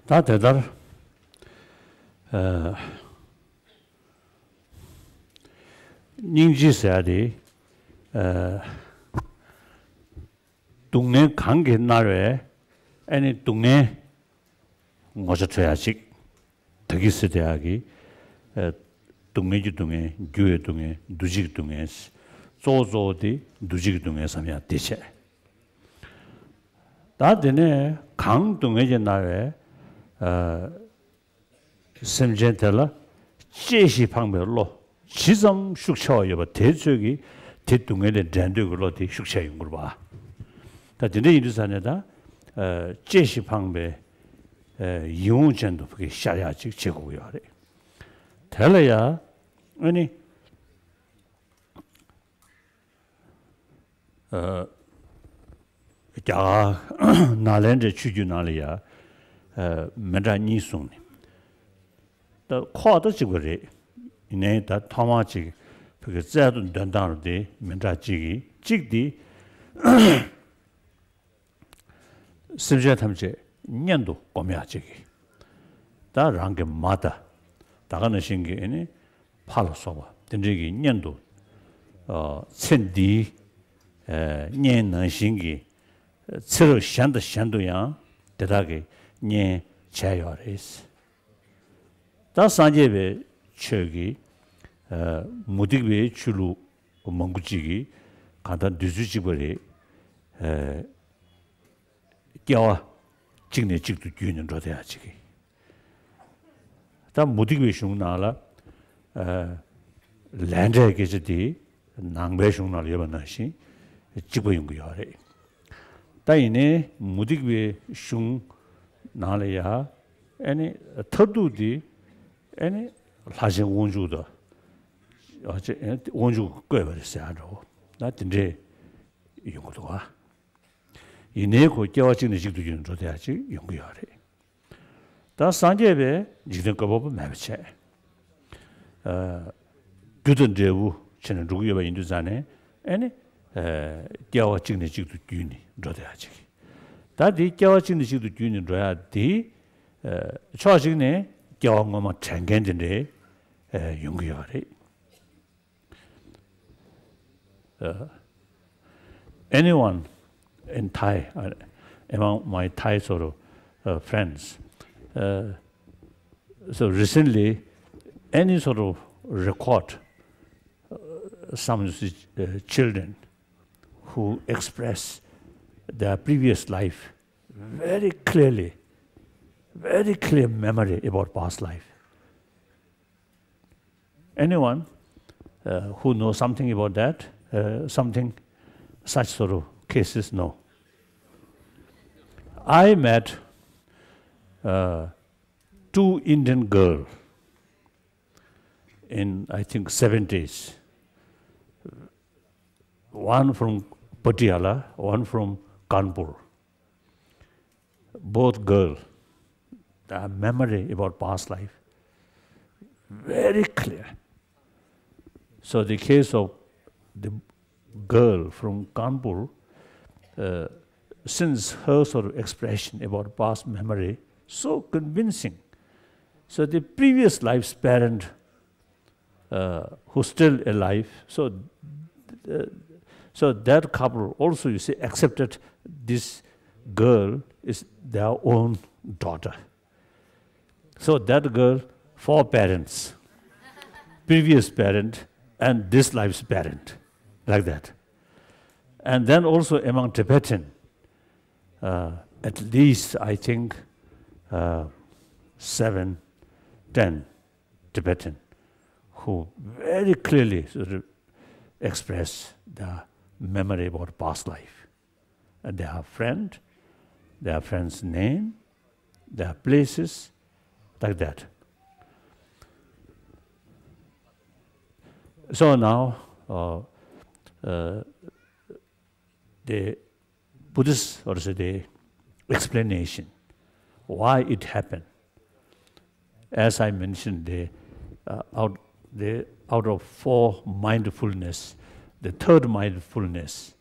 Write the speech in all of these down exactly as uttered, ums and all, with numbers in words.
ད་དེ་ལྟར། ཨ། སྙིང་རྗེ་ཟེར་ཡ་དེ། ཨ། སྡུག་བསྔལ་གང་གིས་མནར་བའི་ཨ་ནི་སྡུག་བསྔལ་ངོ་ཚ་ཁྲོལ་ཡ་ཅིག་ད་གི་སི་དེ་ཡ་གི། ཨ། སྡུག་བསྔལ་གྱི་སྡུག་བསྔལ། འགྱུར་བའི་སྡུག་བསྔལ། འདུ་བྱེད་ཀྱི་སྡུག་བསྔལ། གཙོ་བོ་གཙོ་བོ་དེ་འདུ་བྱེད་ཀྱི་སྡུག་བསྔལ་བསམ་ཡ་དེ་བྱས། ད་དེ་ནས་གང་སྡུག་བསྔལ་གྱིས་མནར་བའི། ཨ། སེམས་ཅན་དེ་ལ་གཅེས་ཤིང་ཕངས་པའི་བློ་ཇི་ཙམ་ཤུགས་ཆེ་བ་ཡོད་པ་དེའི་ཚོད་ཀྱིས་དེ་སྡུག་བསྔལ་ལས་འབྲལ་འདོད་ཀྱི་བློ་དེ་ཤུགས་ཆེ་ཡོང་གི་རེད་པ། ད་དེ་འདྲ་ཡིན་དུས་ཙ་ནས་ད། ཨ། གཅེས་ཤིང་ཕངས་པའི། ཨ། ཡིད་འོང་ཅན་དུ་ཕ་གི་ཤར་ཡག་ཅིག་བྱེད་དགོས་ཀྱི་ཡོད་རེད། དེ་ལ་ཡ་ཨ་ནི། ཨ། རྒྱ་གར་ནཱ་ལེནྡྲའི་ཆོས་བརྒྱུད་ནང་ལ་ཡ། ཨ། མི་འདྲ་གཉིས་གསུངས་ནས། ད་ཁོག་ད་གཅིག་པ་རེད། ཡིན་ནའི་ད་ཐོག་མར་ཅིག་བོད་ཀྱི་རྩལ་དུ་འདོན་སྟངས་རུ་དེ་མི་འདྲ་གཅིག་གིས་གཅིག་དེ། སེམས་ཅན་ཐམས་ཅད་གཉེན་དུ་སྒོམ་ཡག་ཅིག་གིས། ད་རང་གི་མ་དང་། ད་ག་ནང་བཞིན་གྱི་ཨ་ནི་ཕ་ལ་སོགས་པ་དེ་འདྲའི་གི་གཉེན་དུ། ཨ། ཚེ་འདིའི། ཨ། གཉེན་ནང་བཞིན་གྱི་ཚེ་རབས་གཞན་དང་གཞན་དུ་ཡང་དེ་དག་གི་གཉེན་བྱས་ཡོད་རེད། ད་སངས་རྒྱས་པའི་ཆོས་ཀྱི། ཨ། མུ་སྟེགས་པའི་ཆོས་ལུགས་མང་པོ་ཅིག་གིས་གང་ལྟར་འདོད་ཚུལ་གཅིག་པ་རེད། ཨ། སྐྱེ་བ་གཅིག་ནས་གཅིག་ཏུ་བརྒྱུད་ནས་འགྲོ་བསྡད་ཡག་ཅིག་གིས། ད་མུ་སྟེགས་པའི་གཞུང་ནང་ལ། ཨ། ལས་འབྲས་སྐད་ཆ་དེ་ནང་པའི་གཞུང་ནང་ལ་ཡོད་པ་ནང་བཞིན་གཅིག་པ་ཡོང་གི་ཡོད་རེད། ད་ཡིན་ནའི་མུ་སྟེགས་པའི་གཞུང་ནང་ལ་ཡ། ཨ་ནི་མཐར་ཐུག་དེ་ཨ་ནི་ལྷ་ཆེན་དབང་ཕྱུག་དང་། ཨ། ཅེ། དབང་ཕྱུག་གིས་བཀོད་པ་རེད་ཟེར་ཡ་འདྲ་བོ། ད་དེ་འདྲས་ཡོང་གི་འདུག་ག། ཡིན་ནའི་ཁོ་སྐྱེ་བ་གཅིག་ནས་གཅིག་ཏུ་བརྒྱུད་ནས་འགྲོ་བསྡད་ཡག་ཅིག་ཡོང་གི་ཡོད་རེད། ད་སངས་རྒྱས་པས་འཇིག་རྟེན་བཀོད་པ་པོ་མེད་པ་བྱས། ཨ། རྒྱུ་དང་འབྲས་བུ་བྱས་ནས་འགྲོ་གི་ཡོད་པ་ཡིན་དུས་ཙང་ནས་ཨ་ནི། ཨ། སྐྱེ་བ་གཅིག་ནས་གཅིག་ཏུ་བརྒྱུད་ནས་འགྲོ་བསྡད་ཡག་ཅིག། ད་དེ་སྐྱེ་བ་གཅིག་ནས་གཅིག་ཏུ་བརྒྱུད་ནས་འགྲོ་ཡག་དེ། ཨ། ཕྱོགས་གཅིག་ནས་སྐྱེ་བ་སྔོན་མ་དྲན་མཁན་དེ་འདྲས། ཨ། ཡོང་གི་ཡོད་རེད། Uh, anyone in Thai, uh, among my Thai sort of, uh, friends, uh, so recently, any sort of record, uh, some of the, uh, children who express their previous life very clearly, very clear memory about past life. Anyone, uh, who knows something about that, uh, something, such sort of cases? No. I met, uh, two Indian girl in, I think, seventies. One from Patiala, one from Kanpur. Both girl, the memory about past life, very clear. So the case of the girl from Kanpur, uh, since her sort of expression about past memory, so convincing. So the previous life's parent, uh, who's still alive. So, uh, so that couple also, you see, accepted this girl is their own daughter. So that girl, four parents, previous parent and this life's parent, like that. And then also among Tibetan, uh, at least, I think, uh, seven, ten Tibetan who very clearly sort of express the memory about past life. And they have friend, their friend's name, their places, like that. So now, uh, uh, the Buddhist, or say the explanation, why it happened. As I mentioned, the, uh, out, the, out of four mindfulness, the third mindfulness,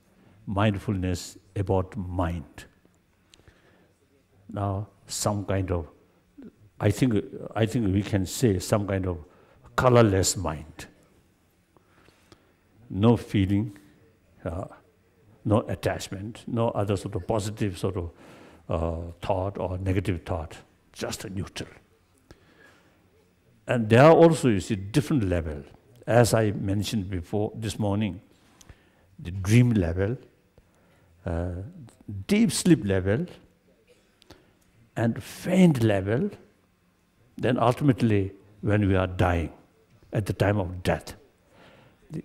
mindfulness about mind. Now, some kind of I think, I think we can say some kind of colorless mind. No feeling, uh, no attachment, no other sort of positive sort of uh, thought or negative thought, just neutral. And there are also, you see, different level. As I mentioned before this morning, the dream level, uh, deep sleep level, and faint level, then ultimately when we are dying, at the time of death, the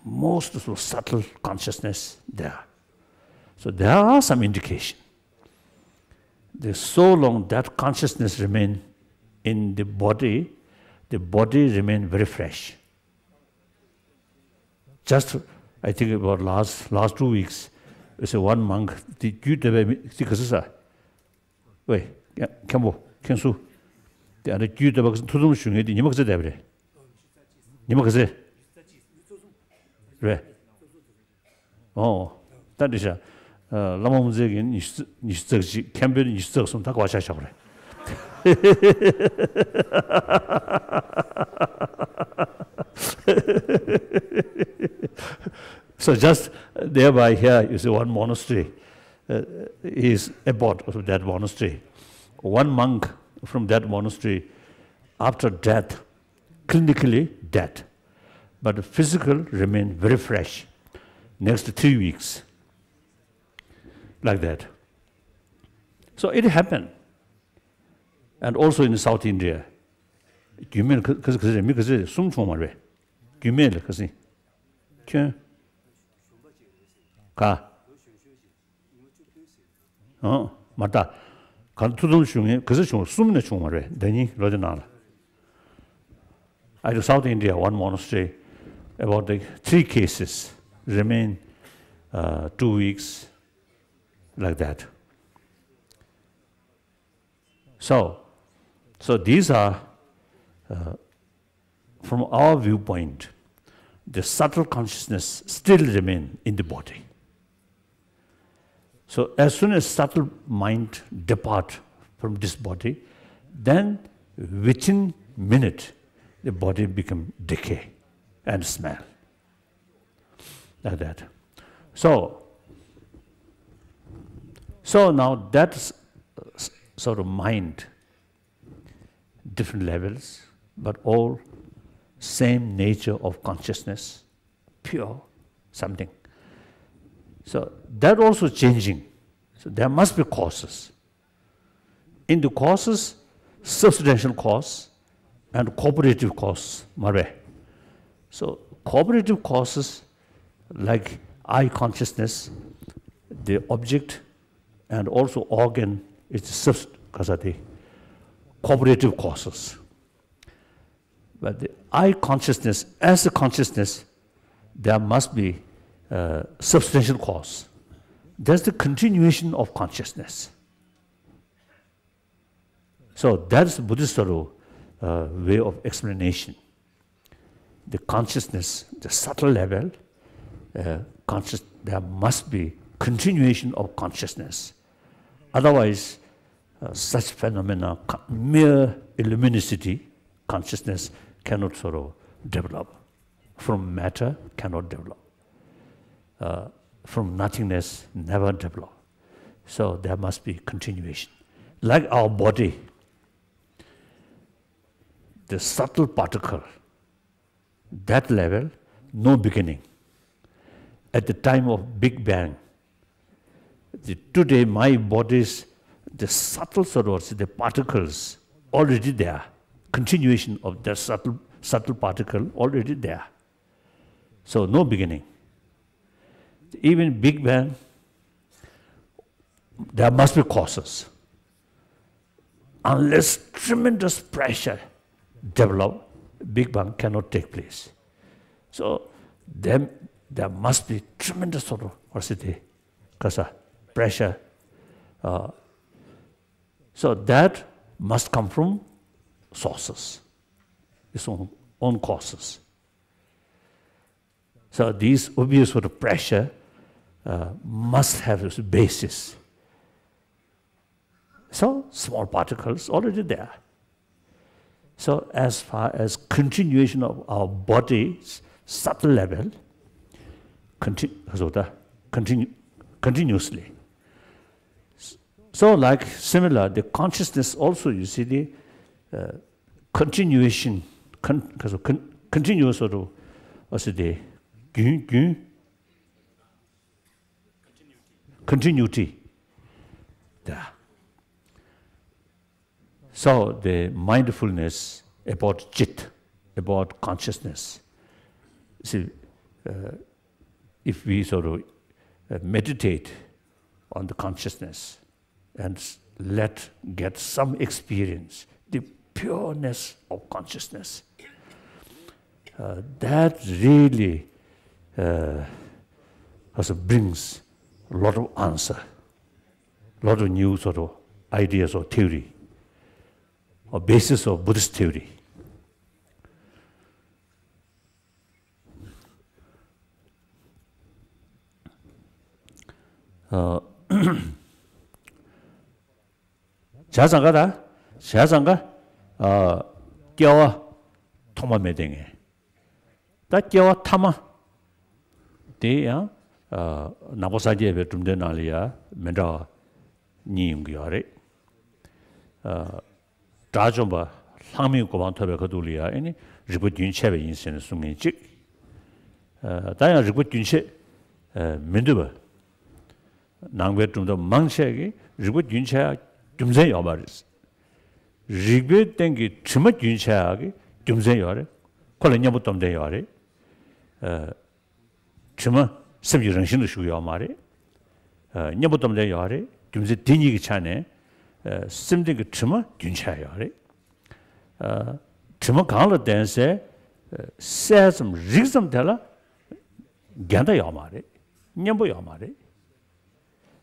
most sort of subtle consciousness there. So there are some indication. The, so long that consciousness remain in the body, the body remain very fresh. Just, I think about last, last two weeks, it's a one monk, དེ་རྒྱུད་སྡེ་པའི་མི་དེ་ག་ཚོད་ཟ། ཝེ། མཁན་པོ། མཁན་སུ། དེ་ཨ་ནི་རྒྱུད་སྡེ་པ་ཐུགས་འཚབ་ཞུ་མཁན་དེ་ཉི་མ་ག་ཚོད་བསྡད་པ་རེད། ཉི་མ་ག་ཚོད་རེད། ཨོ། ད་འདི་ཤ། བླ་མ་དབུ་མཛད་ཀྱིས་ཉི་ཤུ་ཉི་ཤུ་རྩ་གཅིག་མཁན་པོས་ཉི་ཤུ་རྩ་གསུམ། ད་ག་བ་ཆ་བཞག་པ་རེད། So just nearby here, you see one monastery, uh, is abbot of that monastery. One monk from that monastery, after death, clinically dead, but physical remain very fresh next three weeks, like that. So it happened. And also in South India, རྒྱུད་སྨད་ལ་ག་ཚོད་ག་ཚོད་རེད། མི་ག་ཚོད་རེད། གསུམ་བྱུང་བ་རེད། རྒྱུད་སྨད་ལ་ག་ཚོད། ཁྱོད། ག་ཨང་། མ་ལྟ། ག་ཐུགས་འཚབ་ཞུ་མཁན་ག་ཚོད་བྱུང་། གསུམ་ནས་བྱུང་བ་རེད། ཟླ་ཉིན་ལོ་དེ་ནང་ལ། I do South India, one monastery, about the three cases remain, uh, two weeks, like that. So, so these are, uh, from our viewpoint, the subtle consciousness still remain in the body. So as soon as subtle mind depart from this body, then within minute, the body become decay and smell. Like that. So, so now that s-, s-, sort of mind, different levels, but all same nature of consciousness, pure something. So that also changing. So there must be causes. In the causes, substantial cause and cooperative cause མ་རེད། So cooperative causes like eye consciousness, the object, and also organ is the subst- ག་ས་དེ། Cooperative causes. But the eye consciousness as a consciousness, there must be, uh, substantial cause. That's the continuation of consciousness. So that's Buddhist sort of, uh, way of explanation. The consciousness, the subtle level, uh, conscious, there must be continuation of consciousness. Otherwise, uh, such phenomena, co- mere illuminicity, consciousness cannot sort of develop. From matter cannot develop. Uh, from nothingness never develop. So there must be continuation. Like our body, the subtle particle, that level, no beginning. At the time of Big Bang, the, today my body's, the subtle sort of, the particles already there. Continuation of that subtle, subtle particle already there. So no beginning. Even Big Bang, there must be causes. Unless tremendous pressure develop, Big Bang cannot take place. So then there must be tremendous sort of, what is it, kasa, pressure. Uh, so that must come from sources, its own, own causes. So these obvious sort of pressure, uh, must have its basis. So small particles already there. So as far as continuation of our body's subtle level, continue, so the continue, continuously. So like similar, the consciousness also, you see, the uh, continuation, con, con, continuous sort of, also the continuity. Yeah. So the mindfulness about chit, about consciousness. See, uh, if we sort of uh, meditate on the consciousness and let get some experience, the pureness of consciousness, uh, that really uh, also brings a lot of answer, lot of new sort of ideas or theory, or basis of Buddhist theory. ཨ། བྱས་ཙང་ཀ་ད། བྱས་ཙང་ཀ་ཨ། སྐྱེ་བ་ཐོག་མ་མེད་དེ་ངས། ད་སྐྱེ་བ་ཐ་མ་དེ་ཡང་ཨ། ནང་པ་སངས་རྒྱས་པའི་གྲུབ་མཐའི་ནང་ལ་ཡང་མི་འདྲ་བ་གཉིས་ཡོང་གི་ཡོད་རེད། ཨ། དགྲ་བཅོམ་པ་ལྷག་མེད་གོ་འཕང་ཐོབ་པའི་ཁ་ཐུག་ལ་ཡང་ཨེ་ནི་རིག་པ་རྒྱུན་ཆད་པ་ཡིན་ཟེར་ནས་གསུང་མཁན་གཅིག་ཨ། ད་ཡང་རིག་པ་རྒྱུན་ཆད་ཨ། མི་འདུག་པ། ནང་པའི་གྲུབ་མཐའ་མང་ཆེ་གིས་རིག་པ་རྒྱུན་ཆད་ཡག་རྒྱུ་མཚན་ཡོད་མ་རེད། རིག་པའི་སྟེང་གི་དྲི་མ་རྒྱུན་ཆད་ཡག་གི་རྒྱུ་མཚན་ཡོད་རེད། ཁོ་ལ་གཉེན་པོ་སྟོབས་ལྡན་ཡོད་རེད། ཨ། དྲི་མ་སེམས་ཀྱི་རང་བཞིན་དུ་ཞུགས་ཡོད་མ་རེད། ཨ། གཉེན་པོ་སྟོབས་ལྡན་ཡོད་རེད། རྒྱུ་མཚན་དེ་གཉིས་ཀྱི་ཆ་ནས་ཨ། སེམས་སྟེང་གི་དྲི་མ་རྒྱུན་ཆད་ཡོད་རེད། ཨ། དྲི་མ་གང་ལ་ལྡན་སའི་ཨ། སེལ་ཙམ་རིག་ཙམ་དེ་ལ་འགལ་ཟླ་ཡོད་མ་རེད། གཉེན་པོ་ཡོད་མ་རེད།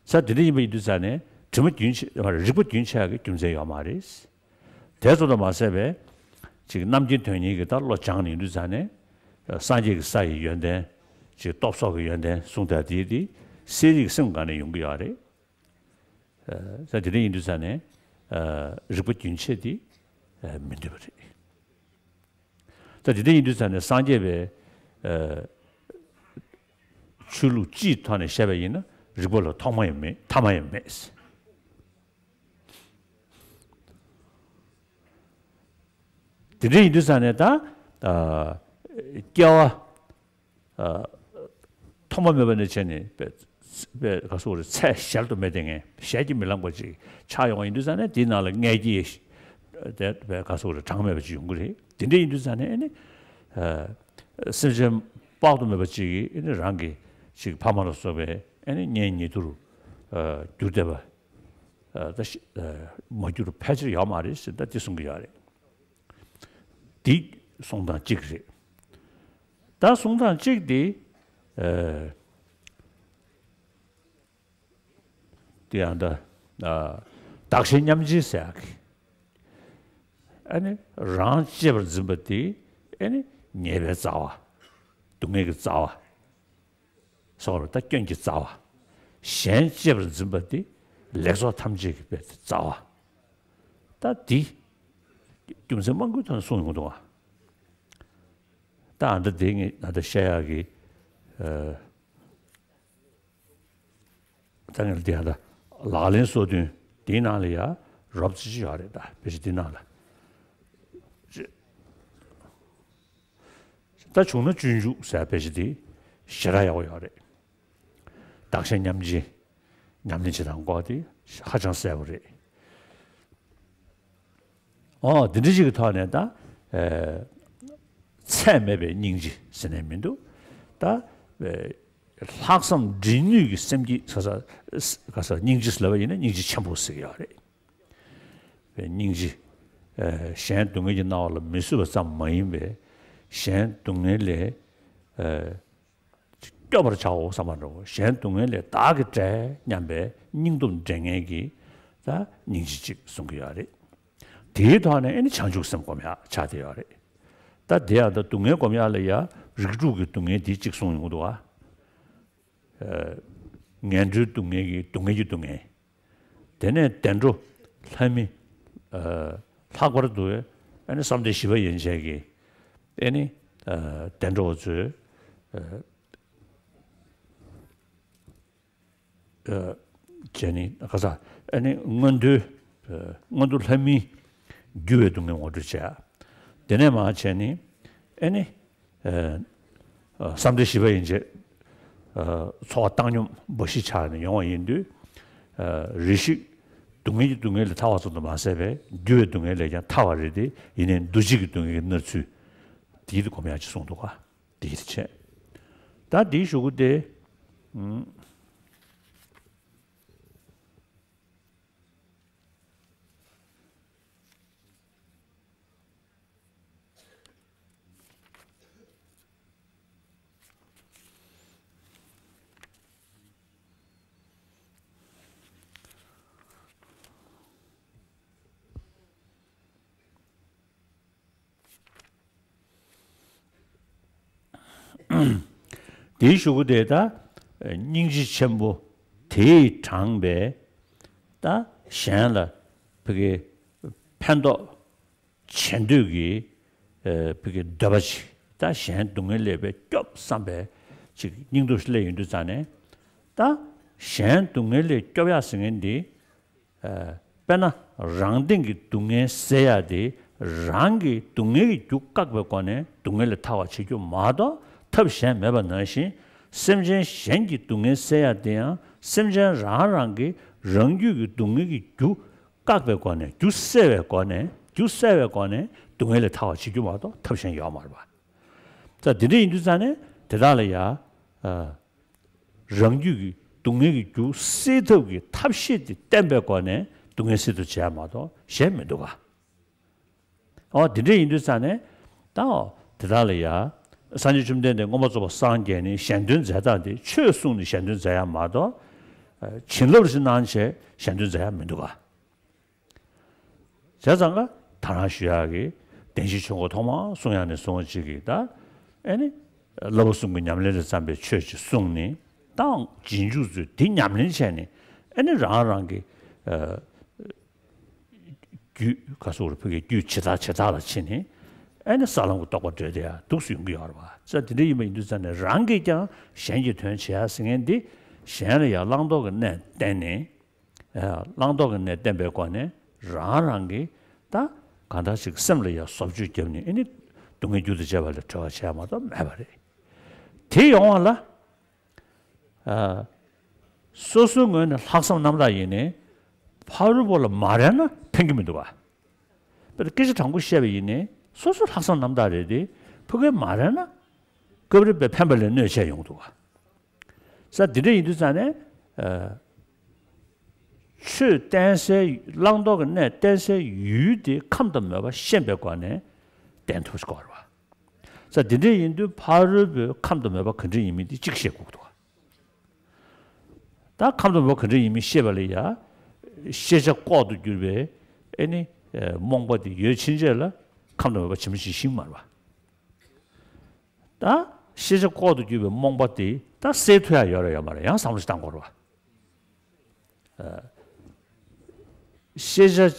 ས་དེ་འདྲ་ཡིན་པ་ཡིན་དུས་ཙང་ནས་དྲི་མ་རྒྱུན་ཆད་རིག་པ་རྒྱུན་ཆད་ཀྱི་རྒྱུ་མཚན་ཡོད་མ་རེད། དེ་ཙམ་དུ་མ་ཟད་པའི་ཅིག་རྣམ་མཁྱེན་དོན་གཉེར་གྱི་ད་བློ་སྦྱངས་ནས་ཡིན་དུས་ཙང་ནས་སངས་རྒྱས་ཀྱི་ས་ཡི་ཡོན་ཏན་ཅིག་སྟོབས་སོགས་ཀྱི་ཡོན་ཏན་གསུང་དེ་དེ་དེ་གསལ་རིག་སེམས་སྒང་ནས་ཡོང་གི་ཡོད་རེད། ས་དེ་འདྲ་ཡིན་དུས་ཙང་ནས་རིག་པ་རྒྱུན་ཆད་དེ་མི་འདུས་པ་རེད། ད་དེ་འདྲ་ཡིན་དུས་ཙང་ནས་སངས་རྒྱས་པའི་ཨ། ཆོས་ལུགས་སྤྱིའི་ཐོག་ནས་བཤད་པ་ཡིན་ན་རིག་པ་ལ་ཐོག་མ་ཡང་མེད་ཐ་མ་ཡང་མེད། དེ་འདྲ་ཡིན་དུས་ཙང་ནས་ད་ཨ། སྐྱེ་བ་ཨ། ཐོག་མ་མེད་པ་ནས་བྱས་ནས་པའི་པའི་ག་སོགས་རེད། ཚད་གཞལ་དུ་མེད་དེ་ངས་གཞལ་གྱིས་མི་ལང་པ་ཅིག་ཆགས་ཡོང་བ་ཡིན་དུས་ཙང་ནས་དེའི་ནང་ལ་མངལ་སྐྱེས་དེ་པའི་ག་སོགས་རེད། གྲངས་མེད་པ་ཅིག་ཡོང་གི་རེད། དེ་འདྲ་ཡིན་དུས་ཙང་ནས་ཨེ་ནི་ཨ། སེམས་ཅན་དཔག་ཏུ་མེད་པ་ཅིག་གིས་ཨེ་ནི་རང་གི་ཅིག་ཕ་མ་ལ་སོགས་པའི་ཨེ་ནི་གཉེན་ཉེ་དུར་ཨ། གྱུར་བསྡད་པ་ཨ། ད་ཤི་ཨ། མ་གྱུར་ཕལ་ཆེར་ཡོད་མ་རེད་ཟེར་ད་དེ་གསུང་གི་ཡོད་རེད། འདི་གསུང་སྟངས་གཅིག་རེད། ད་གསུང་སྟངས་གཅིག་འདི་ཨ། དེ་ཡང་ད་ཨ། བདག་གཞན་མཉམ་བརྗེ་ཟེར་ཡག་གི་ཨ་ནི་རང་གཅེས་པར་འཛིན་པ་དེ་ཨ་ནི་ཉེས་པའི་རྩ་བ། སྡུག་བསྔལ་གྱི་རྩ་བ། སོགས་ལ་ད་སྐྱོན་གྱི་རྩ་བ། གཞན་གཅེས་པར་འཛིན་པ་དེ་ལེགས་ཚོགས་ཐམས་ཅད་ཀྱི་དཔལ་དེ་རྩ་བ། ད་འདི་རྒྱུ་མཚན་མང་པོའི་ཐོག་ནས་གསུངས་ཡོང་གི་འདུག་ཨ། ད་ཨ་ད་དེ་ངས་ཨ་ད་བཤད་ཡག་གི་ཨ། ད་ངས་འདི་ཨ་ད་ལག་ལེན་སོ་བདུན་དེའི་ནང་ལ་ཡ་རོབ་ཙམ་ཅིག་ཡོད་རེད། ད་དཔེ་ཆ་འདི་ནང་ལ། ད་བྱུང་ན་སྤྱོད་འཇུག་ཟེར་བའི་དཔེ་ཆ་འདི་ཞེ་དྲག་ཡག་པོ་ཡོད་རེད། བདག་གཞན་མཉམ་བརྗེ་ཉམས་ལེན་བྱེད་སྟངས་སྐོར་དེ་ཧ་ཅང་གསལ་པོ་རེད། ཨོ་འདི་འདྲ་ཞིག་གི་ཐོག་ནས་ད་ཨེ། ཚད་མེད་པའི་སྙིང་རྗེ་ཟེར་ནས་མི་འདུག་ད་ཨེ། ལྷག་བསམ་འབྲིང་ནུས་ཀྱི་སེམས་ཀྱི་ས་ས་ག་ས་སྙིང་རྗེ་ཟེར་ལབ་པ་ཡིན་ན་སྙིང་རྗེ་ཆེན་པོ་ཟེར་གྱི་ཡོད་རེད། པའི་སྙིང་རྗེ། ཨེ། གཞན་སྡུག་བསྔལ་གྱིས་མནར་བ་ལ་མི་བཟོད་པ་ཙམ་མ་ཡིན་པའི་གཞན་སྡུག་བསྔལ་ལས་ཨེ། སྐྱོབ་པར་བྱའོ་བསམ་པ་འདྲ་བོ། གཞན་སྡུག་བསྔལ་ལས་བདག་གིས་བསྒྲལ་སྙམ་པའི་སྙིང་སྟོབས་འདྲེན་མཁན་གྱི་ད་སྙིང་རྗེ་གཅིག་གསུང་གི་ཡོད་རེད། དེའི་ཐོག་ནས་ཨེ་ནི་བྱང་ཆུབ་སེམས་སྒོམ་ཡག་ཆགས་བསྡད་ཡོད་རེད། ད་དེ་ཡང་ད་སྡུག་བསྔལ་སྒོམ་ཡག་ལ་ཡ་རིགས་དྲུག་གི་སྡུག་བསྔལ་དེ་གཅིག་གསུངས་ཡོང་གི་འདུག་ཨ། ངན་འགྲོའི་སྡུག་བསྔལ་གྱི་སྡུག་བསྔལ་གྱི་སྡུག་བསྔལ། དེ་ནས་བདེ་འགྲོ། ལྷ་མི་ལྷག་པར་དུ་ཨ་ནི་བསམ་གཏན་བཞི་པ་ཡན་ཆད་ཀྱི་ཨ་ནི་གདན་གྲོགས་ཚོས། བྱས་ནས་ག་ས་ཨ་ནི་མངོན་མཐོའི་མངོན་མཐོ་ལྷ་མིའི་རྒྱུ་བའི་སྡུག་བསྔལ་ངོ་སྤྲོད་བྱས། དེ་ནས་མར་བྱས་ནས་ཨ་ནི་བསམ་གཏན་བཞི་པ་ཡན་ཆད་འཚོ་བ་བཏང་སྙོམས་འབའ་ཞིག་ཆགས་ནས་ཡོང་བ་ཡིན་དུས། རེ་ཞིག་སྡུག་བསྔལ་གྱི་སྡུག་བསྔལ་ལས་ཐར་བ་ཙམ་དུ་མ་ཟད་པའི་འགྱུར་བའི་སྡུག་བསྔལ་ལས་ཀྱང་ཐར་བ་རེད་དེ། ཡིན་ནའི་འདུ་བྱེད་ཀྱི་སྡུག་བསྔལ་གྱི་མནར་ཚུལ་དེ་ཡིད་དུ་སྒོམ་ཡག་ཅིག་གསུངས་འདུག་ག་དེ་ཡིད་དུ་བྱས། ད་དེའི་གཞུག་གུ་དེ། དེའི་གཞུག་གུ་དེ་ད་སྙིང་རྗེ་ཆེན་པོ་དེས་དྲངས་པའི་ད་གཞན་ལ་ཕ་གི་ཕན་ཐོགས་བྱེད་འདོད་ཀྱི་ཕ་གི་འདོད་པ་ཅིག་ད་གཞན་སྡུག་བསྔལ་ལས་ཕར་སྐྱོབ་བསམ་པའི་ཅིག་སྙིང་སྟོབས་ཤིག་སླེབས་ཡོང་དུས་ཙང་ནས། ད་གཞན་སྡུག་བསྔལ་ལས་སྐྱོབ་ཡག་ཟེར་མཁན་འདི། དཔེར་ན་རང་སྟེང་གི་སྡུག་བསྔལ་སེལ་ཡག་དེ། རང་གི་སྡུག་བསྔལ་གྱི་རྒྱུ་བཀག་པའི་སྒོ་ནས་སྡུག་བསྔལ་ལས་ཐར་བ་བྱེད་རྒྱུ་མ་གཏོགས་ཐབས་གཞན་མེད་པ་ནང་བཞིན། སེམས་ཅན་གཞན་གྱི་སྡུག་བསྔལ་སེལ་ཡག་དེ་ཡང་སེམས་ཅན་རང་རང་གི་རང་རྒྱུད་ཀྱི་སྡུག་བསྔལ་གྱི་རྒྱུ་བཀག་པའི་སྒོ་ནས། རྒྱུ་བསལ་བའི་སྒོ་ནས། རྒྱུ་བསལ་བའི་སྒོ་ནས་སྡུག་བསྔལ་ལས་ཐར་བ་བྱེད་རྒྱུ་མ་གཏོགས་ཐབས་གཞན་ཡོད་མ་རེད་པ། ད་དེ་འདྲ་ཡིན་དུས་ཙང་ནས་དེ་དག་ལ་ཡ། རང་རྒྱུད་ཀྱི་སྡུག་བསྔལ་གྱི་རྒྱུ་སེལ་ཐབས་ཀྱི་ཐབས་ཤེས་དེ་བསྟེན་པའི་སྒོ་ནས་སྡུག་བསྔལ་སེལ་ཐབས་བྱས་མ་གཏོགས་གཞན་མི་འདུག་ག་འོ་དེ་འདྲ་ཡིན་དུས་ཙང་ནས་ད་འོ་དེ་དག་ལ་ཡ། སངས་རྒྱས་བཅོམ་ལྡན་འདས་མངོན་པར་རྫོགས་པར་སངས་རྒྱས་ནས་གཞན་དོན་མཛད་སྟངས་དེ། ཆོས་གསུངས་ནས་གཞན་དོན་མཛད་ཡག་མ་གཏོགས། བྱིན་རླབས་ཅིག་གནང་བྱས་གཞན་དོན་མཛད་ཡག་མི་འདུག་ག་བྱས་ཙང་ཀ་ད་རང་ཞུ་ཡག་གི་བདེན་བཞིའི་ཆོས་འཁོར་ཐོག་མར་གསུང་ཡག་ནས་བཟུང་བ་ཅིག་གིས་ད་ཨེ་ནི་བསླབ་པ་གསུམ་གྱི་ཉམས་ལེན་ལས་བརྩམས་པའི་ཆོས་ཅིག་གསུངས་ནས། ད་རྗེས་འཇུག་ཚོས་དེ་ཉམས་ལེན་བྱས་ནས་ཨེ་ནི་རང་རང་གི་རྒྱུད་ག་སོགས་རུ་ཕུག་གི་རྒྱུད་ཇི་ལྟར་ཇི་ལྟར་ལ་ཕྱིན་ནས་ཨེ་ནི་ས་ལམ་གྱི་རྟོགས་པ་འགྲོ་བསྡད་ཡག་འདུག་སེ་ཡོང་གི་ཡོད་རེད་པ། ཙང་དེ་འདྲ་ཡིན་པ་ཡིན་དུས་ཙང་ནས་རང་གིས་ཀྱང་གཞན་གྱི་དོན་བྱེད་ཡག་ཟེར་མཁན་འདི་གཞན་ལ་ཡང་བླང་དོར་གྱི་གནས་བསྟན་ནས། བླང་དོར་གྱི་གནས་བསྟན་པའི་སྒོ་ནས་རང་རང་གིས་ད་གང་འདྲ་ཞིག་སེམས་ལ་ཡང་བཟོ་བཅོས་བརྒྱབ་ནས་ཨེ་ནི་སྡུག་བསྔལ་རྒྱུ་དང་བཅས་པ་ལས་གྲོལ་བར་བྱེད་ཡག་མ་གཏོགས་མེད་པ་རེད། དེ་ཡོང་བ་ལ་སོ་སོའི་ངོས་ནས་ལྷག་བསམ་རྣམ་དག་ཡིན་ནའི་ཕ་རོལ་པོ་ལ་མ་རེག་ན་ཕན་གྱི་མི་འདུག་ག་དཔེར་སྐད་ཆ་དྲང་པོ་བཤད་པ་ཡིན་ནའི་སོ་སོའི་ལྷག་བསམ་རྣམ་དག་རེད་དེ། ཕ་གིར་མ་རེག་ན་སྐབས་རེ་དཔེ་ཕན་པ་ལས་གནོད་བྱས་ཡོང་གི་འདུག་ག་ས་འདི་འདྲ་ཡིན་དུས་ཙང་ནས། ཆོས་བསྟན་སའི་བླང་དོར་གྱི་གནས་བསྟན་སའི་ཡུལ་དེ་ཁམས་དང་མོས་པ་ཤེས་པའི་སྒོ་ནས་བསྟན་ཐུབ་དགོས་རེད་པ། ས་འདི་འདྲ་ཡིན་དུས་ཕ་རོལ་པོའི་ཁམས་དང་མོས་པ་ག་འདྲ་ཡིན་མིན་དེ་གཅིག་ཤེས་དགོས་འདུག་ད་ཁམས་དང་མོས་པ་ག་འདྲ་ཡིན་མིན་ཤེས་པ་ལ་ཡ། ཤེས་བྱ་ལྐོག་ཏུ་གྱུར་པའི་ཨེ་ནི་རྨོངས་པ་དེ་ཡོད་ཕྱིན་ཆད་ལ་ཁམས་དང་མོས་པ་ཇི་མ་ཇི་བཞིན་ཤེས་མ་རེད་པ། ད་ཤེས་བྱ་ལྐོག་ཏུ་གྱུར་པའི་རྨོངས་པ་དེ་ད་སེལ་ཐུབ་ཡག་ཡོད་རེད་ཡོད་མ་རེད་ཡང་བསམ་བློ་ཞིག་བཏང་དགོས་རེད་པ། ཤེས་བྱ།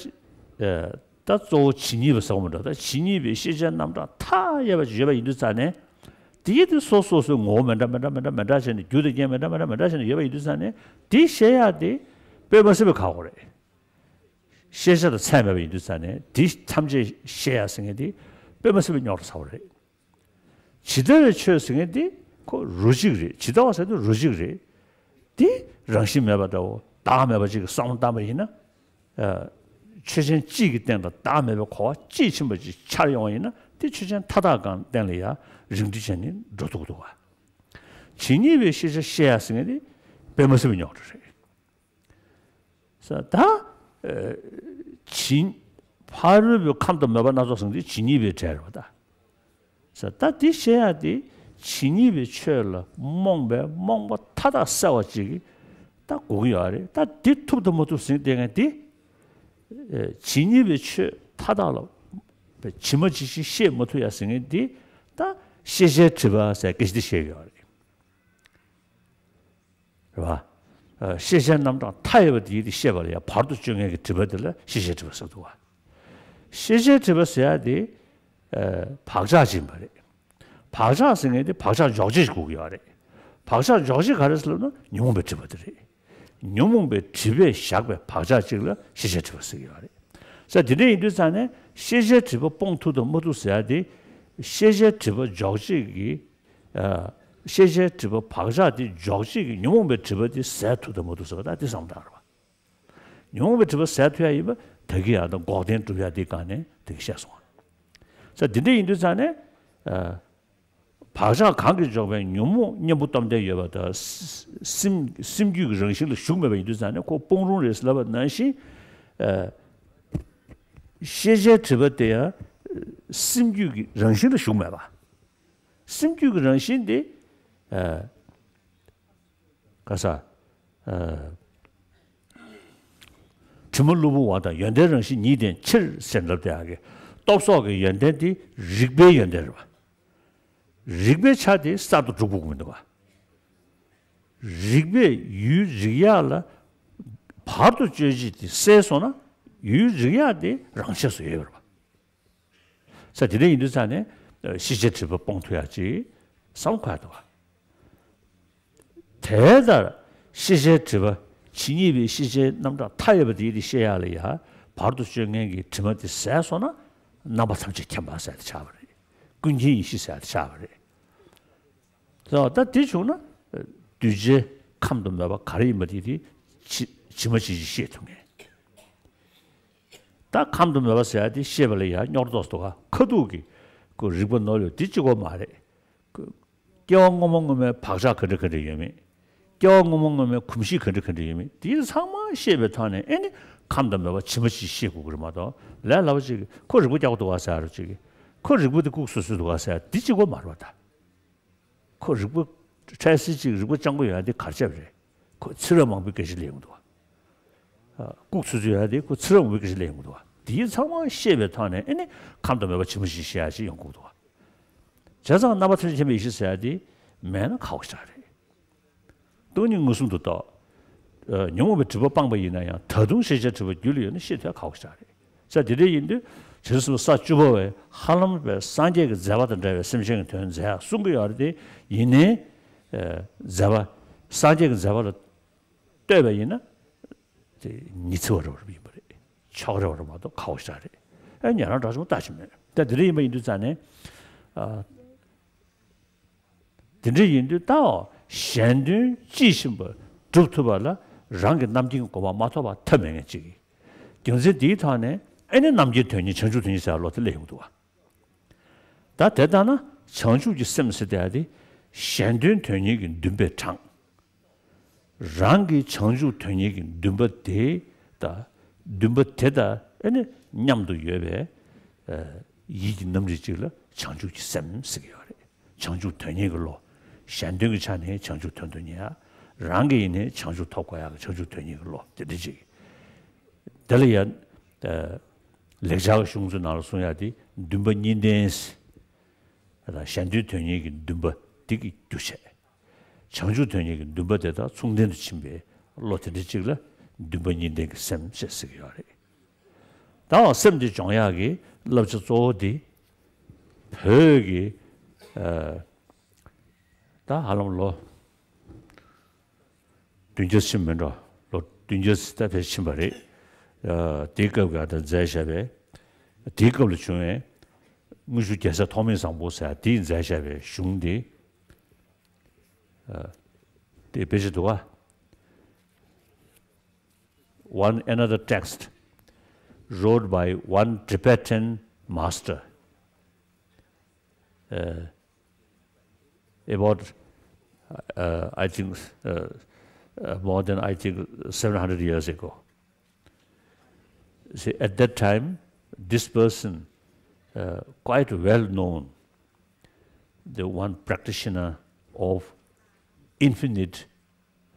ད་གཙོ་བོ་ཇི་སྙེད་པའི་ཟེར་བ་མི་འདྲ། ད་ཇི་སྙེད་པའི་ཤེས་བྱའི་རྣམ་གྲངས་མཐའ་ཡས་པ་ཅིག་ཡོད་པ་ཡིན་དུས་ཙང་ནས། དེའི་དེ་སོ་སོ་སོའི་ངོ་བོ་མི་འདྲ་མི་འདྲ་མི་འདྲ་མི་འདྲ་བྱས་ནས། རྒྱུ་དང་རྐྱེན་མི་འདྲ་མི་འདྲ་མི་འདྲ་བྱས་ནས་ཡོད་པ་ཡིན་དུས་ཙང་ནས། དེ་ཤེས་ཡག་དེ་དཔེ་མ་སྲིད་པའི་ཁག་པོ་རེད། ཤེས་བྱ་དང་ཚད་མེད་པ་ཡིན་དུས་ཙང་ནས་དེ་ཐམས་ཅད་ཤེས་ཡག་ཟེར་མཁན་དེ་དཔེ་མ་སྲིད་པའི་རྙོག་དྲ་ཚ་པོ་རེད། ཇི་ལྟ་བའི་ཆོས་ཟེར་མཁན་དེ་ཁོ་རོ་གཅིག་རེད། ཇི་ལྟ་བ་ཟེར་དུས་རོ་གཅིག་རེད། དེ་རང་བཞིན་མེད་པ་འདྲ་བོ་བདག་མེད་པ་ཅིག་གི་བསམ་བློ་བཏང་པ་ཡིན་ན། ཆོས་ཅན་གཅིག་གི་སྟེང་དུ་བདག་མེད་པའི་གོ་བ་དཔྱིས་ཕྱིན་པ་ཅིག་འཆར་ཡོང་བ་ཡིན་ན། དེ་ཆོས་ཅན་མཐའ་དག་གང་སྟེང་ལ་ཡང་རིགས་འགྲེ་བྱས་ནས་འགྲོ་ཐུབ་ཀྱི་འདུག་ག་ཇི་སྙེད་པའི་ཤེས་བྱ་ཤེས་ཡག་ཟེར་མཁན་དེ་དཔེ་མ་སྲིད་པའི་རྙོག་དྲ་རེད། ས་ད། ཇི། ཕ་རོལ་པོའི་ཁམས་དང་མོས་པ་སྣ་ཚོགས་ཟེར་མཁན་དེ་ཇི་སྙེད་པའི་གྲས་རེད་པ་ད། ས་ད་དེ་བཤད་ཡག་དེ་ཇི་སྙེད་པའི་ཆོས་ལ་རྨོངས་པའི་རྨོངས་པ་མཐའ་དག་བསལ་བ་ཅིག་གི་ད་དགོས་ཀྱི་ཡོད་རེད། ད་དེ་ཐུབ་དང་མ་ཐུབ་ཟེར་བསྡད་མཁན་དེ། ཇི་སྙེད་པའི་ཆོས་མཐའ་དག་ལ་ཇི་མ་ཇི་བཞིན་ཤེས་མ་ཐུབ་ཡག་ཟེར་མཁན་དེ། ད་ཤེས་བྱའི་སྒྲིབ་པ་ཟེར་སྐད་ཆ་དེ་བཤད་ཀྱི་ཡོད་རེད། རེད་བ། ཤེས་བྱའི་རྣམ་གྲངས་མཐའ་ཡས་པ་དེ་ཡིས་དེ་ཤེས་པ་ལ་ཡང་བར་དུ་གཅོད་མཁན་གྱི་སྒྲིབ་པ་དེ་ལ་ཤེས་བྱའི་སྒྲིབ་པ་ཟེར་འདུག་བ། ཤེས་བྱའི་སྒྲིབ་པ་ཟེར་ཡ་དེ་བག་ཆགས་ཅིག་ཡིན་པ་རེད། བག་ཆགས་ཟེར་མཁན་དེ་བག་ཆགས་འཇོག་བྱེད་ཅིག་དགོས་ཀྱི་ཡོད་རེད། བག་ཆགས་འཇོག་བྱེད་ག་རེ་ཟེར་ལབ་ན་ཉོན་མོངས་པའི་སྒྲིབ་པ་དེ་རེད། ཉོན་མོངས་པའི་སྒྲིབ་པས་བཞག་པའི་བག་ཆགས་གཅིག་ལ་ཤེས་བྱའི་སྒྲིབ་པ་ཟེར་གྱི་ཡོད་རེད། ས་དེ་འདྲ་ཡིན་དུས་ཙང་ནས་ཤེས་བྱའི་སྒྲིབ་པ་སྤོང་ཐུབ་དང་མ་ཐུབ་ཟེར་ཡ་དེ། ཤེས་བྱའི་སྒྲིབ་པ་འཇོག་བྱེད་ཀྱི། ཤེས་བྱའི་སྒྲིབ་པ་བག་ཆགས་དེ་འཇོག་བྱེད་ཀྱི་ཉོན་མོངས་པའི་སྒྲིབ་པ་དེ་ཟད་ཐུབ་དང་མ་ཐུབ་ཟེར་བ་ད་དེ་བསམ་བློ་བཏང་རོགས། ཉོན་མོངས་པའི་སྒྲིབ་པ་ཟད་ཐུབ་ཡ་ཡིན་པ་ད་གི་ཡང་ད་འགོག་བདེན་སྒྲུབ་ཡ་དེ་སྒང་ནས་དེ་གི་བཤད་སོང་། ས་དེ་འདྲ་ཡིན་དུས་ཙང་ནས། བག་ཆགས་གང་གིས་འཇོག་པའི་ཉོན་མོངས་གཉེན་པོ་སྟོབས་ལྡན་ཡོད་པ་དང་། སེམས་སེམས་རྒྱུད་ཀྱི་རང་བཞིན་ལ་ཞུགས་མེད་པ་ཡིན་དུས་ཙང་ནས་ཁོ་སྤོང་རུང་རེད་ཟེར་ལབ་པ་ནང་བཞིན། ཤེས་བྱའི་སྒྲིབ་པ་དེ་ཡང་སེམས་རྒྱུད་ཀྱི་རང་བཞིན་ལ་ཞུགས་མེད་པ། སེམས་རྒྱུད་ཀྱི་རང་བཞིན་དེ། ག་ས། དྲི་མ་གློ་བུར་བ་དང་ཡོན་ཏན་རང་བཞིན་ཉིད་ལྡན་ཕྱིར་ཟེར་ལབ་དེ་ཡང་གི་སྟོབས་སོགས་ཀྱི་ཡོན་ཏན་དེ་རིག་པའི་ཡོན་ཏན་རེད་པ། རིག་པའི་ཆ་དེ་གསར་དུ་སྒྲུབ་དགོས་ཀྱི་མི་འདུག་ག་རིག་པས་ཡུལ་རིག་ཡག་ལ་བར་དུ་གཅོད་བྱེད་དེ་བསལ་སོང་ན་ཡུལ་རིག་ཡག་དེ་རང་ཆས་སུ་ཡོད་པ་རེད་པ། ས་དེ་འདྲ་ཡིན་དུས་ཙང་ནས་ཤེས་བྱའི་སྒྲིབ་པ་སྤོང་ཐུབ་ཡག་ཅིག་བསམ་དགོས་ཡག་འདུག་ག་དེ་ལྟར་ཤེས་བྱའི་སྒྲིབ་པ་ཇི་སྙེད་པའི་ཤེས་བྱའི་རྣམ་གྲངས་མཐའ་ཡས་པ་དེ་ཡིས་དེ་ཤེས་ཡག་ལ་ཡང་བར་དུ་གཅོད་མཁན་གྱི་དྲི་མ་དེ་ཟད་སོང་ན་རྣམ་པ་ཐམས་ཅད་མཁྱེན་པ་ཟེར་དེ་ཆགས་པ་རེད། ཀུན་མཁྱེན་ཡེ་ཤེས་ཟེར་དེ་ཆགས་པ་རེད། ད་དེ་བྱུང་ན་གདུལ་བྱའི་ཁམས་དང་མོས་པ་ག་རེ་ཡིན་པ་དེ་དེ་ཇི་ཇི་མ་ཇི་བཞིན་ཤེས་ཐུབ་མཁན། ད་ཁམས་དང་མོས་པ་ཟེར་ཡ་དེ་ཤེས་པ་ལ་ཡང་རྙོག་དྲ་ཏོག་ཙམ་འདུག་ག་ཁ་ཐུག་གི་ཁོ་རིག་པ་ནོར་ཡོད་དེ་གཅིག་པོ་མ་རེད། སྐྱེ་བ་སྔོན་མ་སྔོན་མའི་བག་ཆགས་ག་འདྲ་ག་འདྲ་ཡོད་མེད། སྐྱེ་བ་སྔོན་མ་སྔོན་མའི་གོམས་གཤིས་ག་འདྲ་ག་འདྲ་ཡོད་མེད་དེ་ཚང་མ་ཤེས་པའི་ཐོག་ནས་ཨེ་ནི་ཁམས་དང་མོས་པ་ཇི་མ་ཇི་བཞིན་ཤེས་དགོས་ཀྱི་རེད་མ་གཏོགས་ལས་སླ་པོ་ཅིག་ཁོ་རིག་པ་རྒྱག་གི་འདུག་ག་ཟེར་ཡ་རོ་ཅིག་ཁོ་རིག་པ་དེ་ལྐུགས་སོ་སོ་འདུག་ག་ཟེར་ཡ་དེ་གཅིག་པོ་མ་རེད་པ་ད། ཁོ་རིག་པ་འཕྲལ་སེལ་ཅིག་རིག་པ་སྤྱང་པོ་ཡོད་ཡ་དེ་གར་ཆགས་པ་རེད། ཁོ་ཚེ་རབས་མང་པོའི་སྐད་ཆ་ལས་ཡོང་འདུག་ག་ལྐུགས་ཚུལ་ཚུལ་ཡོད་ཡ་དེ་ཁོ་ཚེ་རབས་མང་པོའི་སྐད་ཆ་ལས་ཡོང་འདུག་ག་དེ་ཚང་མ་ཤེས་པའི་ཐོག་ནས་ཨེ་ནི་ཁམས་དང་མོས་པ་ཇི་མ་ཇི་བཞིན་ཤེས་ཡ་ཅིག་ཡོང་དགོས་འདུག་ག་བྱས་ཙང་རྣམ་པ་ཐམས་ཅད་མཁྱེན་པའི་ཡེ་ཤེས་ཟེར་ཡ་དེ་མེད་ན་ཁག་པོ་ཞེ་དྲག་རེད། སྟོང་ཉིད་མངོན་སུམ་དུ་རྟོགས། ཉོན་མོངས་པའི་སྒྲིབ་པ་སྤངས་པ་ཡིན་ན་ཡང་ད་དུང་ཤེས་བྱའི་སྒྲིབ་པ་རྒྱུད་ལ་ཡོད་ན་ཤེས་ཐུབ་ཡ་ཁག་པོ་ཞེ་དྲག་རེད། ས་དེ་འདྲ་ཡིན་དུས་བྱང་ཆུབ་སེམས་དཔའ་ས་བཅུ་པ་བས་ཧ་ལམ་པའི་སངས་རྒྱས་ཀྱི་མཛད་པ་དང་འབྲེལ་བའི་སེམས་ཅན་གྱི་དོན་མཛད་ཡ་གསུང་གི་ཡོད་རེད་དེ་ཡིན་ནའི། མཛད་པ་སངས་རྒྱས་ཀྱི་མཛད་པ་ལ་ལྟོས་པ་ཡིན་ན། དེ་ཉི་ཚེ་བ་རེ་བ་ཡིན་པ་རེད། ཆོག་རེ་བ་རེ་མ་གཏོགས་ཁག་པོ་ཞེ་དྲག་རེད། ཨེ་ཉན་རང་འདྲ་ཆུང་ལྟ་ཞིག་མེད། ད་དེ་འདྲ་ཡིན་པ་ཡིན་དུས་ཙང་ནས། དེ་འདྲ་ཡིན་དུས་ད་གཞན་དོན་དཔྱིས་ཕྱིན་པ་སྒྲུབ་ཐུབ་པ་ལ་རང་གི་རྣམ་མཁྱེན་གྱི་གོ་འཕང་མ་ཐོབ་པ་ཐབས་མེད་ངེས་གཅིག་གི། རྒྱུ་མཚན་དེའི་ཐོག་ནས་ཨེ་ནི་རྣམ་མཁྱེན་དོན་གཉེར་བྱང་ཆུབ་དོན་གཉེར་ཟེར་བ་ལོ་དེ་སླེབས་ཡོང་གི་འདུག་བ། ད་དེ་ལྟ་ན་བྱང་ཆུབ་ཀྱི་སེམས་ཟེར་དེ་ཡ་དེ་གཞན་དོན་དོན་གཉེར་གྱི་འདུན་པས་དྲངས། རང་གི་བྱང་ཆུབ་དོན་གཉེར་གྱི་འདུན་པ་དེ་དང་འདུན་པ་དེ་དང་ཨེ་ནི་མཉམ་དུ་ཡོད་པའི་ཡིད་ཀྱི་རྣམ་རིག་ཅིག་ལ་བྱང་ཆུབ་ཀྱི་སེམས་ཟེར་གྱི་ཡོད་རེད། བྱང་ཆུབ་དོན་གཉེར་གྱི་བློ། གཞན་དོན་གྱི་ཆ་ནས་བྱང་ཆུབ་དོན་དུ་གཉེར་ཡ། རང་གི་ཡིན་ནའི་བྱང་ཆུབ་ཐོབ་དགོས་ཡ་གི་བྱང་ཆུབ་དོན་གཉེར་གྱི་བློ་དེ་འདྲ་ཅིག་དེ་ལ་ཡང་། ལེགས་སྦྱར་གྱི་གཞུང་ཚོའི་ནང་ལ་གསུང་ཡ་དེ་འདུན་པ་གཉིས་ལྡན་ཟེར། གཞན་དོན་དོན་གཉེར་གྱི་འདུན་པ་དེ་གི་རྒྱུ་བྱས། བྱང་ཆུབ་དོན་གཉེར་གྱི་འདུན་པ་དེ་དང་མཚུངས་ལྡན་དུ་ཕྱིན་པའི་བློ་དེ་འདྲ་གཅིག་ལ་འདུན་པ་གཉིས་ལྡན་གྱི་སེམས་ཞེས་ཟེར་གྱི་ཡོད་རེད། ད་སེམས་དེ་སྦྱོང་ཡག་གི་བསླབ་བྱ་གཙོ་བོ་དེ་བོད་ཀྱི་ད་ཧ་ལམ་ལོ་བདུན་བརྒྱ་ཕྱིན་མི་འགྲོ། ལོ་བདུན་བརྒྱ་ཙམ་ད་ཕེབས་ཕྱིན་པ་རེད། དེའི་སྐབས་ཀྱི་ཨ་ད་མཛད་བཞག་པའི་དེའི་སྐབས་ལ་བྱུང་བའི་དངུལ་ཆུ་རྒྱལ་སྲས་ཐོགས་མེད་བཟང་པོ་ཟེར་དེས་མཛད་བཞག་པའི་གཞུང་དེ། དེ་དཔེ་ཆ་འདུག་ག One another text wrote by one Tibetan master. Uh, about, uh, I think, uh, uh, more than, I think, seven hundred years ago. See, at that time, this person, uh, quite well known, the one practitioner of infinite,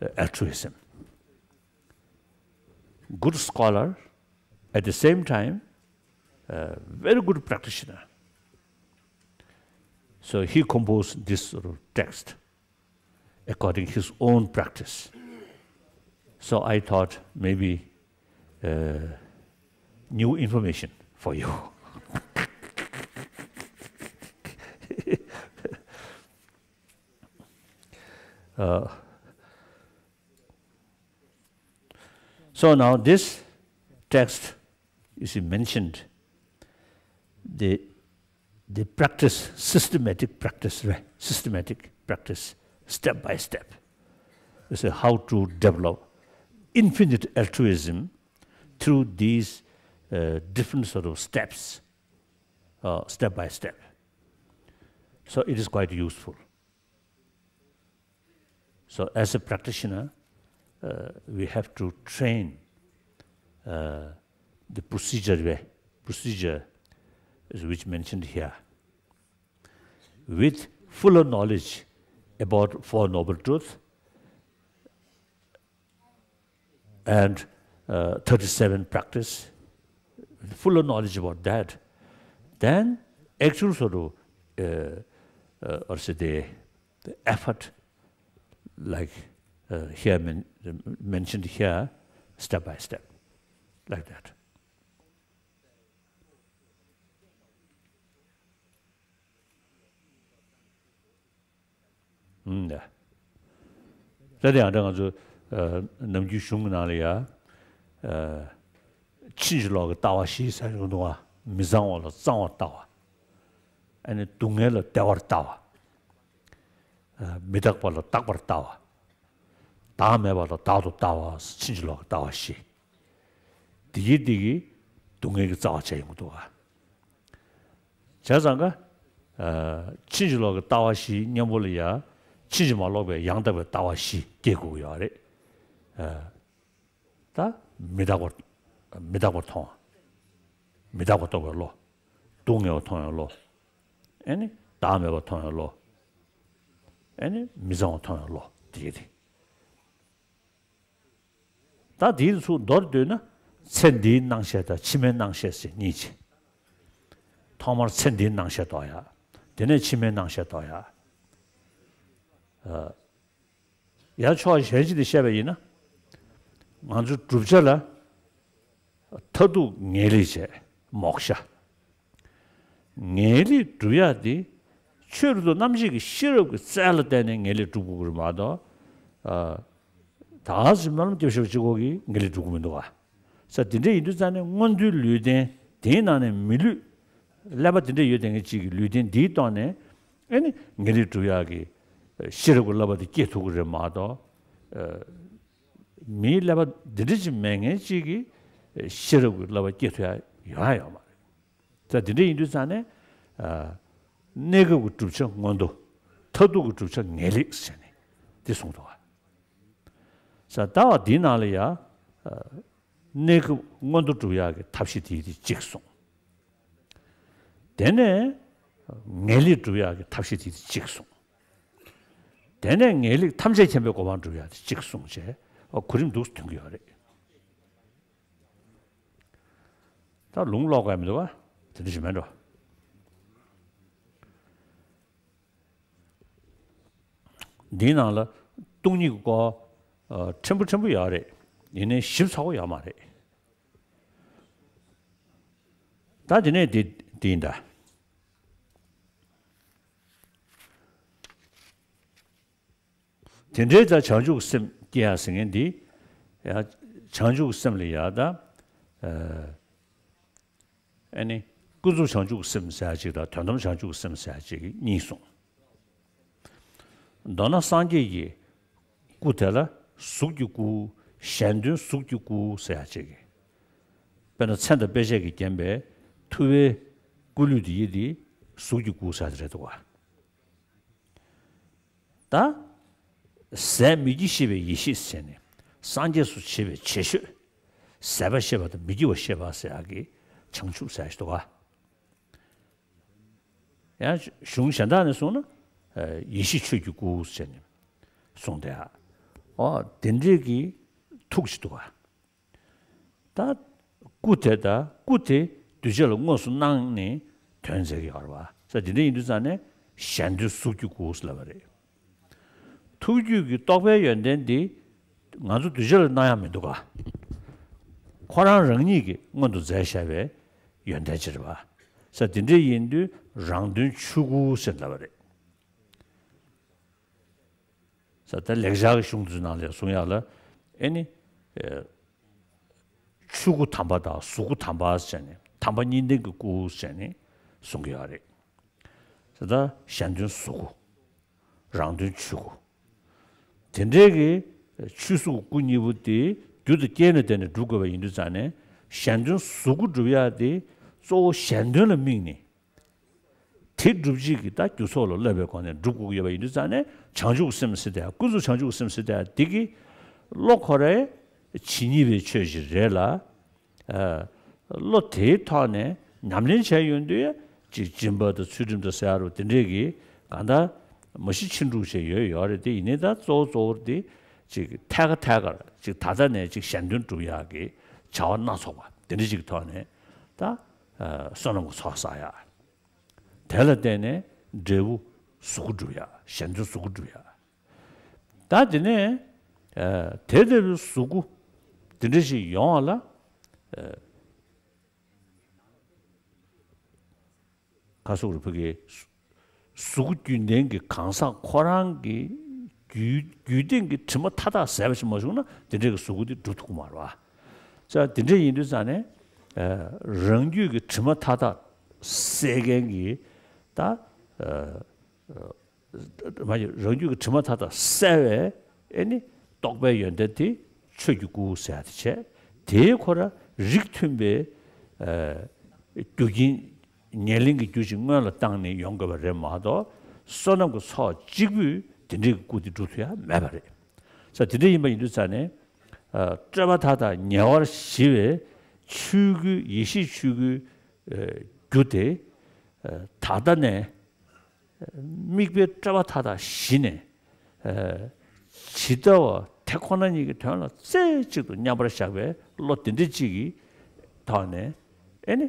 uh, altruism. Good scholar, at the same time, a very good practitioner. So he composed this sort of text according his own practice. So I thought maybe uh, new information for you. Uh, so now this text is mentioned the the practice, systematic practice, right? Systematic practice, step by step. You see how to develop infinite altruism through these uh, different sort of steps, uh, step by step. So it is quite useful. So as a practitioner, uh, we have to train uh, the procedure, procedure is which mentioned here, with fuller knowledge about Four Noble Truths and uh, thirty-seven practice, with fuller knowledge about that, then actual sort of, uh, uh, or say the, the effort, like uh, here men- mentioned here, step by step, like that. ད་དེ་ཡང་ད་ང་ཚོ་ནམ་རྒྱུན་གཞུང་གི་ནང་ལ་ཡ། ཕྱིན་ཅི་ལོག་གི་ལྟ་བ་བཞི་ཟེར་ཡོང་འདུག་བ། མི་གཙང་བ་ལ་གཙང་བར་ལྟ་བ། ཨ་ནི་སྡུག་བསྔལ་ལ་བདེ་བར་ལྟ་བ། མི་རྟག་པ་ལ་རྟག་པར་ལྟ་བ། བདག་མེད་པ་ལ་བདག་ཏུ་ལྟ་བ། ཕྱིན་ཅི་ལོག་གི་ལྟ་བ་བཞི། འདི་གིས་འདི་གིས་སྡུག་བསྔལ་གྱི་རྩ་བ་བྱས་ཡོང་གི་འདུག་བ། བྱས་ཙང་ཀ། ཕྱིན་ཅི་ལོག་གི་ལྟ་བ་བཞིའི་གཉེན་པོ་ལ་ཡང་ཕྱིན་ཅི་མ་ལོག་པའི་ཡང་དག་པའི་ལྟ་བ་བཞི་སྐྱེ་དགོས་ཀྱི་ཡོད་རེད། ད་མི་རྟག་པར་མི་རྟག་པར་མཐོང་བ། མི་རྟག་པ་རྟོགས་པའི་བློ། སྡུག་བསྔལ་བ་མཐོང་བའི་བློ། ཨེ་ནི་བདག་མེད་པ་མཐོང་བའི་བློ། ཨེ་ནི་མི་གཙང་བ་མཐོང་བའི་བློ་དེ་གྱད་དེ། ད་དེའི་ཚུར་མདོར་བསྡུས་ན་ཚེ་འདིའི་སྣང་ཤས་དང་ཕྱི་མའི་སྣང་ཤས་ཟེར་གཉིས་བྱས། ཐོག་མར་ཚེ་འདིའི་སྣང་ཤས་རྟོགས་ཡ། དེ་ནས་ཕྱི་མའི་སྣང་ཤས་རྟོགས་ཡ། ཡང་ཕྱོགས་གཞན་ཅིག་ནས་བཤད་པ་ཡིན་ན། ང་ཚོ་བསྒྲུབ་བྱ་ལ་མཐར་ཐུག་ངེས་ལེགས་བྱས་མོཀྵ། ངེས་ལེགས་སྒྲུབ་ཡག་འདི་ཆོས་རབ་ཏུ་རྣམ་འབྱེད་ཀྱི་ཤེས་རབ་ཀྱི་རྩལ་ལ་བརྟེན་ནས་ངེས་ལེགས་སྒྲུབ་དགོས་ཀྱི་རེད་མ་གཏོགས། ད་ག་ཟེ་སྨོན་ལམ་སྐྱབས་ཞབས་གཅིག་པོ་གིས་ངེས་ལེགས་སྒྲུབ་ཀྱི་མི་འདུག་ག་ས་དེ་འདྲ་ཡིན་དུས་ཙང་ནས་མངོན་མཐོའི་ལུས་རྟེན་དེའི་ནང་ནས་མི་ལུས་ཀླད་པ་དེ་འདྲ་ཡོད་དེ་ངེས་གཅིག་གི་ལུས་རྟེན་འདིའི་ཐོག་ནས་ཨེ་ནི་ངེས་ལེགས་སྒྲུབ་ཡག་གི་ཤེས་རབ་ཀྱི་བསླབ་པ་དེ་སྐྱེ་ཐུབ་ཀྱི་རེད་མ་གཏོགས། མིའི་ཀླད་པ་འདི་འདྲ་ཅིག་མེད་མཁན་ཅིག་གིས་ཤེས་རབ་ཀྱི་བསླབ་པ་སྐྱེ་ཐུབ་ཡ་ཡོང་ཡ་ཡོད་མ་རེད། ད་འདི་འདྲ་ཡིན་དུས་ཙང་ནས། གནས་སྐབས་ཀྱི་བསྒྲུབ་བྱ་མངོན་མཐོ། མཐར་ཐུག་གི་བསྒྲུབ་བྱ་ངེས་ལེགས་ཟེར་ནས་འདི་གསུངས་འདུག་བ། ས་ལྟ་བ་འདིའི་ནང་ལ་ཡ། གནས་སྐབས་མངོན་མཐོ་སྒྲུབ་ཡག་གི་ཐབས་ཤེས་དེ་དེ་གཅིག་གསུངས། དེ་ནས་ངེས་ལེགས་སྒྲུབ་ཡག་གི་ཐབས་ཤེས་དེ་དེ་གཅིག་གསུངས། དེ་ནས་ངེས་ལེགས་ཐམས་ཅད་མཁྱེན་པའི་གོ་འཕང་སྒྲུབ་ཡག་དེ་གཅིག་གསུངས་བྱས། ཨ་གོ་རིམ་འདུག་སེ་མཐུན་གྱི་ཡོད་རེད། ད་ལུང་ཀློག་དགོས་མི་འདུག་བ། དེ་འདྲ་ཞིག་མེད་འགྲོ། འདིའི་ནང་ལ་སྟོང་ཉིད་ཀྱི་སྐོར་ཕྲན་བུ་ཕྲན་བུ་ཡོད་རེད། ཡིན་ནའི་ཞིབ་ཚགས་པོ་ཡོད་མ་རེད། ད་དེ་ནས་འདི་འདི་ཡིན་ད། དེ་འདྲའི་ད་བྱང་ཆུབ་སེམས་སྐྱེ་ཡག་ཟེར་མཁན་འདི། ཡ། བྱང་ཆུབ་སེམས་ལ་ཡ་ད། ཨ་ནི། ཀུན་རྫོབ་བྱང་ཆུབ་སེམས་ཟེར་ཡག་ཅིག་དང་དོན་དམ་བྱང་ཆུབ་སེམས་ཟེར་ཡག་ཅིག་གཉིས་གསུངས། མདོར་ན་སངས་རྒྱས་ཀྱི་སྐུ་དེ་ལ་གཟུགས་ཀྱི་སྐུ། གཞན་དོན་གཟུགས་ཀྱི་སྐུ་ཟེར་ཡག་ཅིག་དཔེར་ན་ཚེ་དང་དཔེ་བྱད་ཀྱིས་བརྒྱན་པའི་ཐུབ་པའི་སྐུ་ལུས་དེ་ཡི་དེ་གཟུགས་ཀྱི་སྐུ་ཟེར་དེ་རེད་འདུག་ག་ད། ཟད་མི་བགྱིད་ཤེས་པའི་ཡེ་ཤེས་ཟེར་ནས། སངས་རྒྱས་སུ་བྱེད་པའི་བྱེད་ཆོས། ཟད་པ་ཤེས་པ་དང་མི་བགྱིད་པ་ཤེས་པ་ཟེར་ཡག་གི་བྱང་ཆུབ་ཟེར་ཡག་ཞིག་འདུག་ག་ཡང་གཞུང་གཞན་དག་ནས་གསུངས་ན། ཡེ་ཤེས་ཆོས་ཀྱི་སྐུ་ཟེར་ནས་གསུངས་ཏེ། ཨོ་དེ་འདྲས་ཀྱི་ཐུགས་ཀྱི་འདུག་ག་ད་སྐུ་དེ་དང་སྐུ་དེ་གདུལ་བྱ་ལ་དངོས་སུ་སྣང་ནས་དོན་མཛད་ཀྱི་ཡོད་རེད་བ། ས་དེ་འདྲ་ཡིན་དུས་ཙང་ནས་གཞན་དོན་གཟུགས་ཀྱི་སྐུ་ལབ་པ་རེད། ཐུགས་རྒྱུད་ཀྱི་རྟོགས་པའི་ཡོན་ཏན་འདི་ ང་ཚོ་གདུལ་བྱ་ལ་གནང་ཡག་མི་འདུག་ག་ཁོ་རང་རང་ཉིད་ཀྱིས་མངོན་དུ་མཛད་བཞག་པའི་ཡོན་ཏན་ཅིག་རེད་པ། ས་དེ་འདྲ་ཡིན་དུས་རང་དོན་ཆོས་སྐུ་ཟེར་ལབ་པ་རེད། ས་ད་ལེགས་སྦྱར་གྱི་གཞུང་དེ་ཚོའི་ནང་ལ་གསུང་ཡག་ལ་ཨེ་ནི། ཆོས་སྐུ་དམ་པ་དང་གཟུགས་སྐུ་དམ་པ་ཟེར་ནས་དམ་པ་གཉིས་ལྡན་གྱི་སྐུ་ཟེར་ནས་གསུང་གི་ཡོད་རེད། ད་གཞན་དོན་གཟུགས་སྐུ། རང་དོན་ཆོས་སྐུ། དེ་འདྲའི་གི་ཆོས་གཟུགས་སྐུ་གཉིས་པོ་དེ་རྒྱུ་དང་རྐྱེན་ལ་བརྟེན་ནས་འགྲུབ་དགོས་པ་ཡིན་དུས་ཙང་ནས་གཞན་དོན་གཟུགས་སྐུ་འགྲུབ་ཡག་དེ་གཙོ་བོ་གཞན་དོན་ལ་དམིགས་ནས། དེ་སྒྲུབ་བྱེད་ཀྱི་ད་རྒྱུ་ཚོགས་ལ་བསླབ་པའི་སྒོ་ནས་སྒྲུབ་དགོས་ཀྱི་ཡོད་པ་ཡིན་དུས་ཙང་ནས་བྱང་ཆུབ་ཀྱི་སེམས་ཟེར་དེ་ཀུན་རྫོབ་བྱང་ཆུབ་ཀྱི་སེམས་ཟེར་དེ་འདི་གི་བློ་ཁོ་རའི་ཇི་སྙེད་པའི་ཆོས་ཤིག་རེད་ལ། བློ་དེའི་ཐོག་ནས་ཉམས་ལེན་བྱས་ཡོང་དུས་ཅིག་སྦྱིན་པ་དང་ཚུལ་ཁྲིམས་དང་ཟེར་ཡ་རུ་དེ་འདྲས་ཀྱི་གང་ལྟར་མ་གཞི་ཕྱིན་དྲུག་བྱས་ཡོད་ཡོད་རེད། དེ་ཡིན་ནའི་ད་གཙོ་བོ་གཙོ་བོར་དེ་ཅིག་ཐད་ཀ་ཐད་ཀར་ཅིག་ད་ལྟ་ནས་ཅིག་གཞན་དོན་སྒྲུབ་ཡག་གི་བྱ་བ་སྣ་ཚོགས་པ་དེ་འདྲས་ཅིག་གི་ཐོག་ནས་ད་བསོད་ནམས་ཀྱི་ཚོགས་བསགས་ཡག་དེ་ལ་བརྟེན་ནས་འབྲས་བུ་གཟུགས་སྐུ་སྒྲུབ་ཡག་གཞན་དོན་གཟུགས་སྐུ་སྒྲུབ་ཡག་ད་དེ་ནས་དེ་ལྟ་བུའི་གཟུགས་སྐུ་དེ་འདྲ་ཞིག་ཡོང་བ་ལ། ཁ་སོག་རུ་ཕ་གི་གཟུགས་སྐུ་རྒྱུད་ལྡན་གྱི་གང་ཟག་ཁོ་རང་གི་རྒྱུད་རྒྱུད་སྟེང་གི་དྲི་མ་མཐའ་དག་ཟད་པ་ཞིག་མ་བྱུང་ན་དེ་འདྲའི་གི་གཟུགས་སྐུ་དེ་འགྲུབ་ཐུབ་ཀྱི་མ་རེད་བ། ཙང་དེ་འདྲ་ཡིན་དུས་ཙང་ནས་རང་རྒྱུད་ཀྱི་དྲི་མ་མཐའ་དག་སེལ་མཁན་གྱི་ད། མ་གཞི་རང་རྒྱུད་ཀྱི་དྲི་མ་མཐའ་དག་བསལ་བའི་ཨེ་ནི་རྟོགས་པའི་ཡོན་ཏན་དེ་ཆོས་ཀྱི་སྐུ་ཟེར་ཡ་དེ་བྱས། དེའི་ཁོ་ར་རིགས་མཐུན་པའི་རྒྱུ་རྐྱེན་ཉེར་ལེན་གྱི་རྒྱུ་ཞིག་སྔོན་ལ་བཏང་ནས་ཡོང་དགོས་པ་རེད་མ་གཏོགས་བསོད་ནམས་ཀྱི་ཚོགས་གཅིག་པུས་དེ་འདྲའི་སྐུ་དེ་འགྲུབ་ཐུབ་ཡ་མེད་པ་རེད། ས་དེ་འདྲ་ཡིན་པ་ཡིན་དུས་ཙང་ནས་སྤྲོས་པ་མཐའ་དག་ཉེ་བར་ཞི་བའི་ཆོས་སྐུའི་ཡེ་ཤེས་ཆོས་སྐུའི་རྒྱུ་དེ་ད་ལྟ་ནས། དམིགས་པའི་སྤྲོས་པ་མཐའ་དག་ཞི་ནས། ཇི་ལྟ་བ་དེ་ཁོ་ན་ཉིད་ཀྱི་དོན་ལ་རྩེ་གཅིག་ཏུ་མཉམ་པར་བཞག་པའི་བློ་དེ་འདྲ་གཅིག་གི་ཐོག་ནས་ཨེ་ནི་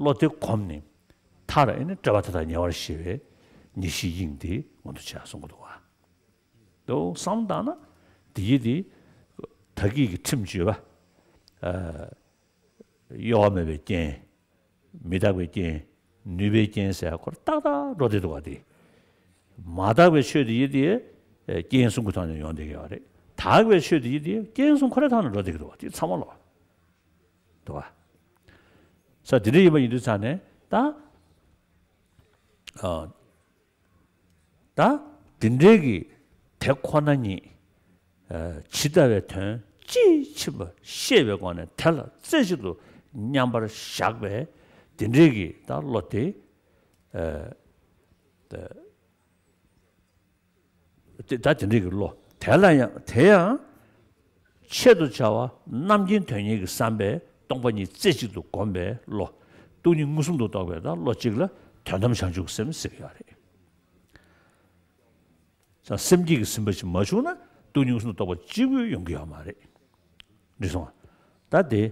བློ་དེ་གོམས་ནས་མཐར་ཨེ་ནི་སྤྲོས་པ་མཐའ་དག་ཉེ་བར་ཞི་བའི་ཉེར་ཞིའི་དབྱིངས་དེ་མངོན་དུ་བྱས་གསུང་གི་འདུག་བ། དོ་བསམ་བཏང་ན་དེ་ཡི་དེ་ད་གིན་གྱི་ཁྲིམས་བརྗོད་པ། གཡོ་བ་མེད་པའི་རྐྱེན། མི་རྟག་པའི་རྐྱེན། ནུས་པའི་རྐྱེན་ཟེར་ཁོ་ཏག་ཏག་འགྲོ་བསྡད་འདུག་བ་དེ། མ་དག་པའི་ཆོས་དེ་ཡི་དེ་རྐྱེན་གསུམ་གྱི་ཐོག་ནས་ཡོང་བསྡད་ཀྱི་ཡོད་རེད། དག་པའི་ཆོས་དེ་ཡི་དེ་རྐྱེན་གསུམ་ཁོ་རའི་ཐོག་ནས་འགྲོ་བསྡད་ཀྱི་འདུག་བ་དེ་ཚང་མ་ལོ། འདུག་བ། ས་དེ་འདྲ་ཡིན་པ་ཡིན་དུས་ཙང་ནས་ད། ད་དེ་འདྲའི་གི་དེ་ཁོ་ན་ཉིད་ཇི་ལྟ་བའི་དོན་དཔྱིས་ཕྱིན་པ་ཤེས་པའི་སྒོ་ནས་དེ་ལ་རྩེ་གཅིག་ཏུ་མཉམ་པར་བཞག་པའི་དེ་འདྲའི་གི་ད་བློ་དེ་ད་དེ་འདྲའི་གི་བློ་དེ་ལ་ཡང་དེ་ཡང་། ཆེད་དུ་བྱ་བ་རྣམ་མཁྱེན་དོན་གཉེར་གྱི་བསམ་པས་སྟོང་པ་ཉིད་རྩེ་གཅིག་ཏུ་བསྒོམས་པའི་བློ། སྟོང་ཉིད་མངོན་སུམ་དུ་རྟོགས་པའི་ད་བློ་གཅིག་ལ་དོན་དམ་བྱང་ཆུབ་སེམས་ཟེར་གྱི་ཡོད་རེད། ས་སེམས་བསྐྱེད་ཀྱི་སེམས་པ་ཞིག་མ་བྱུང་ན་སྟོང་ཉིད་མངོན་སུམ་དུ་རྟོགས་པ་གཅིག་པུ་ཡོང་གི་ཡོད་མ་རེད། འགྲིག་སོང་། ད་དེ་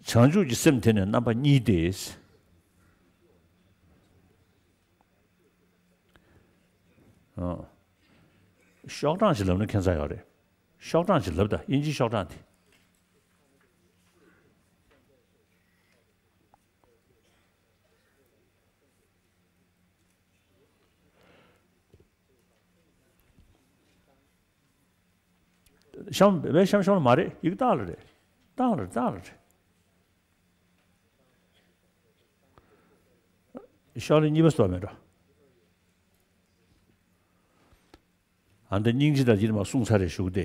བྱང་ཆུབ་ཀྱི་སེམས་དེ་ནི་རྣམ་པ་གཉིས་ཏེ། ཤོག་གྲངས་ཤིག་ལབ་ན་ཁྱད་མཚར་ཡོད་རེད། ཤོག་གྲངས་ཤིག་ལབ་དང་དབྱིན་ཇིའི་ཤོག་གྲངས་དེ། གཤམ་བས་གཤམ་གཤམ་ལ་མ་རེད། ཡིག་སྟག་ལ་རེད། སྟག་ལ་རེད། སྟག་ལ་རེད། ཤོག་ལེ་གཉིས་པ་སོ་མེད་འགྲོ། ཨ་འདི་སྙིང་རྗེ་དང་ཡིད་མ་གསུང་ཚར་རེ་བཞུགས་ཏེ།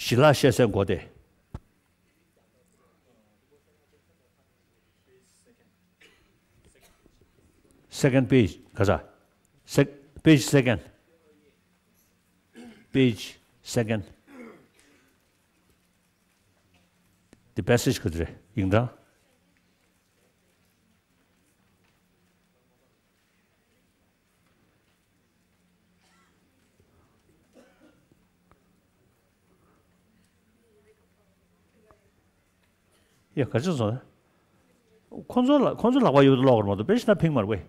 ཞི་ལྷག་བཤད་སའི་མགོ་སྟེ། Second page ག་ས། Sec- page second. Page second. The passage ག་ཚོད་རེད། ཡིག་འབྲང་། ཡ་ག་ཚོད་སོང་། ཁོ་ཚོ་ལ་ཁོ་ཚོ་ལག་པ་ཡོད་ཀློག་གར་མ་གཏོགས་དཔེ་ཤི་ན་ཕིང་མར་བས།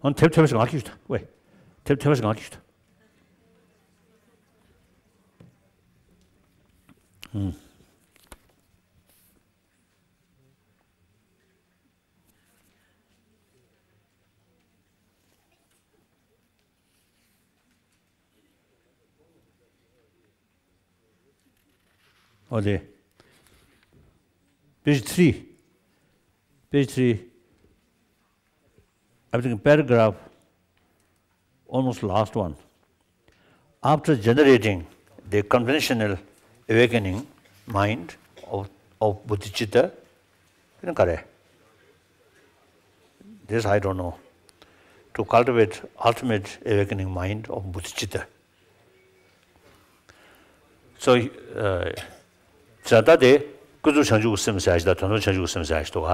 ཨ་དེབ་ཐོས་པ་ཞིག་ང་ཁྱེར་ཞུ་ད་ཝེ། དེབ་ཐོས་པ་ཞིག་ང་ཁྱེར་ཞུ་ད། ཨུམ། ཨོ་དེ། Page three. Page three. I think paragraph almost last one. After generating the conventional awakening mind of, of Bodhicitta, you know, correct? This I don't know. To cultivate ultimate awakening mind of Bodhicitta. So, uh, ད་ལྟ་དེ་ཀུན་རྫོབ་བྱང་ཆུབ་ཀྱི་སེམས་ཟེར་ཞིག་དང་དོན་དམ་བྱང་ཆུབ་ཀྱི་སེམས་ཟེར་ཞིག་འདུག་ག་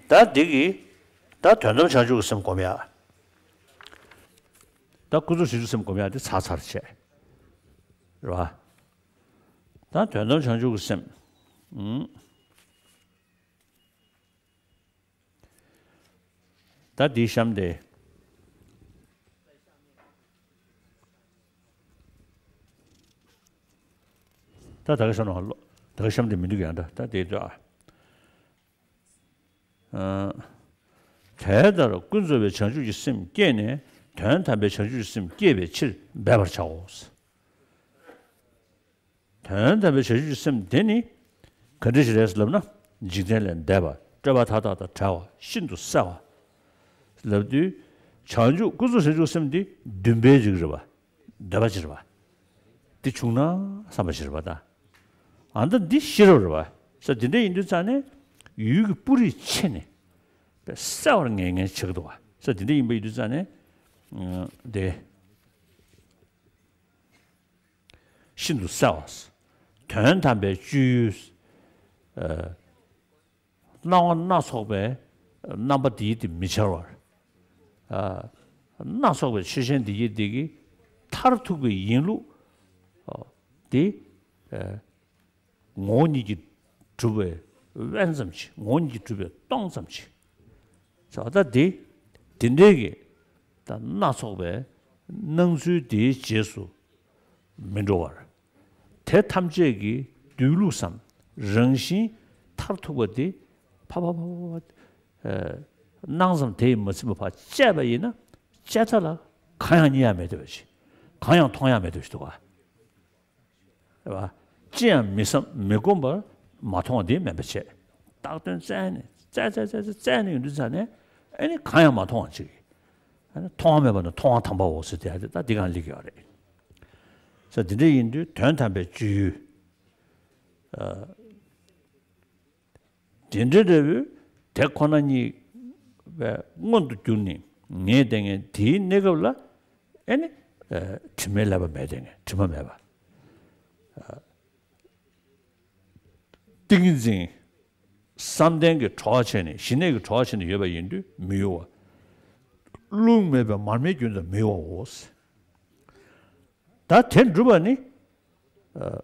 ད་འདི་གི་ད་དོན་དམ་བྱང་ཆུབ་ཀྱི་སེམས་སྒོམ་ཡ། ད་ཀུན་རྫོབ་བྱང་ཆུབ་སེམས་སྒོམ་ཡ་དེ་ཚར་ཚར་བྱས། རེད་བ། ད་དོན་དམ་བྱང་ཆུབ་ཀྱི་སེམས། ཨུམ། ད་འདི་གཤམ་དེ། ད་ད་ག་གཤམ་ནང་ལོ། ད་ག་གཤམ་དེ་མི་འདུག་ཡང་ད་ད་དེ་ད། ཨ། དེ་ལྟར་ཀུན་རྫོབ་པའི་བྱང་ཆུབ་ཀྱི་སེམས་བསྐྱེད་ནས་དོན་དམ་པའི་བྱང་ཆུབ་ཀྱི་སེམས་བསྐྱེད་པའི་ཕྱིར་འབད་པར་བྱའོ། དོན་དམ་པའི་བྱང་ཆུབ་ཀྱི་སེམས་དེ་ནི་ག་འདྲ་ཞིག་རེད་ལབ་ན། འཇིག་རྟེན་ལས་འདས་པ་སྤྲོས་པ་མཐའ་དག་དང་བྲལ་བ་ཤིན་ཏུ་གསལ་བ་ལབ་དུས། བྱང་ཆུབ་ཀུན་རྫོབ་བྱང་ཆུབ་སེམས་འདི་འདུན་པའི་རིགས་རེད་བ། འདོད་པ་ཅིག་རེད་བ། འདི་བྱུང་ན་བསམ་པ་ཞིག་རེད་བ་ད། ཨ་ད་འདི་ཤེས་རབ་རེད་བ། ས་འདི་འདྲ་ཡིན་དུས་ཙང་ནས་ཡུལ་གྱི་སྤུ་རིས་ཕྱེ་ནས་པས་གསལ་བར་ངེས་ངེས་བྱེད་ཀྱི་འདུག་བ། ས་འདི་འདྲ་ཡིན་པ་ཡིན་དུས་ཙང་ནས་དེ། ཤིན་ཏུ་གསལ་བ། དོན་དམ་པའི་སྤྱོད་ཡུལ། ཨ། སྣང་བ་སྣ་ཚོགས་པའི་རྣམ་པ་འདི་ཡིས་དེ་མི་འཆར་བར། ཨ། སྣ་ཚོགས་པའི་ཆོས་ཅན་འདི་ཡིས་འདི་གི་མཐར་ཐུག་པའི་ཡིན་ལུགས། ཨ། འདི། ཨ། ངོ་བོ་ཉིད་ཀྱིས་གྲུབ་པའི་དབེན་ཙམ་ཅིག་ངོ་བོ་ཉིད་ཀྱིས་གྲུབ་པའི་སྟོང་ཙམ་ཅིག་ཟེར་བ་ད་འདི། འདི་འདྲའི་གི་ད་སྣ་ཚོགས་པའི་སྣང་ཚུལ་དེའི་རྗེས་སུ་མི་འགྲོ་བར། དེ་ཐམས་ཅད་ཀྱི་སྡོད་ལུགས་སམ་རང་བཞིན་མཐར་ཐུག་པ་དེ་ཕ་ཕ་ཕ་ཕ་ཕ། ཨ། སྣང་ཙམ་དེ་ཡིས་མ་ཟིན་པ་ཕར་དཔྱད་པ་ཡིན་ན་དཔྱད་ད་ལ་གང་ཡང་རྙེད་ཡ་མེད་འདོད་པ་ཞིག་གང་ཡང་མཐོང་ཡ་མེད་འདོད་ཞིག་འདུག་ག་རེད་བ། ཅི་ཡང་མི་བསམ་མི་སྒོམ་པར་མ་མཐོང་བ་འདི་མེད་པ་བྱས། བཏགས་དོན་བཙལ་ནས་བཙལ་བཙལ་བཙལ་བཙལ་བཙལ་ནས་ཡོང་དུས་ཙང་ནས་ཨ་ནི་གང་ཡང་མ་མཐོང་བ་ཅིག་ཨ་ནི་མཐོང་བ་མེད་པ་ནི་མཐོང་བ་དམ་པའོ་ཟེར་དེ་ཨ་ནི་ད་འདི་གང་ལེགས་ཡོད་རེད། ས་འདི་འདྲ་ཡིན་དུས་དོན་དམ་པའི་སྤྱོད་ཡུལ། ཨ། དེ་འདྲ་འདྲ་བོའི་དེ་ཁོ་ན་ཉིད་པའི་མངོན་དུ་གྱུར་ནས་ངས་བསྟན་མཁན་དེའི་གནས་སྐབས་ལ་ཨེ་ནི་དྲི་མས་བསླད་པ་མེད་བསྟན་མཁན་དྲི་མ་མེད་པ། ཏིང་ངེ་འཛིན་བསམ་གཏན་གྱི་གྲོགས་བྱས་ནས་ཞི་གནས་ཀྱི་གྲོགས་བྱས་ནས་ཡོད་པ་ཡིན་དུས་མི་གཡོ་བ། རླུང་མེད་པའི་མར་མེའི་རྒྱུན་དུ་མི་གཡོ་བའོ། ད་དེ་འགྲུབ་པ་ནི། ཨ།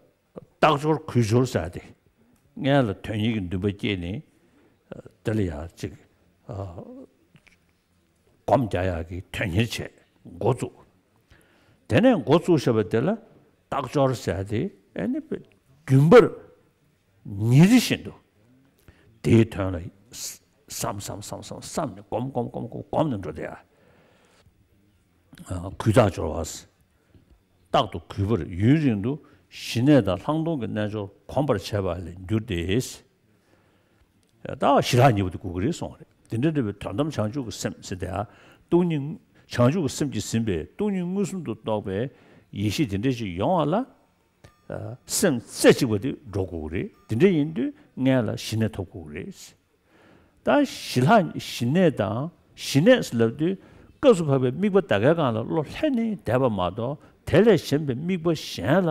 རྟག་སྦྱོར་གུས་སྦྱོར་ཟེར་ཏེ། སྔོན་ལ་དོན་གཉེར་གྱི་འདུན་པ་སྐྱེས་ནས། ཨ། དེ་ལ་ཡང་ཅིག་ཨ། སྒོམ་རྒྱག་ཡག་གི་དོན་གཉེར་བྱས་འགོ་བཙུགས། དེ་ནས་འགོ་བཙུགས་བཞག་པ་དེ་ལ་རྟག་སྦྱོར་ཟེར་ཏེ་ཨ་ནི་རྒྱུན་པར་ཉིན་རེ་བཞིན་དུ་དེའི་དོན་ལ་བསམ་བསམ་བསམ་བསམ་བསམ་ནས་སྒོམ་སྒོམ་སྒོམ་སྒོམ་སྒོམ་ནས་འགྲོ་བསྡད་ཡ། ཨ། གུས་རྟག་སྦྱོར་བ། རྟག་ཏུ་གུས་པར་ཡུན་རིང་དུ་ཞི་གནས་དང་ལྷག་མཐོང་གི་རྣལ་འབྱོར་གོམས་པར་བྱས་པ་ལས་འགྱུར་ཏེ། ད་ཞི་ལྷག་གཉིས་པོ་དེ་དགོས་ཀྱི་རེད་གསུངས་པ་རེད། དེ་འདྲ་འདྲ་བའི་དོན་དམ་བྱང་ཆུབ་ཀྱི་སེམས་ཟེར་དེ། སྟོང་ཉིད་བྱང་ཆུབ་ཀྱི་སེམས་ཀྱིས་ཟིན་པའི་སྟོང་ཉིད་མངོན་སུམ་དུ་རྟོགས་པའི་ཡེ་ཤེས་དེ་འདྲ་ཞིག་ཡོང་བ་ལ། ཨ། སེམས་རྩེ་གཅིག་པ་དེ་འགྲོ་དགོས་ཀྱི་རེད། དེ་འདྲ་ཡིན་དུས་སྔོན་ལ་ཞི་གནས་ཐོབ་དགོས་ཀྱི་རེད། ད་ཞི་ལྷག་ཞི་གནས་དང་ཞི་གནས་ལབ་དུས་སྐབས་སུ་བབས་པའི་དམིགས་པ་ད་གའི་སྒང་ལ་བློ་ལྷན་ནེ་བསྡད་པ་མ་གཏོགས་དེ་ལས་གཞན་པའི་དམིགས་པ་གཞན་ལ་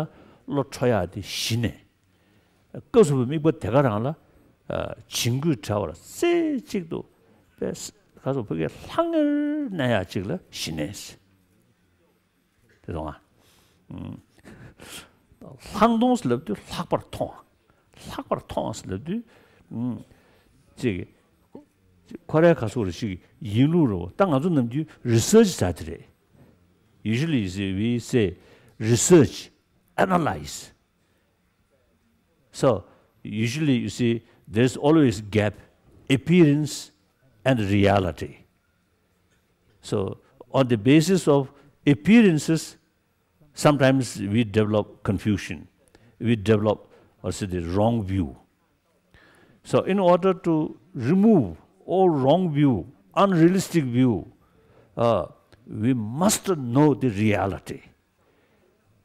བློ་འཕྲོ་ཡག་དེ་ཞི་གནས། སྐབས་སུ་བབས་པའི་དམིགས་པ་དེ་ག་རང་ལ་ཨ། བྱིང་རྒོད་བྲལ་བར་རྩེ་གཅིག་ཏུ་པས་ག་སོ་ཕ་གིའི་ལྷང་ངེར་གནས་ཡག་ཅིག་ལ་ཞི་གནས། དེ་དང་། ལྷག་མཐོང་ཟེར་ལབ་དུས་ལྷག་པར་མཐོང་། ལྷག་པར་མཐོང་ཟེར་ལབ་དུས། ཅིག་ཁོ་རའི་ག་སོགས་རེ་ཞིག་ཡིན་ལུགས་རོ། ད་ང་ཚོ་ནམ་རྒྱུན་research ཟེར་དེ་རེད། Usually you see, we say research, analyze. So usually you see, there's always gap, appearance and reality. So on the basis of appearances, sometimes we develop confusion, we develop, or say, the wrong view. So in order to remove all wrong view, unrealistic view, uh, we must know the reality.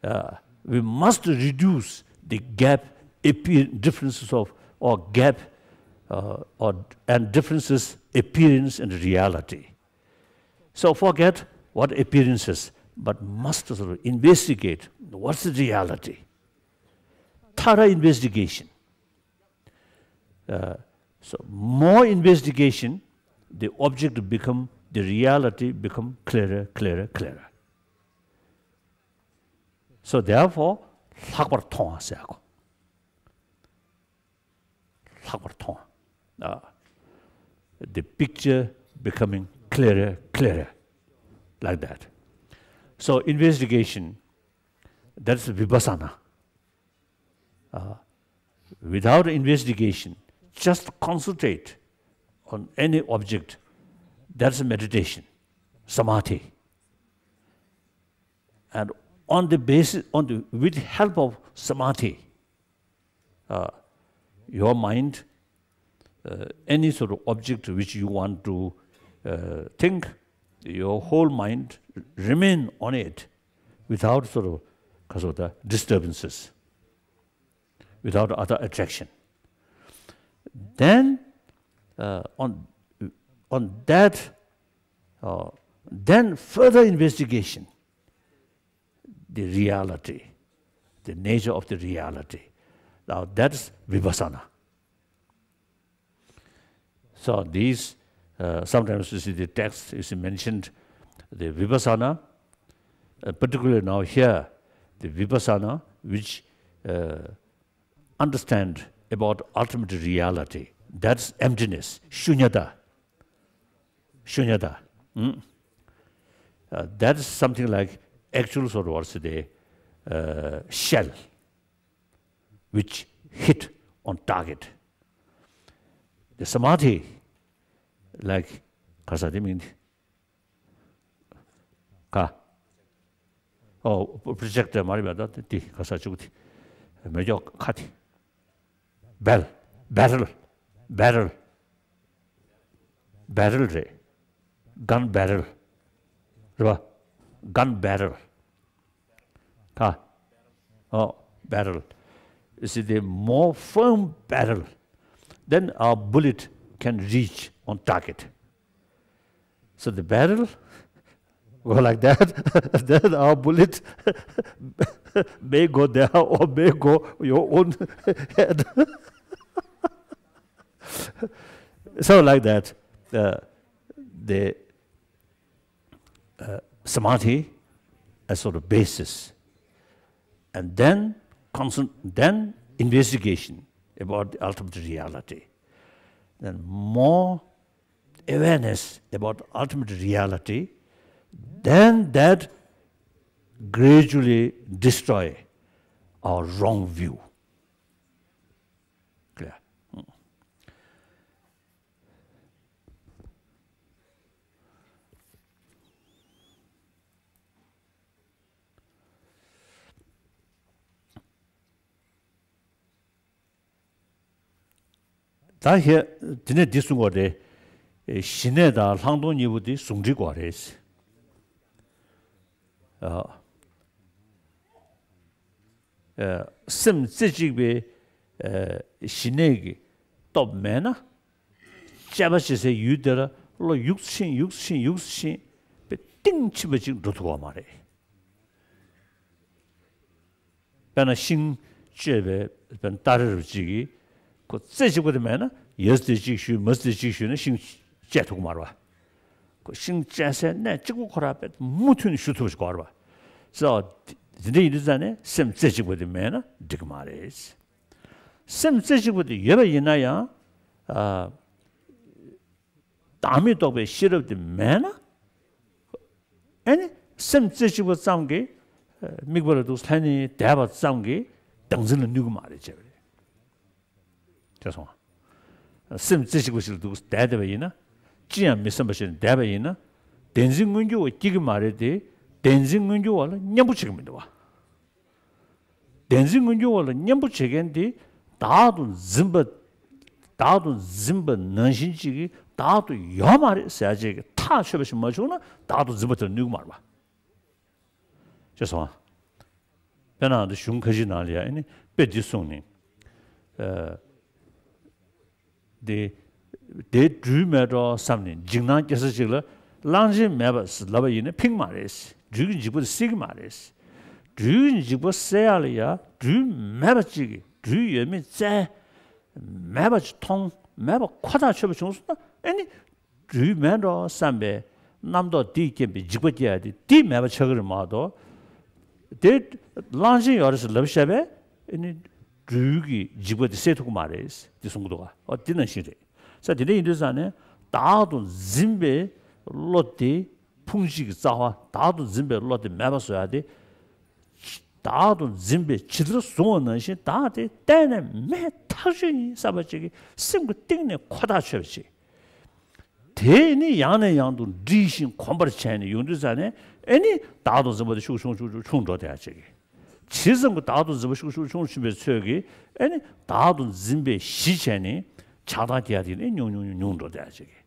Uh, we must reduce the gap, appear, differences of, or gap, uh, or, and differences, appearance and reality. So forget what appearances, but must sort of investigate what's the reality. Thorough investigation. Uh, so more investigation, the object become, the reality become clearer, clearer, clearer. So therefore, ལྷག་པར་མཐོང་བ་ཟེར་གོ། ལྷག་པར་མཐོང་བ། Uh, the picture becoming clearer, clearer, like that. So investigation, that's vipassana. Uh, without investigation, just concentrate on any object, that's meditation, samadhi. And on the basis, on the, with help of samadhi, uh, your mind, uh, any sort of object which you want to, uh, think, your whole mind remain on it without sort of, disturbances, without other attraction. Then, uh, on, on that, uh, then further investigation, the reality, the nature of the reality. Now that's vipassana. So these, uh, sometimes you see the text is mentioned, the vipassana, uh, particularly now here, the vipassana which, uh, understand about ultimate reality, that's emptiness, shunyata. Shunyata. Mm? Uh, that is something like actual sort of, what's the, uh, shell which hit on target. The samadhi, like, ག་ས་དེ་མིང་དེ། ག། ཨོ། projector མ་རེད་པ། ད་དེ་ག་ས་བཅུག་དེ། མེ་སྒྱོགས་ཁ་དེ། barrel, barrel, barrel, barrel རེད། gun barrel རེད་པ། gun barrel. ཁ། ཨོ། barrel. You see, the more firm barrel, then our bullet can reach on target. So the barrel go like that, then our bullet may go there or may go your own head. So like that, uh, the, uh, samadhi as sort of basis, and then constant, then investigation about the ultimate reality, then more awareness about ultimate reality, then that gradually destroy our wrong view. Clear? ད་ཧེ། དེ་ནས་འདི་གསུང་བ་རེད། ཞི་གནས་དང་ལྷག་མཐོང་གཉིས་པོ་དེ་ཟུང་འབྲེལ་དགོས་རེད། ཨ། ཨ། སེམས་རྩེ་གཅིག་པའི། ཨ། ཞི་གནས་ཀྱི་སྟོབས་མེད་ན། དཔྱད་པ་བྱེད་སའི་ཡུལ་དེ་ལ་བློ་ཡུག་ཕྱིན་ཡུག་ཕྱིན་ཡུག་ཕྱིན་པའི་གཏིང་ཕྱིན་པ་ཅིག་འགྲོ་ཐུབ་པ་མ་རེད། དཔེར་ན་ཤིང་གཅོད་པའི་དཔེར་ན་སྟ་རེ་རུ་གཅིག་གིས་ཁོ་རྩེ་གཅིག་པ་དེ་མེད་ན། ཡ་དེ་གཅིག་གཞུས་མ་དེ་གཅིག་གཞུས་ན་ཤིང་གཅད་ཐུབ་ཀྱི་མ་རེད་པ། ཁོ་ཤིང་གཅད་སའི་གནས་གཅིག་པོ་ཁོ་རང་དཔེ་མུ་མཐུད་ནས་གཞུ་ཐུབ་ཅིག་དགོས་རེད་པ། ཙང་དེ་འདྲ་ཡིན་དུས་ཙང་ནས་སེམས་རྩེ་གཅིག་པ་དེ་མེད་ན་འགྲིག་གི་མ་རེད། སེམས་རྩེ་གཅིག་པ་དེ་ཡོད་པ་ཡིན་ན་ཡང་། ཨ། བདག་མེད་རྟོགས་པའི་ཤེས་རབ་དེ་མེད་ན། ཨེ་ནི་སེམས་རྩེ་གཅིག་པ་ཙམ་གྱིས་དམིགས་པ་ལ་འདུག་ལྷན་ནེ་བསྡད་པ་ཙམ་གྱིས་བདག་འཛིན་ལ་གནོད་ཀྱི་མ་རེད་ཅེས་པ་རེད། ཅེས་སོང་། སེམས་རྩེ་གཅིག་པ་ཞིག་ལ་འདུག་བསྡད་བསྡད་པ་ཡིན་ན། ཅི་ཡང་མི་སེམས་པ་ཞིག་ལ་བསྡད་པ་ཡིན་ན། བདེན་འཛིན་མངོན་གྱུར་བ་སྐྱེ་གི་མ་རེད་དེ། བདེན་འཛིན་མངོན་གྱུར་བ་ལ་གཉེན་པོ་བྱེད་ཀྱི་མི་འདུག་བ། བདེན་འཛིན་མངོན་གྱུར་བ་ལ་གཉེན་པོ་བྱེད་མཁན་དེ། བདག་ཏུ་འཛིན་པ། བདག་ཏུ་འཛིན་པ་ནང་བཞིན་གཅིག་གིས་བདག་ཏུ་ཡོད་མ་རེད་ཟེར་ཡ་ཅིག་གིས་ཐག་ཆོད་པ་ཞིག་མ་བྱུང་ན་བདག་ཏུ་འཛིན་པ་དེ་ལ་གནོད་ཀྱི་མ་རེད་བ། ཅེས་སོང་། དཔེར་ན་འདི་གཞུང་ཁ་ཅིག་ནང་ལ་ཡང་ཨེ་ནི་དཔེ་འདི་གསུངས་ནས། ཨ། དེ། དེ་སྦྲུལ་མེད་འགྲོ་བསམ་ནས་འཇིགས་སྣང་སྐྱེ་ས་ཅིག་ལ་གླང་ཆེན་མེད་པ་ལབ་པ་ཡིན་ན་ཕན་གྱི་མ་རེད། སྦྲུལ་གྱི་འཇིགས་པ་དེ་སེལ་གྱི་མ་རེད། སྦྲུལ་གྱི་འཇིགས་པ་སེལ་ཡག་ལ་ཡ་སྦྲུལ་མེད་པ་ཅིག་གིས་སྦྲུལ་ཡོད་མེད་བཙལ། མེད་པ་ཅིག་མཐོང་མེད་པ་ཁོ་ཐག་ཆོད་པ་བྱུང་སོང་ན་ཨེ་ནི། སྦྲུལ་མེད་འགྲོ་བསམ་པའི་རྣམ་རྟོག་དེས་རྐྱེན་པས་འཇིགས་པ་སྐྱེ་ཡ་དེ་དེས་མེད་པ་ཆགས་ཀྱི་རེད་མ་གཏོགས། དེ་གླང་ཆེན་ཡོད་རེད་ཟེར་ལབ་བཤད་པས་ཨེ་ནི་སྦྲུལ་གྱི་འཇིགས་པ་དེ་སེལ་ཐུབ་ཀྱི་མ་རེད་དེ་གསུང་གི་འདུག་ག་ཨོ་དེ་ནང་བཞིན་རེད། ས་དེ་འདྲ་ཡིན་དུས་ཙང་ནས་བདག་ཏུ་འཛིན་པའི་བློ་དེ་ཕུང་བྱེད་ཀྱི་རྩ་བ་བདག་ཏུ་འཛིན་པའི་བློ་དེ་མེད་པ་བཟོ་ཡ་དེ། བདག་ཏུ་འཛིན་པས་ཇི་ལྟར་བཟུང་བ་ནང་བཞིན་བདག་དེ་གཏན་ནས་མེད་ཐག་ཆོད་ཡིན་བསམ་པ་ཅིག་གིས་སེམས་ཀྱི་གཏིང་ནས་ཁོ་ཐག་ཆོད་པ་ཅིག་དེ་ནི་ཡང་ནས་ཡང་དུ་འདྲིས་ཤིང་གོམས་པར་བྱས་ནས་ཡོང་དུས་ཙང་ནས་ཨེ་ནི་བདག་ཏུ་འཛིན་པ་དེ་ཤུགས་ཆུང་ཆུང་ཆུང་ཆུང་འགྲོ་བསྡད་ཡ་ཅིག་གིས། ཇི་ཙམ་གྱིས་བདག་ཏུ་འཛིན་པ་ཤུགས་ཆུང་ཆུང་ཕྱིན་པའི་ཚོད་ཀྱིས་ཨེ་ནི་བདག་ཏུ་འཛིན་པའི་གཞི་བྱས་ནས་ཆགས་སྡང་སྐྱེ་ཡ་དེ་ནི་ཉུང་ཉུང་ཉུང་ཉུང་འགྲོ་བསྡད་ཡ་ཅིག་གིས།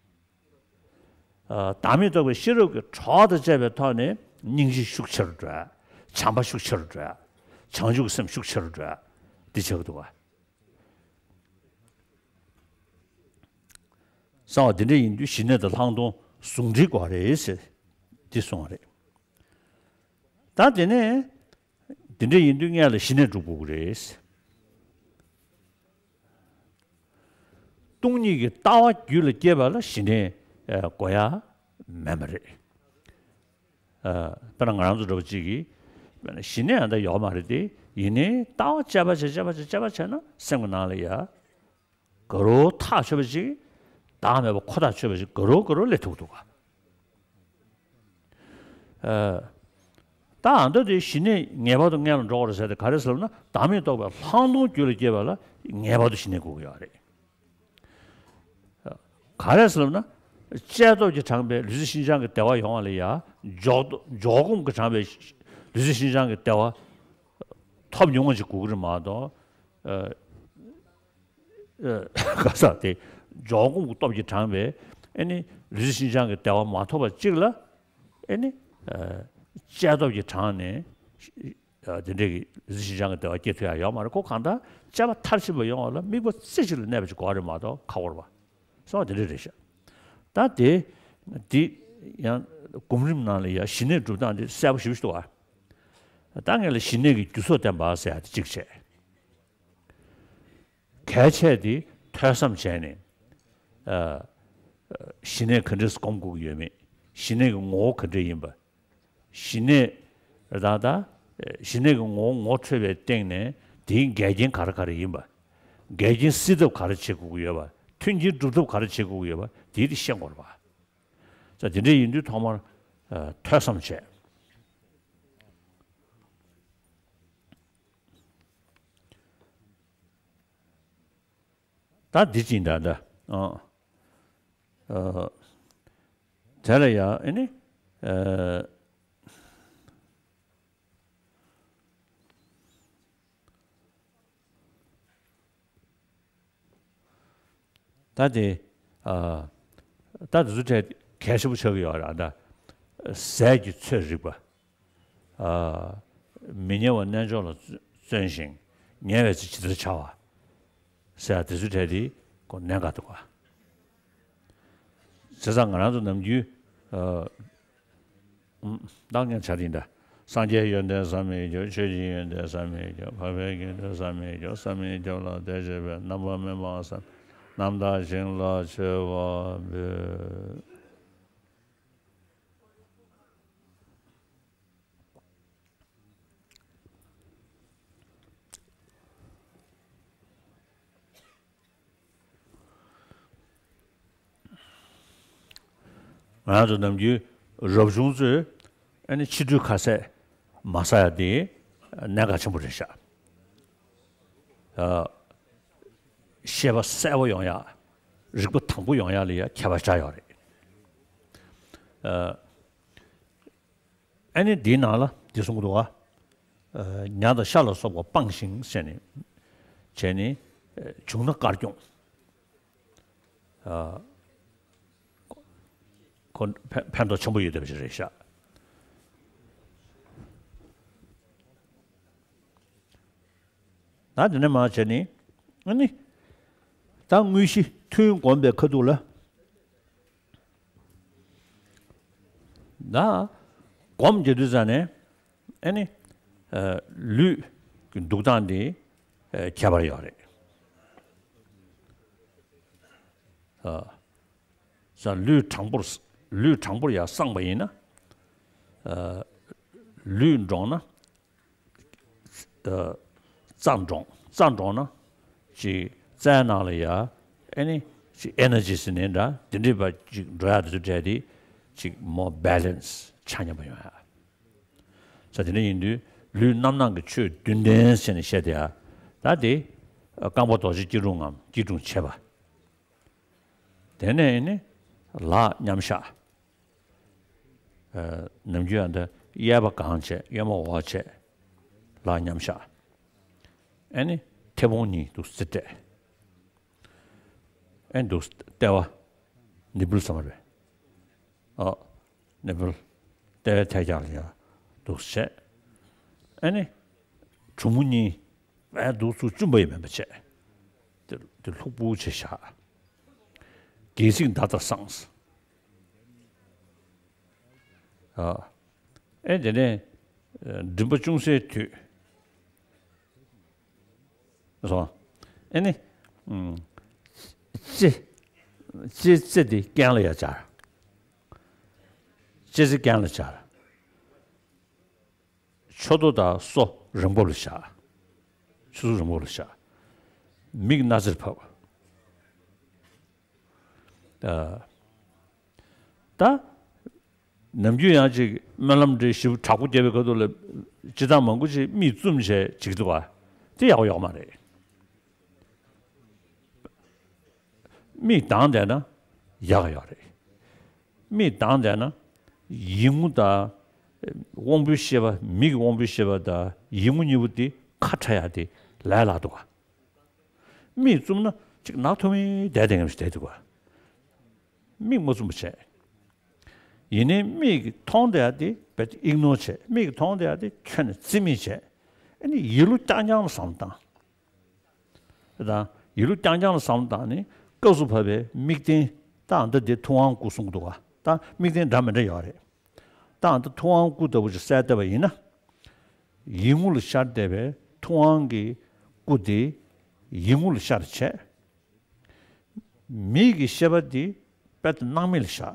ཨ། བདག་མེད་རྟོགས་པའི་ཤེས་རབ་ཀྱི་གྲོགས་དང་བཅས་པའི་ཐོག་ནས་སྙིང་རྗེ་ཤུགས་ཆེ་རུ་འགྲོ་ཡ། བྱམས་པ་ཤུགས་ཆེ་རུ་འགྲོ་ཡ། བྱང་ཆུབ་ཀྱི་སེམས་ཤུགས་ཆེ་རུ་འགྲོ་ཡ། འདི་བྱེད་ཀྱི་འདུག་ག་གསང་བ་འདི་འདྲ་ཡིན་དུས་ཞི་གནས་དང་ལྷག་མཐོང་ཟུང་འབྲེལ་དགོས་རེད་ཟེར། འདི་གསུངས་པ་རེད། ད་དེ་ནས་འདི་འདྲ་ཡིན་དུས་སྔོན་ལ་ཞི་གནས་སྒྲུབ་དགོས་ཀྱི་རེད། སྟོང་ཉིད་ཀྱི་ལྟ་བ་རྒྱུད་ལ་སྐྱེས་པ་ལ་ཞི་གནས་དགོས་ཡ་མེད་མ་རེད། ཨ། དཔེར་ན་ང་རང་ཚོ་འདྲ་བོ་གཅིག་གིས་དཔེར་ན་ཞི་གནས་ཨ་འདྲ་ཡོད་མ་རེད་དེ། ཡིན་ནའི་ལྟ་བ་དཔྱད་པ་བྱས་དཔྱད་པ་བྱས་དཔྱད་པ་བྱས་ན་སེམས་ཀྱི་ནང་ལ་ཡ་དགའ་རོགས་ཐག་ཆོད་པ་ཅིག་བདག་མེད་པ་ཁོ་ཐག་ཆོད་པ་ཅིག་དགའ་རོགས་དགའ་རོགས་སླེབས་ཐུབ་འདུག་ག་ཨ། ད་ཨ་འདྲ་དེ་ཞི་གནས་ངེས་པར་དུ་སྔོན་ལ་འགྲོ་དགོས་རེད་ཟེར་ཏེ་ག་རེ་ཟེར་ལབ་ན། བདག་མེད་རྟོགས་པའི་ལྷག་མཐོང་རྒྱུད་ལ་སྐྱེས་པ་ལ་ངེས་པར་དུ་ཞི་གནས་དགོས་ཀྱི་ཡོད་རེད། ག་རེ་ཟེར་ལབ་ན། བཅས་སྟོབས་ཀྱིས་དྲངས་པའི་ལུས་སེམས་ཤིན་སྦྱངས་ཀྱི་བདེ་བ་ཡོང་བ་ལ་ཡ། འཇོག་འཇོག་སྒོམ་གྱིས་དྲངས་པའི་ལུས་སེམས་ཤིན་སྦྱངས་ཀྱི་བདེ་བ་ཐོབ་མྱོང་བ་ཞིག་དགོས་ཀྱི་རེད་མ་གཏོགས། ཨ། ཨ། ག་ས་དེ་འཇོག་སྒོམ་གྱི་སྟོབས་ཀྱིས་དྲངས་པའི་ཨེ་ནི་ལུས་སེམས་ཤིན་སྦྱངས་ཀྱི་བདེ་བ་མ་ཐོབ་པ་གཅིག་ལ་ཨེ་ནི། ཨ། བཅས་སྟོབས་ཀྱིས་དྲངས་ནས། ཨ། དེ་འདྲའི་གི་ལུས་སེམས་ཤིན་སྦྱངས་ཀྱི་བདེ་བ་སྐྱེ་ཐུབ་ཡ་ཡོད་མ་རེད། ཁོ་གང་ལྟར་དཔྱད་པ་མཐར་ཕྱིན་པ་ཡོང་བ་ལ་དམིགས་པ་རྩེ་གཅིག་ལ་གནས་པ་ཅིག་དགོས་རེད་མ་གཏོགས་ཁག་པོ་རེད་པ། སོང་བ་དེ་འདྲ་རེད་ཤག་ད་དེ། འདི་ཡང་སྒོམ་རིམ་ནང་ལ་ཡ་ཞི་གནས་སྒྲུབ་སྟངས་དེ་གསལ་པོ་ཞེ་པོ་ཞིག་འདུག་ག་ད་ངས་ལ་ཞི་གནས་ཀྱི་རྒྱུ་ཚོགས་བསྟན་པ་ཟེར་ཡ་དེ་གཅིག་བྱས། གལ་ཆེ་དེ་ཐོས་བསམ་བྱས་ནས། ཨ། ཞི་གནས་ག་འདྲས་སྒོམ་དགོས་ཀྱི་ཡོད་མེད། ཞི་གནས་ཀྱི་ངོ་བོ་ག་འདྲས་ཡིན་པ། ཞི་གནས། ད་ལྟ། ཞི་གནས་ཀྱི་ངོ་བོ་ངོ་འཕྲོད་པའི་སྟེང་ནས་དེའི་འགལ་རྐྱེན་ག་རེ་ག་རེ་ཡིན་པ། འགལ་རྐྱེན་སེལ་ཐབས་ག་རེ་བྱེད་དགོས་ཀྱི་ཡོད་པ། མཐུན་རྐྱེན་སྒྲུབ་ཐབས་ག་རེ་བྱེད་དགོས་ཀྱི་ཡོད་པ་དེ་དེ་ཤེས་དགོས་རེད་པ། ད་དེ་འདྲ་ཡིན་དུས་ཐོག་མར། ཨ། ཐོས་བསམ་བྱས། ད་འདི་ཅིག་འདྲ་འདྲ། ཨ། ཨ། དེ་ལ་ཡང་ཨེ་ནི། ཨ། ད་དེ། ཨ། ད་དེ་ཚོ་གྲས་གལ་ཆེན་པོ་ཆགས་ཀྱི་ཡོད་རེད་ད། ཟས་ཀྱི་ཚོད་རིག་པ། ཨ། མི་ཉལ་བ་རྣལ་འབྱོར་ལ་བརྩོན་ཞིང་ཉལ་བའི་ཚེ་ཇི་ལྟར་བྱ་བ། ཟེར་ཡ་དེ་ཚོ་གྲས་དེ་ཁོ་གནད་འགག་འདུག་ག་བྱས་ཙང་ང་རང་ཚོ་ནམ་རྒྱུན། ཨ། ཨུམ། ད་ངས་བྱ་དེ་འདྲ། སངས་རྒྱས་ཡོན་ཏན་བསམ་མི་ཁྱབ། ཆོས་ཀྱི་ཡོན་ཏན་བསམ་མི་ཁྱབ། འཕགས་པའི་དགེ་འདུན་བསམ་མི་ཁྱབ། བསམ་མི་ཁྱབ་ལ་དད་བྱེད་པའི། རྣམ་པར་མི་སྨྲ་བསམ། རྣམ་དག་བྱིན་རླབས་མཆོད་པ་འབུལ། ང་རང་ཚོ་ནམ་རྒྱུན་རབ་བྱུང་ཚོས་ཨ་ནི་ཕྱི་དྲོའི་ཁ་ཟས་མ་ཟ་ཡ་དེ་གནད་འགག་ཆེན་པོ་རེད་ཤག་ཨ། ཤེས་པ་གསལ་པོ་ཡོང་ཡ། རིག་པ་དྭངས་པོ་ཡོང་ཡ་ལ་ཡ་ཁྱད་པར་ཆགས་ཡོད་རེད། ཨ། ཨ་ནི་འདིའི་ནང་ལ་འདི་གསུང་གི་འདུག་ག་ཨ། ཉ་དང་ཤ་ལ་སོགས་པ་སྤངས་ཤིང་ཟེར་ནས་བྱས་ནས། ཨ། བྱུང་ན་དཀར་སྐྱོང་། ཨ། ཁོ་ཕན་ཕན་ཐོགས་ཆེན་པོ་ཡོད་བསྡད་པ་ཞིག་རེད་ཤག་ད་དེ་ནས་མར་བྱས་ནས་ཨ་ནི། ད་དངོས་གཞི་ཐུན་བསྒོམས་པའི་ཁ་ཐུག་ལ། ད་སྒོམ་བྱེད་དུས་ཙ་ནས་ཨ་ནི། ཨ། ལུས་ཀྱི་འདུག་སྟངས་དེ་ཨ་ཁྱད་པར་ཡོད་རེད། ཨ། ས་ལུས་དྲང་པོར་ལུས་དྲང་པོར་ཡར་སངས་པ་ཡིན་ན། ཨ། ལུས་འདྲོངས་ན། ཨ། རྩ་འདྲོངས། རྩ་འདྲོངས་ན་ཅིག་རྩའི་ནང་ལ་ཡ་ཨ་ནི་ཅིག་ཨེ་ནར་ཇི་ཟེར་ནའི་འདྲ་དེ་འདྲའི་བ་ཅིག་འགྲོ་ཡ་དེ་ཚོ་འདྲ་དེ་ཅིག་མོ་བྷེ་ལེན་སི་ཆ་མཉམ་པ་ཡོང་ཡ། ས་དེ་འདྲ་ཡིན་དུས་ལུས་རྣམ་སྣང་གི་ཆོས་བདུན་ལྡན་ཟེར་ནས་བཤད་དེ་ཡ། ད་དེ་རྐང་པ་རྡོ་རྗེ་སྐྱིལ་ཀྲུང་ངམ་སྐྱིལ་ཀྲུང་ཕྱེད་པ། དེ་ནས་ནི་ལག་མཉམ་བཞག་ཨ། ནམ་རྒྱུན་ཡང་འདི་གཡས་པ་གང་བྱས་གཡོན་མ་འོག་བྱས། ལག་མཉམ་བཞག་ཨ་ནི་མཐེ་བོང་གཉིས་འདུག་སེ་སྤྲད། ཨ་ནི་འདུག་ལྟེ་བ་ནི་བུལ་ཟེར་བ་རེད། ཨ། ནི་བུལ་ལྟེ་བའི་ཐད་ཀྱང་ལ་ཡང་འདུག་སེ་བྱས། ཨ་ནི་གྲུ་མོ་གཉིས་ཨ་འདུག་ཚུར་བཅུམ་པ་ཡང་མིན་པ་བྱས། དེ་དེ་ལྷུག་པོ་བྱས་བཞག་སྒལ་ཚིགས་མདའ་ལྟར་སངས། ཨ། ཨེ་དེ་ནས་མགྲིན་པ་ཅུང་ཟད་དུད། སོང་། ཨེ་ནི། ཨུམ། ལྕེ། ལྕེ་རྩེ་དེ་རྐན་ལ་ཡར་སྦྱར། ལྕེ་རྩེ་རྐན་ལ་སྦྱར། ཕྱོགས་མདོག་དང་སོ་རིང་པོ་ལ་བཞག་ཆུ་ཚོད་རིང་པོ་ལ་བཞག་མིག་སྣ་རྩེར་ཕབ། ཨ། ད། ནམ་རྒྱུན་ཡང་ཅིག་སྨོན་ལམ་འདྲ་ཞིབ་དྲག་པོ་རྒྱབ་པའི་སྐབས་དུ་ལ་སྤྱིར་བཏང་མང་པོ་ཅིག་མིག་བཙུམ་བྱས་བྱེད་ཀྱི་འདུག་ག་དེ་ཡག་པོ་ཡོད་མ་རེད། མིག་གདངས་བསྡད་ན་ཡག་ཡོད་རེད། མིག་གདངས་བསྡད་ན་ཡིད་ངོ་དང་། དབང་པོའི་ཤེས་པ་མིག་གི་དབང་པོའི་ཤེས་པ་དང་ཡིད་ངོ་གཉིས་པོ་དེ་ཁ་ཕྲལ་ཡག་དེ་ལས་སླ་འདུག་ག་མིག་བཙུམ་ན་ཅིག་ནག་ཐོམ་མེ་བསྡད་བསྡད་མཁན་ཞིག་བསྡད་འདུག་ག་མིག་མ་བཙུམ་པ་བྱས། ཡིན་ནའི་མིག་གིས་མཐོང་བསྡད་ཡག་དེ་རྦད་དེ་ཨིག་ནོར་བྱས། མིག་གིས་མཐོང་བསྡད་ཡག་དེ་ཁྱོན་ནས་རྩིས་མེད་བྱས། ཨ་ནི་ཡིད་བློ་རྐྱང་རྐྱང་ལ་བསམ་བློ་བཏང་། དང་། ཡིད་བློ་རྐྱང་རྐྱང་ལ་བསམ་བློ་བཏང་ནས་སྐབས་སུ་བབ་པའི་དམིགས་རྟེན་ད་ཨ་འདི་འདི་ཐུབ་དབང་སྐུ་གསུང་གི་འདུག་ག་ད་དམིགས་རྟེན་འདྲ་མི་འདྲ་ཡོད་རེད། ད་ཨ་འདི་ཐུབ་དབང་སྐུ་ལྟ་བུ་ཅིག་གསལ་བཏབ་པ་ཡིན་ན། ཡིད་ངོ་ལ་ཤར་བསྡད་པའི་ཐུབ་དབང་གི་སྐུ་དེ་ཡིད་ངོ་ལ་ཤར་བྱས། མིག་གི་ཤེས་པ་འདི་རྦད་དེ་སྣང་མེད་ལ་བཞག་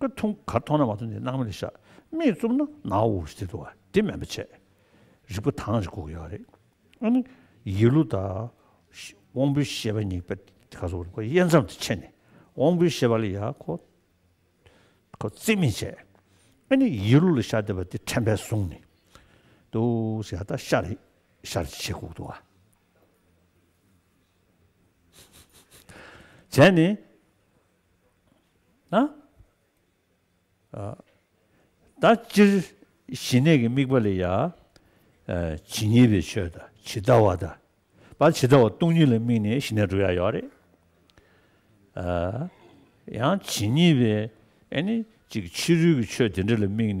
ཀ་མཐོང་གར་མཐོང་ན་མ་མཐོང་དེ་སྣང་མེད་ལ་བཞག་མིག་བཙུམ་ན་ནག་འུར་ཞིག་དེ་འདུག་བ་དེ་མེད་པ་བྱས། རིག་པ་དྭངས་ཤིག་དགོས་ཀྱི་ཡོད་རེད། ཨ་ནི་ཡིད་བློ་དང་། དབང་པོའི་ཤེས་པ་གཉིས་པ་ག་ཚོད་ཁོ་དབྱེ་མཚམས་དེ་ཕྱེ་ནས་དབང་པོའི་ཤེས་པ་ལ་ཡ་ཁོ། ཁོ་རྩིས་མེད་བྱས། ཨ་ནི་ཡིད་བློ་ལ་ཤར་བསྡད་པ་དེ་དྲན་པས་བཟུང་ནས། འདུག་ཟེར་ཡ་ད་ཤར་ཤར་བྱེད་དགོས་འདུག་བ། བྱས་ནས། ན། ཨ། ད་སྤྱིར་ཞི་གནས་ཀྱི་དམིགས་པ་ལ་ཡ། ཨ། ཇི་སྙེད་པའི་ཆོས་དང་ཇི་ལྟ་བ་དང་། པ་ཇི་ལྟ་བ་སྟོང་ཉིད་ལ་དམིགས་ནས་ཞི་གནས་སྒྲུབ་ཡ་ཡོད་རེད། ཨ། ཡང་ཇི་སྙེད་པའི་ཨ་ནི་ཅིག་ཕྱི་རོལ་གྱི་ཆོས་དེ་འདྲ་ལ་དམིགས་ནས་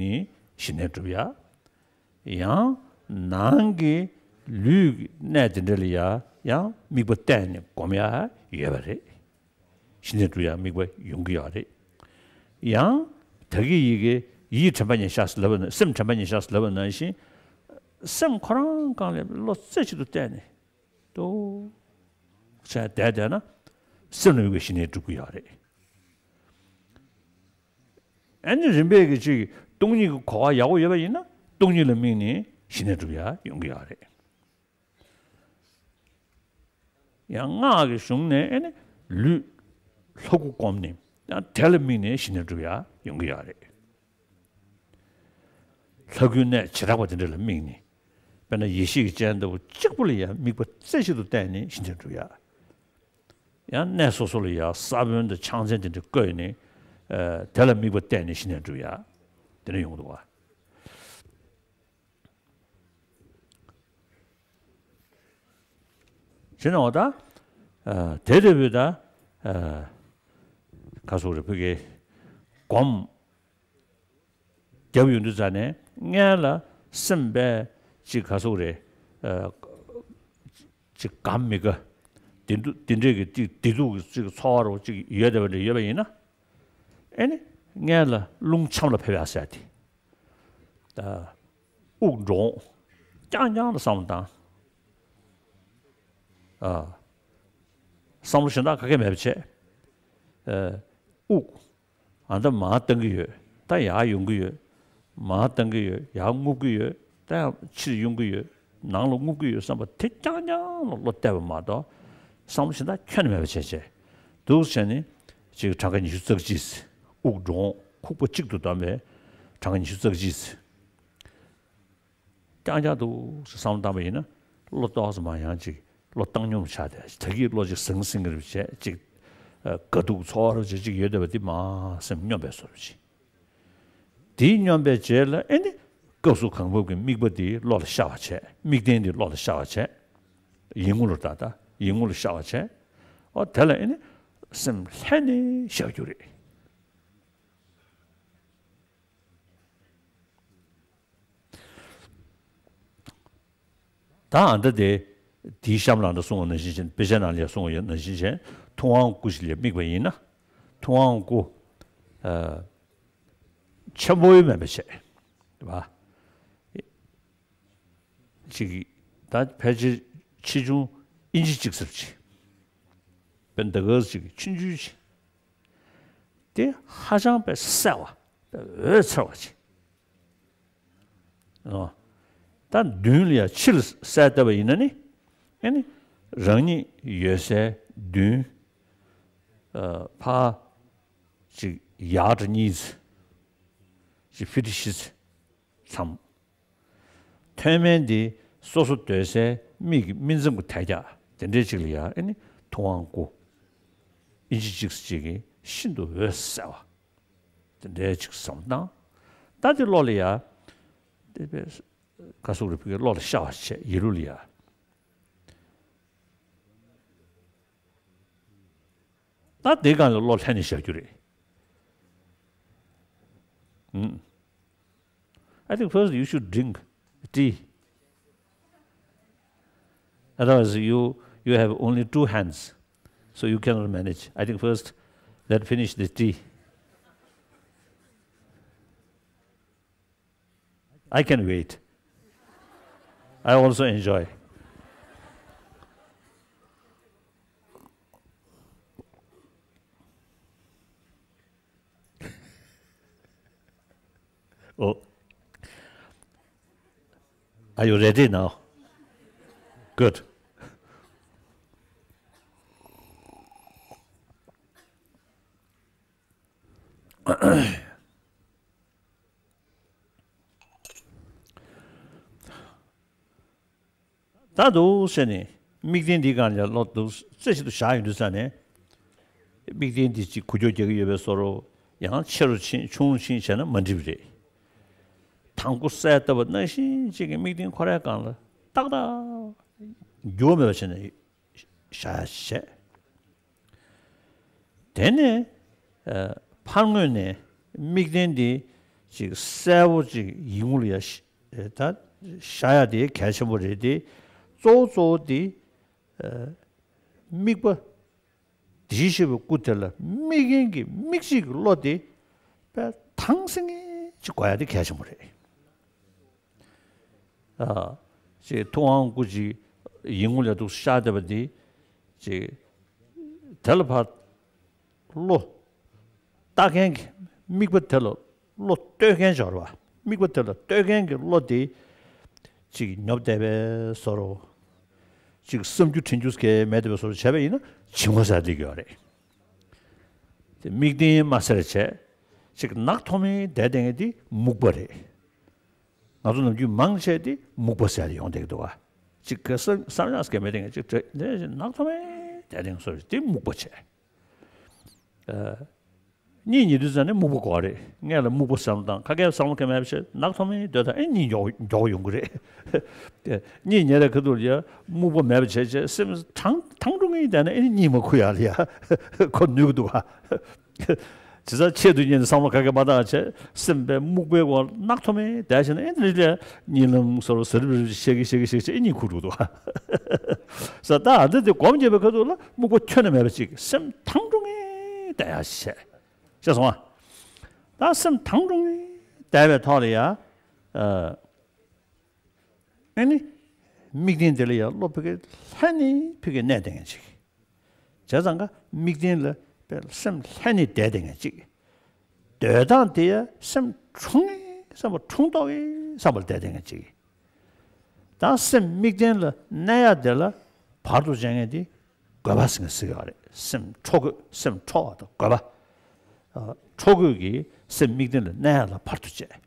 ཞི་གནས་སྒྲུབ་ཡ། ཡང་ནང་གི་ལུས་ཀྱི་གནས་དེ་འདྲ་ལ་ཡ་ཡང་དམིགས་པ་གཏད་ནས་སྒོམ་ཡ་ཡོད་པ་རེད། ཞི་གནས་སྒྲུབ་ཡ་དམིགས་པ་ཡོང་གི་ཡོད་རེད། ཡང་ད་གི་ཡི་གེ་ཡིད་དྲན་པ་ཉེར་བཞག་ཟེར་ལབ་པ་ན་སེམས་དྲན་པ་ཉེར་བཞག་ཟེར་ལབ་པ་ནང་བཞིན། སེམས་ཁོ་རང་སྒང་ལ་བློ་རྩེ་གཅིག་ཏུ་གཏད་ནས་ཏོག་ཙམ་བསྡད་བསྡད་ན་སེམས་ལ་དམིགས་པའི་ཞི་གནས་སྒྲུབ་ཀྱི་ཡོད་རེད། ཨ་ནི་རིམ་པས་ཀྱི་ཅིག་སྟོང་ཉིད་ཀྱི་གོ་བ་ཡག་པོ་ཡོད་པ་ཡིན་ན་སྟོང་ཉིད་ལ་དམིགས་ནས་ཞི་གནས་སྒྲུབ་ཡ་ཡོང་གི་ཡོད་རེད། ཡང་སྔགས་ཀྱི་གཞུང་ནས་ཨ་ནི་ལུས་ལྷ་སྐུ་བསྒོམས་ནས་ ཡང་དེ་ལ་དམིགས་ནས་ཞི་གནས་སྒྲུབ་ཡ་ཡོང་གི་ཡོད་རེད། ལྷ་སྐུའི་གནས་བྱེ་བྲག་པ་དེ་འདྲ་ལ་དམིགས་ནས། དཔེར་ན་ཡེ་ཤེས་ཀྱི་སྤྱན་ལྟ་བུ་གཅིག་པུ་ལ་ཡང་དམིགས་པ་རྩེ་གཅིག་ཏུ་བརྟེན་ནས་ཞི་གནས་སྒྲུབ་ཡ། ཡང་གནས་སོ་སོ་ལ་ཡང་ས་བོན་དང་ཕྱག་མཚན་དེ་འདྲ་བཀོད་ནས། ཨ། དེ་ལ་དམིགས་པ་གཏད་ནས་ཞི་གནས་སྒྲུབ་ཡ། དེ་འདྲ་ཡོང་གི་འདུག་བ། བྱས་ན་འོ་ད། ཨ། དེ་ལྟ་བུའི་ད། ཨ། ག་སོགས་རེད། ཕ་གིའི་སྒོམ་རྒྱབ་ཡོང་དུས་ཙ་ནས་སྔོན་ལ་སེམས་པས་ཅིག་ག་སོགས་རེད། ཨ། ཅིག་དགའ་མི་དགའ། དེ་འདུ་དེ་འདྲས་ཀྱི་ཅིག་བདེ་སྡུག་གི་ཅིག་ཚོར་བ་ཅིག་ཡོད་བསྡད་པ་འདྲ་ཡོད་པ་ཡིན་ན། ཨེ་ནི་སྔོན་ལ་རླུང་འཆམ་ལ་ཕེབས་ཡ་ཟེར་ཏེ། ད་དབུགས་འགྲོ་འོང་རྐྱང་རྐྱང་ལ་བསམ་བློ་བཏང་། ཨ། བསམ་བློ་གཞན་དག་ག་གེ་མེད་པ་བྱས། ཨ། དབུགས་ཨ་ད་མར་བཏང་གི་ཡོད། ད་ཡར་ཡོང་གི་ཡོད། མར་བཏང་གི་ཡོད། ཡར་རྔུབ་ཀྱི་ཡོད། ད་ཡང་ཕྱིར་ཡོང་གི་ཡོད། ནང་ལ་རྔུབ་ཀྱི་ཡོད་བསམ་པ་དེ་རྐྱང་རྐྱང་ལ་བློ་གཏད་པ་མ་གཏོགས། བསམ་བློ་གཞན་དག་ཁྱོན་ནས་མེད་པ་བྱས་བྱས། འདུག་བྱས་ནས་ཅིག་གྲངས་ཀ་ཉི་ཤུ་རྩ་གཅིག། དབུགས་འགྲོ་འོང་ཁུག་པ་གཅིག་ཏུ་བསྡམས་པའི་གྲངས་ཀ་ཉི་ཤུ་རྩ་གཅིག། རྐྱང་རྐྱང་འདུག་སེ་བསམ་བློ་བཏང་པ་ཡིན་ན། བློ་ཏོག་ཙམ་མར་ཡང་ཅིག་བློ་བཏང་སྙོམས་ཆགས་ཏེ། ད་གིན་བློ་ཅིག་ཟང་ཟིང་རེ་བྱས་ཅིག་ཨ། དགའ་སྡུག་ཚོར་བ་ཅིག་ཅིག་ཡོད་བསྡད་པ་འདི་མར་སེམས་སྙོམས་པའི་བཟོ་འདྲ་ཅིག་དེའི་སྙོམས་པའི་རྗེས་ལ་ཨེ་ནི་སྐབས་སུ་གང་བབ་ཀྱི་དམིགས་པ་འདི་བློ་ལ་ཤར་བ་བྱས། དམིགས་རྟེན་འདི་བློ་ལ་ཤར་བ་བྱས། ཡིད་ངོ་ལ་ད་ལྟ་ཡིད་ངོ་ལ་ཤར་བ་བྱས། ཨོ་དེ་ལ་ཨེ་ནི་སེམས་ལྷན་ནེ་བཞག་རྒྱུ་རེད། ད་ཨ་ད་དེ་དེའི་གཤམ་ལ་ཨ་ད་གསུངས་པ་ནང་བཞིན་བྱས། དཔེ་ཆ་ནང་ལ་གསུངས་པ་ཡོད་ནང་བཞིན་བྱས། ཐུབ་དབང་སྐུ་ཞིག་ལ་དམིགས་པ་ཡིན་ན། ཐུབ་དབང་སྐུ། ཨ། ཆེན་པོ་ཡང་མེད་པ་བྱས། རེད་པ། ཅིག་ད་ཕལ་ཆེར་ཆེ་ཆུང་ཨིན་ཅི་གཅིག་ཙམ་ཅིག་དཔེ་འདི་ག་ཅིག་ཆུང་ཆུང་ཅིག་དེ་ཧ་ཅང་དཔེ་གསལ་བ། དཔེ་འོད་འཚེར་བ་ཅིག་ཨོ། ད་མདུན་ལ་ཡ་ཕྱི་ལ་གསལ་བཏབ་པ་ཡིན་ན་ནི། ཨེ་ནི་རང་ཉིད་ཡོད་སའི་མདུན། ཨ། ཕར་ཅིག་ཡར་ཌི་གཉིས་ཙམ། ཅིག་ཕི་ཊི་བཞི་ཙམ། མཚམས། མཐོ་དམན་འདི་སོ་སོ་སྡོད་སའི་མིག་གི་སྨིན་མཚམས་ཀྱི་ཐད་རྒྱག་དེ་འདྲའི་ཅིག་ལ་ཡ་ཨེ་ནི་ཐུབ་དབང་སྐུ་ཨིན་ཅི་གཅིག་ཙམ་ཅིག་གིས་ཤིན་ཏུ་འོད་གསལ་བ། དེ་འདྲའི་ཅིག་བསམ་བློ་བཏང་། ད་དེ་བློ་ལ་ཡ། དེ་བས་ག་སོགས་རེ་ཕུལ་གྱི་བློ་ལ་ཤར་བ་བྱས་ཡིད་ལུགས་ལ་ཡ། ད་དེ་སྒང་ལ་བློ་ལྷན་ནེ་བཞག་རྒྱུ་རེད། ཨུམ། I think first you should drink tea. Otherwise, you, you have only two hands, so you cannot manage. I think first, let finish the tea. I can wait. I also enjoy. Oh. Are you ready now? Good. ད་འདུག་སེ་བྱས་ནས་དམིགས་རྟེན་འདིའི་སྒང་ལ་བློ་འདུག་རྩེ་གཅིག་ཏུ་བཞག་ཡོང་དུས་ཙ་ནས། དམིགས་རྟེན་འདི་གཅིག་འགུལ་སྐྱོད་རྒྱག་གི་ཡོད་པའི་བཟོ་འདྲ། ཡང་ཆེ་རུ་ཕྱིན་ཆུང་རུ་ཕྱིན་བྱས་ན་མ་འགྲིག་པ་རེད། དང་པོ་གསལ་བཏབ་པ་ནང་བཞིན་གཅིག་གི་དམིགས་རྟེན་ཁོ་རའི་སྒང་ལ་ཏག་ཏག་འགྱུར་བ་མེད་པ་བྱས་ནས་བཞག་ཡ་བྱས། དེ་ནས། ཨ། ཕར་ངོས་ནས་དམིགས་རྟེན་འདི་ཅིག་གསལ་པོ་ཅིག་ཡིད་ངོ་ལ་ཡ་ཤ་ད་ཤར་ཡ་དེ་གལ་ཆེན་པོ་རེད་དེ། གཙོ་བོ་གཙོ་བོ་དེ། ཨ། དམིགས་པ། དེ་བཞིན་གཤེགས་པའི་སྐུ་དེ་ལ་དམིགས་མཁན་གྱི་དམིགས་བྱེད་ཀྱི་བློ་དེ་དཔེ་དྭངས་སིང་ངེ་ཅིག་དགོས་ཡ་དེ་གལ་ཆེན་པོ་རེད། ཨ། ཅེས་ཐུབ་དབང་སྐུ་ཅིག་ཡིད་ངོ་ལ་འདུག་ཤར་བསྡད་པ་འདི། ཅེས་དེ་ལ་ཕར་བློ་ལྟ་མཁན་གྱི་དམིགས་པ་དེ་ལ་བློ་གཏོད་མཁན་ཅིག་ཡོད་རེད་པ། དམིགས་པ་དེ་ལ་གཏོད་མཁན་གྱི་བློ་དེ་ཅིག་ཉོབ་བསྡད་པའི་བཟོ་འདྲ། ཅིག་བསམ་རྒྱུ་དྲན་རྒྱུ་གང་ཡང་མེད་བསྡད་པའི་བཟོ་འདྲ་བྱས་པ་ཡིན་ན་བྱིང་བ་ཟེར་སླེབས་ཀྱི་ཡོད་རེད། དམིགས་རྟེན་མ་ཟེར་བྱས། ཅིག་ནག་ཐོམ་མེ་བསྡད་བསྡད་མཁན་དེ་སྨུག་པ་རེད། ང་ཚོ་ནམ་རྒྱུན་མང་ཆེ་དེ་སྨུག་པ་ཟེར་ཡོང་བསྡད་ཀྱི་འདུག་ག་ཅིག་གི་བསམ་བསམ་ཡག་སྐད་མེད་དེ་ངས་ཅིག་བྲོས་དེ་ནག་ཐོམ་མེ་བསྡད་དེ་སོ་དེ་སྨུག་པ་བྱས། གཉིད་ཉལ་དུས་ཙམ་ནས་སྨུག་པ་དགོས་རེད། སྔོན་ལ་སྨུག་པ་བསམ་བློ་བཏང་། ཁ་སྐད་བསམ་བློ་གང་མེད་པ་བྱས་ནག་ཐོམ་མེ་སྡོད་དང་ཨེ་གཉིད་མགྱོགས་མགྱོགས་ཡོང་གི་རེད། གཉིད་ཉལ་རེ་ཁ་ཐུག་ལ་ཡ་སྨུག་པ་མེད་པ་བྱས་བྱས་སེམས་ཐང་ཐང་འགྲོ་ངེས་བསྡད་ན་ཨེ་གཉིད་མ་ཁུག་ཡ་ལ་ཡ་ཁོ་ནུས་ཀྱི་འདུག་ག་བྱས་ཙང་ཆེད་དུ་གཉེར་ནས་བསམ་བློ་ག་གེ་མ་བཏང་བྱས་སེམས་པའི་སྨུག་པའི་འོག་ནག་ཐོམ་མེ་བསྡད་བྱས་ན་ཨེ་འདི་ལས་གཉིད་ལམ་སོར་ཟུར་བུར་ཤེས་ཀྱི་ཤེས་ཀྱི་ཤེས་ཀྱི་ཨེ་གཉིད་ཁུག་འགྲོ་འདུག་ས་ད་འདི་དེ་སྒོམ་རྒྱབ་པའི་ཁ་ཐུག་ལ་སྨུག་པ་ཁྱོན་ནས་མེད་པ་ཅིག་སེམས་ཐང་འགྲོ་ངེས་བསྡད་ཡ་བྱས། ཤེས་སོང་ཨ། ད་སེམས་ཐང་འགྲོ་ངེས་བསྡད་པའི་ཐོག་ལ་ཡ། ཨ་ནི། དམིགས་རྟེན་དེ་ལ་ཡ་བློ་ཕ་གི་ལྷན་ནེ་ཕ་གི་གནས་བསྡད་མཁན་ཅིག་བྱས་ཙང་ཀ་དམིགས་རྟེན་ལ་དཔེ་སེམས་ལྷན་ནེ་བསྡད་བསྡད་མཁན་ཅིག་སྡོད་སྟངས་དེ་ཡ་སེམས་འཁྲུངས་ངེས་བསམ་པ་འཁྲུངས་ཐོག་གི་བསམ་པ་ལ་བསྡད་བསྡད་མཁན་ཅིག་ད་སེམས་དམིགས་རྟེན་ལ་གནས་ཡ་དེ་ལ་བར་དུ་བྱེད་མཁན་དེ་རྒོད་པ་ཟེར་མཁན་ཟེར་གྱི་ཡོད་རེད། སེམས་འཕྲོ་རྒོད་སེམས་འཕྲོ་བ་དང་རྒོད་པ། ཨ་འཕྲོ་རྒོད་ཀྱིས་སེམས་དམིགས་རྟེན་ལ་གནས་ཡ་ལ་བར་དུ་བྱེད།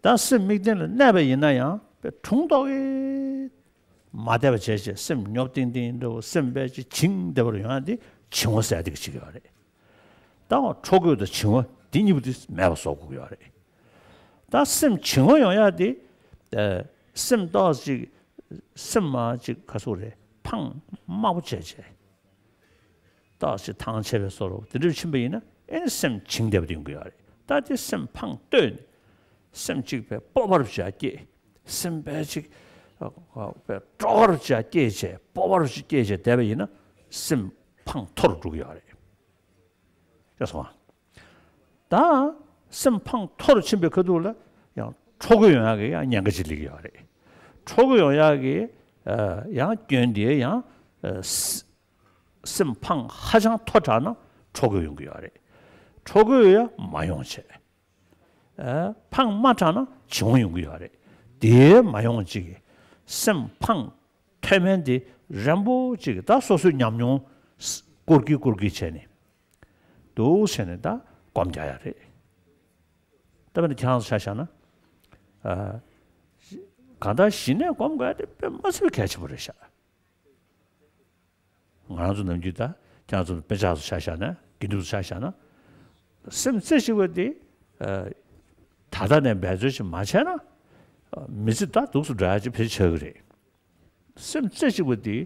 ད་སེམས་དམིགས་རྟེན་ལ་གནས་པ་ཡིན་ན་ཡང་དཔེ་འཁྲུངས་ཐོག་གི་མ་བསྡད་པ་བྱས་བྱས་སེམས་ཉོབ་ཏིང་ཏིང་འདྲ་བོ་སེམས་དཔེ་ཅིག་བྱིང་བསྡད་པ་རུ་ཡོང་ཡ་དེ་བྱིང་བ་ཟེར་ཡ་དེ་གི་ཅིག་ཡོད་རེད། ད་འཕྲོ་རྒོད་དང་བྱིང་བ་འདི་གཉིས་པོ་དེ་མེད་པ་བཟོ་དགོས་ཀྱི་ཡོད་རེད། ད་སེམས་བྱིང་བ་ཡོང་ཡ་དེ། ཨ་སེམས་ཏོག་ཙམ་ཅིག་སེམས་མ་ཅིག་ག་ཚོད་རེད་ཕངས་དམའ་པོ་བྱས་བྱས། ཏོག་ཙམ་ཐང་ཆད་པའི་བཟོ་འདྲ་དེ་འདྲ་ཕྱིན་པ་ཡིན་ན་ཨེ་ནི་སེམས་བྱིང་བསྡད་པ་དེ་ཡོང་གི་ཡོད་རེད། ད་དེ་སེམས་ཕངས་བསྟོད་ནས་སེམས་ཅིག་དཔེ་སྤོབས་པ་རུ་བྱས་སྐྱེས། སེམས་དཔེ་ཅིག་དཔེ་སྤྲོ་བ་རུ་བྱས་སྐྱེས་བྱས་སྤོབས་པ་རུ་བྱས་སྐྱེས་བྱས་བསྡད་པ་ཡིན་ན་སེམས་ཕངས་མཐོ་རུ་འགྲོ་གི་ཡོད་རེད། ཤེས་སོང་ཨ། ད་སེམས་ཕངས་མཐོ་རུ་ཕྱིན་པའི་ཁ་ཐུག་ལ་ཡང་འཕྲོ་རྒོད་ཡོང་ཡག་གི་ཡང་ཉེན་ཁ་ཅིག་སླེབས་ཀྱི་ཡོད་རེད། འཕྲོ་རྒོད་ཡོང་ཡག་གི་ཨ་ཡང་སྐྱོན་དེ་ཡང་ཨ་སེ་སེམས་ཕངས་ཧ་ཅང་མཐོ་དྲགས་ན་འཕྲོ་རྒོད་ཡོང་གི་ཡོད་རེད། འཕྲོ་རྒོད་ཡང་མ་ཡོང་བྱས། ཨ་ཕངས་དམའ་དྲགས་ན་བྱིང་བ་ཡོང་གི་ཡོད་རེད། དེ་མ་ཡོང་ཅིག་གི་སེམས་ཕངས་མཐོ་དམན་དེ་རན་པོ་ཅིག་གི་ད་སོ་སོའི་ཉམས་མྱོང་སྐོར་གྱི་སྐོར་གྱི་བྱས་ནས་འདུག་བྱས་ནས་ད་སྒོམ་རྒྱག་ཡ་རེད། ད་དཔེར་ན་ཁྱེད་རང་ཚོ་ཆ་བཞག་ན། ཨ་གང་ལྟར་ཞི་གནས་སྒོམ་དགོས་ཡ་དེ་དཔེ་མ་སྲིད་པའི་གལ་ཆེན་པོ་རེད་ཤག་ང་རང་ཚོ་ནམ་རྒྱུན་ད་ཁྱེད་རང་ཚོ་དཔེ་ཆ་ཚོ་ཆ་བཞག་ན་དགེ་འདུན་ཚོ་ཆ་བཞག་ན། སེམས་རྩེ་གཅིག་པ་དེ་ཨ་ད་ལྟ་ནས་འབད་རྩོལ་ཞིག་མ་བྱས་ན་ཨ་མི་ཚེ་ད་སྡུག་སུ་འགྲོ་ཡ་ཅིག་ཕལ་ཆེར་ཆགས་ཀྱི་རེད། སེམས་རྩེ་གཅིག་པ་དེ་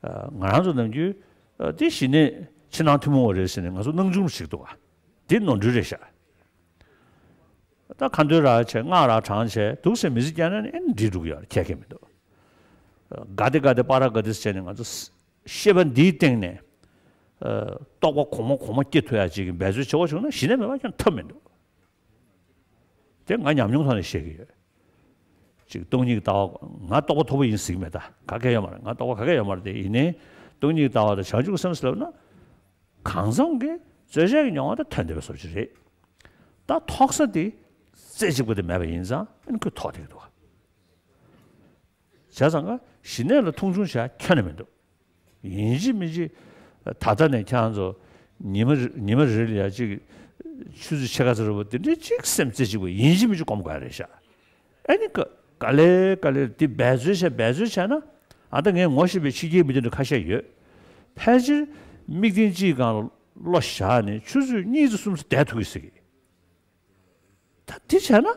ཨ་ང་རང་ཚོ་ནམ་རྒྱུན་ཨ་དེ་ཞི་གནས་ཕྱི་ནང་ཐུན་མོང་བ་རེད་ཟེར་ནས་ང་ཚོ་སྣང་ཆུང་བྱེད་ཀྱི་འདུག་ག་དེ་ནོར་འཁྲུལ་རེད་ཤག་ད་ཁ་འདོན་རག་བྱས་སྔགས་རག་བགྲངས་བྱས་འདུག་སེ་མི་ཚེ་བསྐྱལ་ན་ནི་ཨེ་འགྲིག་འགྲོ་གི་ཡོད་རེད། ཁྱད་ཁྱད་མི་འདུག་ག་དེ་ག་དེ་པ་ར་ག་དེ་བྱས་ནས་ང་ཚོ་ཤེས་པ་འདིའི་སྟེང་ནས་ཨ་རྟོགས་པ་གོང་མ་གོང་མ་སྐྱེ་ཐུབ་ཡ་ཅིག་གི་འབད་རྩོལ་བྱེད་དགོས་བྱུང་ན་ཞི་གནས་མེད་པ་ཁྱོན་ཐབས་མི་འདུག་དེ་ང་ཉམས་མྱོང་ཐོག་ནས་བཤད་ཀྱི་ཡོད། ཅིག་སྟོང་ཉིད་ཀྱི་ལྟ་བ་ང་རྟོགས་པ་མཐོ་པོ་ཡིན་ཟེར་གྱི་མེད། ད་ག་གེ་ཡོད་མ་རེད། ང་རྟོགས་པ་ག་གེ་ཡོད་མ་རེད། དེ་ཡིན་ནའི་སྟོང་ཉིད་ཀྱི་ལྟ་བ་དང་བྱང་ཆུབ་སེམས་ཟེར་ལབ་ན། གང་འཚམ་གྱི་རྩོལ་བཅས་ཀྱི་མྱོང་བ་དང་མཐུན་བསྡད་པའི་བཟོ་ཅིག་རེད། ད་ཐོག་ས་དེ་རྩེ་གཅིག་པ་དེ་མེད་པ་ཡིན་ཙང་ཨ་ནི་ཁོས་ཐོག་བསྡད་ཀྱི་འདུག་བྱས་ཙང་ཀ་ཞི་གནས་ལ་མཐོང་ཆུང་བྱ་ཁྱོན་ནས་མི་འདུག་ཡིན་གཅིག་མིན་གཅིག་ད་ལྟ་ནས་ཁྱེད་རང་ཚོ་ཉི་མ་རེ་ཉི་མ་རེ་ལ་ཡ་གཅིག་ཆུ་ཚོད་ཕྱེད་ཀ་ཙམ་རེ་བ་དེ་འདྲའི་གཅིག་སེམས་རྩེ་གཅིག་པ་ཡིན་གཅིག་མིན་གཅིག་སྒོམ་དགོས་རེད་ཤག་ཨ་ནི་ཀ་ག་ལེ་ག་ལེ་དེ་འབད་རྩོལ་བྱས་འབད་རྩོལ་བྱས་ན་ཨ་ད་ངས་ངོ་ཤེས་པའི་ཕྱི་རྒྱལ་མི་དེ་འདྲ་ཁ་ཤས་ཡོད། ཕལ་ཆེར་དམིགས་རྟེན་གཅིག་སྒང་ལ་བློ་བཞག་ནས་ཆུ་ཚོད་གཉིས་ཙམ་གསུམ་ཙམ་བསྡད་ཐུབ་ཀྱི་ཟེར་གི། ད་དེ་བྱས་ན།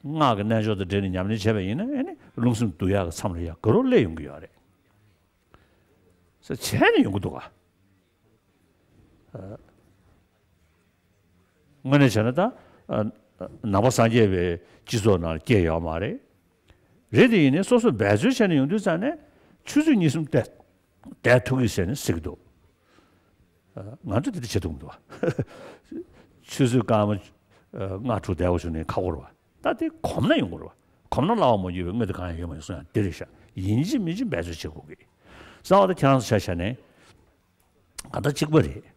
སྔགས་ཀྱི་རྣལ་འབྱོར་དང་འབྲེལ་ནས་ཉམས་ལེན་བྱས་པ་ཡིན་ན་ཨེ་ནི་རླུང་སེམས་འདུལ་ཡག་གི་མཚམས་ལ་ཡ་ག་རོ་སླེབས་ཡོང་གི་ཡོད་རེད། ས་བྱས་ནས་ཡོང་གི་འདུག་ག་དངོས་གནས་བྱས་ན་ད་ནང་པ་སངས་རྒྱས་པའི་སྤྱི་ཚོགས་ནང་སྐྱེས་ཡོད་མ་རེད། རེད་དེ་ཡིན་ནའི་སོ་སོ་འབད་རྩོལ་བྱས་ནས་ཡོང་དུས་ཙང་ནས་ཆུ་ཚོད་གཉིས་གསུམ་བསྡད་བསྡད་ཐུབ་ཀྱི་ཟེར་ནས་ཟེར་གྱི་འདུག་ང་ཚོ་དེ་འདྲ་བྱེད་ཐུབ་མི་འདུག་བ། ཆུ་ཚོད་སྐར་མ་ལྔ་དྲུག་བསྡད་པ་བྱུང་ནས་ཁག་པོ་རེད་བ། ད་དེ་གོམས་ན་ཡོང་གི་རེད་བ། གོམས་ན་སླ་བ་མ་ཡོད་པའི་དངོས་དེ་གང་ཡང་ཡོད་མ་ཡིན་གསུང་ཡང་དེ་རེད་ཤག་ཡིན་གཅིག་མིན་གཅིག་འབད་རྩོལ་བྱེད་དགོས་ཀྱི། གསང་བ་ད་ཁྱེད་རང་ཚོ་ཆ་བཞག་ནས་ག་ད་གཅིག་པ་རེད།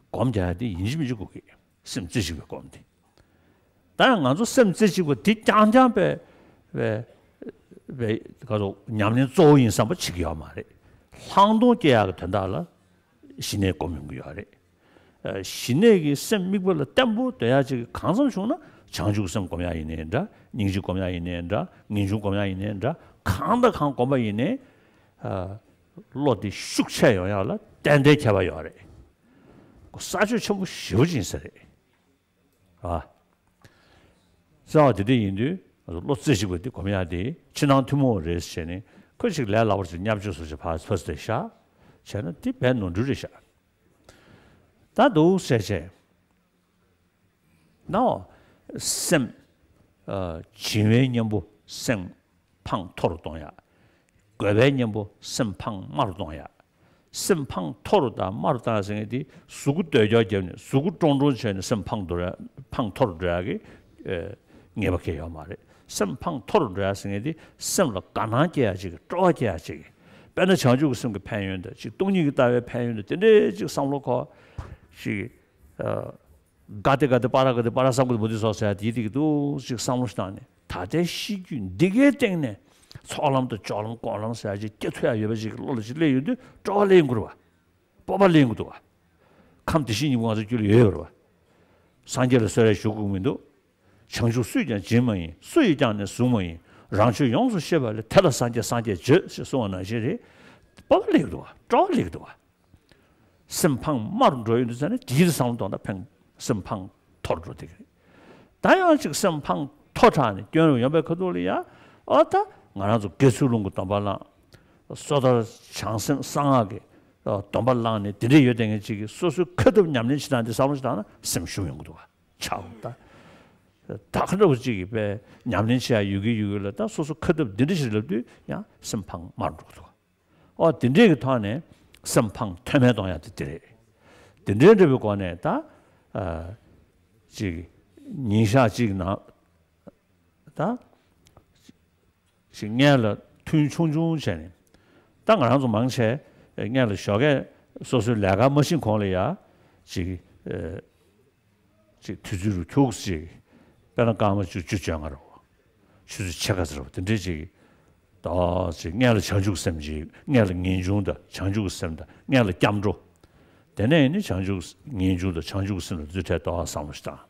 སྒོམ་རྒྱག་ཡ་དེ་ཡིན་གཅིག་མིན་གཅིག་དགོས་ཀྱི། སེམས་རྩེ་གཅིག་པའི་སྒོམ་དེ། ད་ཡང་ང་ཚོ་སེམས་རྩེ་གཅིག་པ་དེ་རྐྱང་རྐྱང་པའི་པའི་པའི་ག་ཚོད་ཉམས་ལེན་གཙོ་བོ་ཡིན་བསམ་པ་བྱེད་ཀྱི་ཡོད་མ་རེད། ལྷག་མཐོང་སྐྱེ་ཡག་གི་དོན་དག་ལ་ཞི་གནས་སྒོམ་ཡོང་གི་ཡོད་རེད། ཨ། ཞི་གནས་ཀྱི་སེམས་དམིགས་པ་ལ་བརྟན་པོ་སྡོད་ཡག་ཅིག་གང་འཚམ་བྱུང་ན། བྱང་ཆུབ་སེམས་སྒོམ་ཡག་ཡིན་ནའི་འདྲ། སྙིང་རྗེ་སྒོམ་ཡག་ཡིན་ནའི་འདྲ། ངེས་འབྱུང་སྒོམ་ཡག་ཡིན་ནའི་འདྲ། གང་དང་གང་སྒོམ་པ་ཡིན་ནའི། ཨ། བློ་དེ་ཤུགས་ཆེ་ཡོང་ཡག་ལ་ཏན་ཏན་ཁྱད་པར་ཡོད་རེད། ས་ཆ་ཆེན་པོ་ཞེ་པོ་ཅིག་ཡིན་ས་རེད། ཨ། གསལ་བ་དེ་འདྲ་ཡིན་དུས། བློ་རྩེ་གཅིག་པ་འདི་སྒོམ་ཡག་དེ་ཕྱི་ནང་ཐུན་མོང་རེད་ཟེར་ནས། ཁོ་ཅིག་ལས་སླ་པོ་ཅིག་བརྙས་བཅོས་སོགས་ཅིག་ཕར་ཕར་ཚུར་བཞག་བྱས་ན། དེ་དཔེ་ནོར་འཁྲུལ་རེད་ཤག། ད་འདུག་ཟེར་བྱས་ནའོ། སེམས། ཨ། བྱིང་བའི་གཉེན་པོ་སེམས་ཕངས་མཐོ་རུ་གཏོང་ཡག། རྒོད་པའི་གཉེན་པོ་སེམས་ཕངས་དམའ་རུ་གཏོང་ཡག། སེམས་ཕངས་མཐོ་རུ་དང་དམའ་རུ་བཏང་ཟེར་མཁན་དེ། གཟུགས་པོ་ལྡོག་ཕྱོགས་བརྒྱབ་ནས། གཟུགས་པོ་ཀྲོང་ཀྲོང་བྱས་ནས་སེམས་ཕངས་མཐོ་རུ། ཕངས་མཐོ་རུ་འགྲོ་ཡག་གི། ཨེ། ངེས་པ་གང་ཡང་ཡོད་མ་རེད། སེམས་ཕངས་མཐོ་རུ་འགྲོ་ཡག་ཟེར་མཁན་དེ། སེམས་ལ་དགའ་སྣང་སྐྱེ་ཡག་ཅིག་གི། སྤྲོ་བ་སྐྱེ་ཡག་ཅིག་གི། དཔེར་ན་བྱང་ཆུབ་ཀྱི་སེམས་ཀྱི་ཕན་ཡོན་དང་། ཅིག་སྟོང་ཉིད་ཀྱི་ལྟ་བའི་ཕན་ཡོན་དང་། དེ་འདྲའི་ཅིག་བསམ་བློ་འཁོར་ཞིག། ཨ། ག་དེ་ག་དེ་པ་ར་ག་དེ་པ་ར་བསམ་གི་འདུག་མུ་དེ་སོགས་ཟེར་ཡག་དེ་དེ་གི་འདུག་ཅིག་བསམ་བློ་ཞིག་བཏང་ནས། ད་ལྟའི་གཤིས་རྒྱུད་འདི་གའི་སྟེང་ནས་ཚོགས་ལམ་དང་སྤྱོད་ལམ་སྒོམ་ལམ་ཟེར་ཡག་ཅིག་སྐྱེ་ཐུབ་ཡག་ཡོད་པ་ཅིག་གི་བློ་ལ་ཅིག་སླེབས་ཡོང་དུས། སྤྲོ་བ་སླེབས་ཡོང་གི་འདུག་བ། སྤོབས་པ་སླེབས་ཡོང་གི་འདུག་བ། ཁམས་བདེ་གཤེགས་སྙིང་པོ་ང་ཚོའི་རྒྱུད་ལ་ཡོད་ཡོད་རེད་བ། སངས་རྒྱས་ལ་གསོལ་རས་ཞུ་དགོས་མི་འདུག། བྱང་ཆུབ་སུས་ཀྱང་བྱིན་མ་ཡིན། སུ་ཡིས་ཀྱང་ནི་བཟུང་མ་ཡིན། རང་ཆོས་ཡོངས་སུ་ཤེས་པ་ལས། དེ་ལ་སངས་རྒྱས་སངས་རྒྱས་བརྗོད་ཅེས་གསུངས་པ་ནང་བཞིན་རེད། སྤོབས་པ་སླེབས་ཀྱི་འདུག་བ། སྤྲོ་བ་སླེབས་ཀྱི་འདུག་བ། སེམས་ཕངས་དམའ་རུ་འགྲོ་ཡོང་དུས་ཙ་ནས། དེའི་བསམ་བློ་གཏོང་དང་། ཕན། སེམས་ཕངས་མཐོ་རུ་འགྲོ་བསྡད་ཀྱི་རེད། ད་ཡང་ཅིག་སེམས་ཕངས་མཐོ་དྲགས་ནས་སྐྱོན་རུ་ཡོང་པའི་ཁ་ཐུག་ལ་ཡ། ཨོ་ད་ང་རང་ཚོ་དགེ་ཚུལ་སློང་གི་སྡོམ་པ་བླངས། སོ་ཐར་བྱང་སེམས་གསང་སྔགས་ཀྱི་སྡོམ་པ་བླངས་ནས། དེ་འདྲས་ཡོད་བསྡད་མཁན་ཅིག་གིས་སོ་སོའི་ཁ་ཐུབ་ཉམས་ལེན་བྱེད་སྟངས་དེ་བསམ་བློ་ཞིག་བཏང་ན། སེམས་ཞུམ་ཡོང་གི་འདུག་བ། ཆགས་ད། ད་ག་འདྲ་བོ་ཅིག་གིས་དཔེ་ཉམས་ལེན་བྱེད་ཡག་ཡོད་ཀྱི་ཡོད་ཀྱི་ལ། ད་སོ་སོ་ཁ་ཐུབ་འདི་འདྲ་ཞིག་ལབ་དུས་ཡང་སེམས་ཕངས་དམའ་རུ་འགྲོ་གི་འདུག་བ། ཨོ་དེ་འདྲས་ཀྱི་ཐོག་ནས་སེམས་ཕངས་མཐོ་དམན་གཏོང་ཡག་དེ་དེ་རེད། དེ་འདྲའི་འདྲ་བའི་སྒོ་ནས་ད། ཨ། ཅིག་ཉིན་ཞག་གཅིག་ནང་ད་ཅིག་སྔོན་ལ་ཐུན་ཆུང་ཆུང་བྱས་ནས། ད་ང་རང་ཚོ་མང་ཆེ་སྔོན་ལ་ཞོགས་ཀས་སོ་སོའི་ལས་ཀ་མ་ཕྱིན་གོང་ལ་ཡ་ཅིག་ཨ། ཅིག་དུས་ཚོད་རུ་ཁྱུག་ཅིག། དཔེར་ན་སྐར་མ་བཅུ། བཅུ་བཅོ་ལྔ་རུ། ཆུ་ཚོད་ཕྱེད་ཀ་ཙམ་རུ། དེ་འདྲས་ཅིག་ཏོག་ཙམ་སྔོན་ལ་བྱང་ཆུབ་སེམས་ཅིག། སྔོན་ལ་ངེས་འབྱུང་དང་བྱང་ཆུབ་སེམས་དང་། སྔོན་ལ་སྐྱབས་འགྲོ། དེ་ནས་ནི་བྱང་ཆུབ་ངེས་འབྱུང་དང་བྱང་ཆུབ་སེམས་ལ་རྩིས་སྤྲད་ཏོག་བསམ་བློ་ཞིག་བཏང་།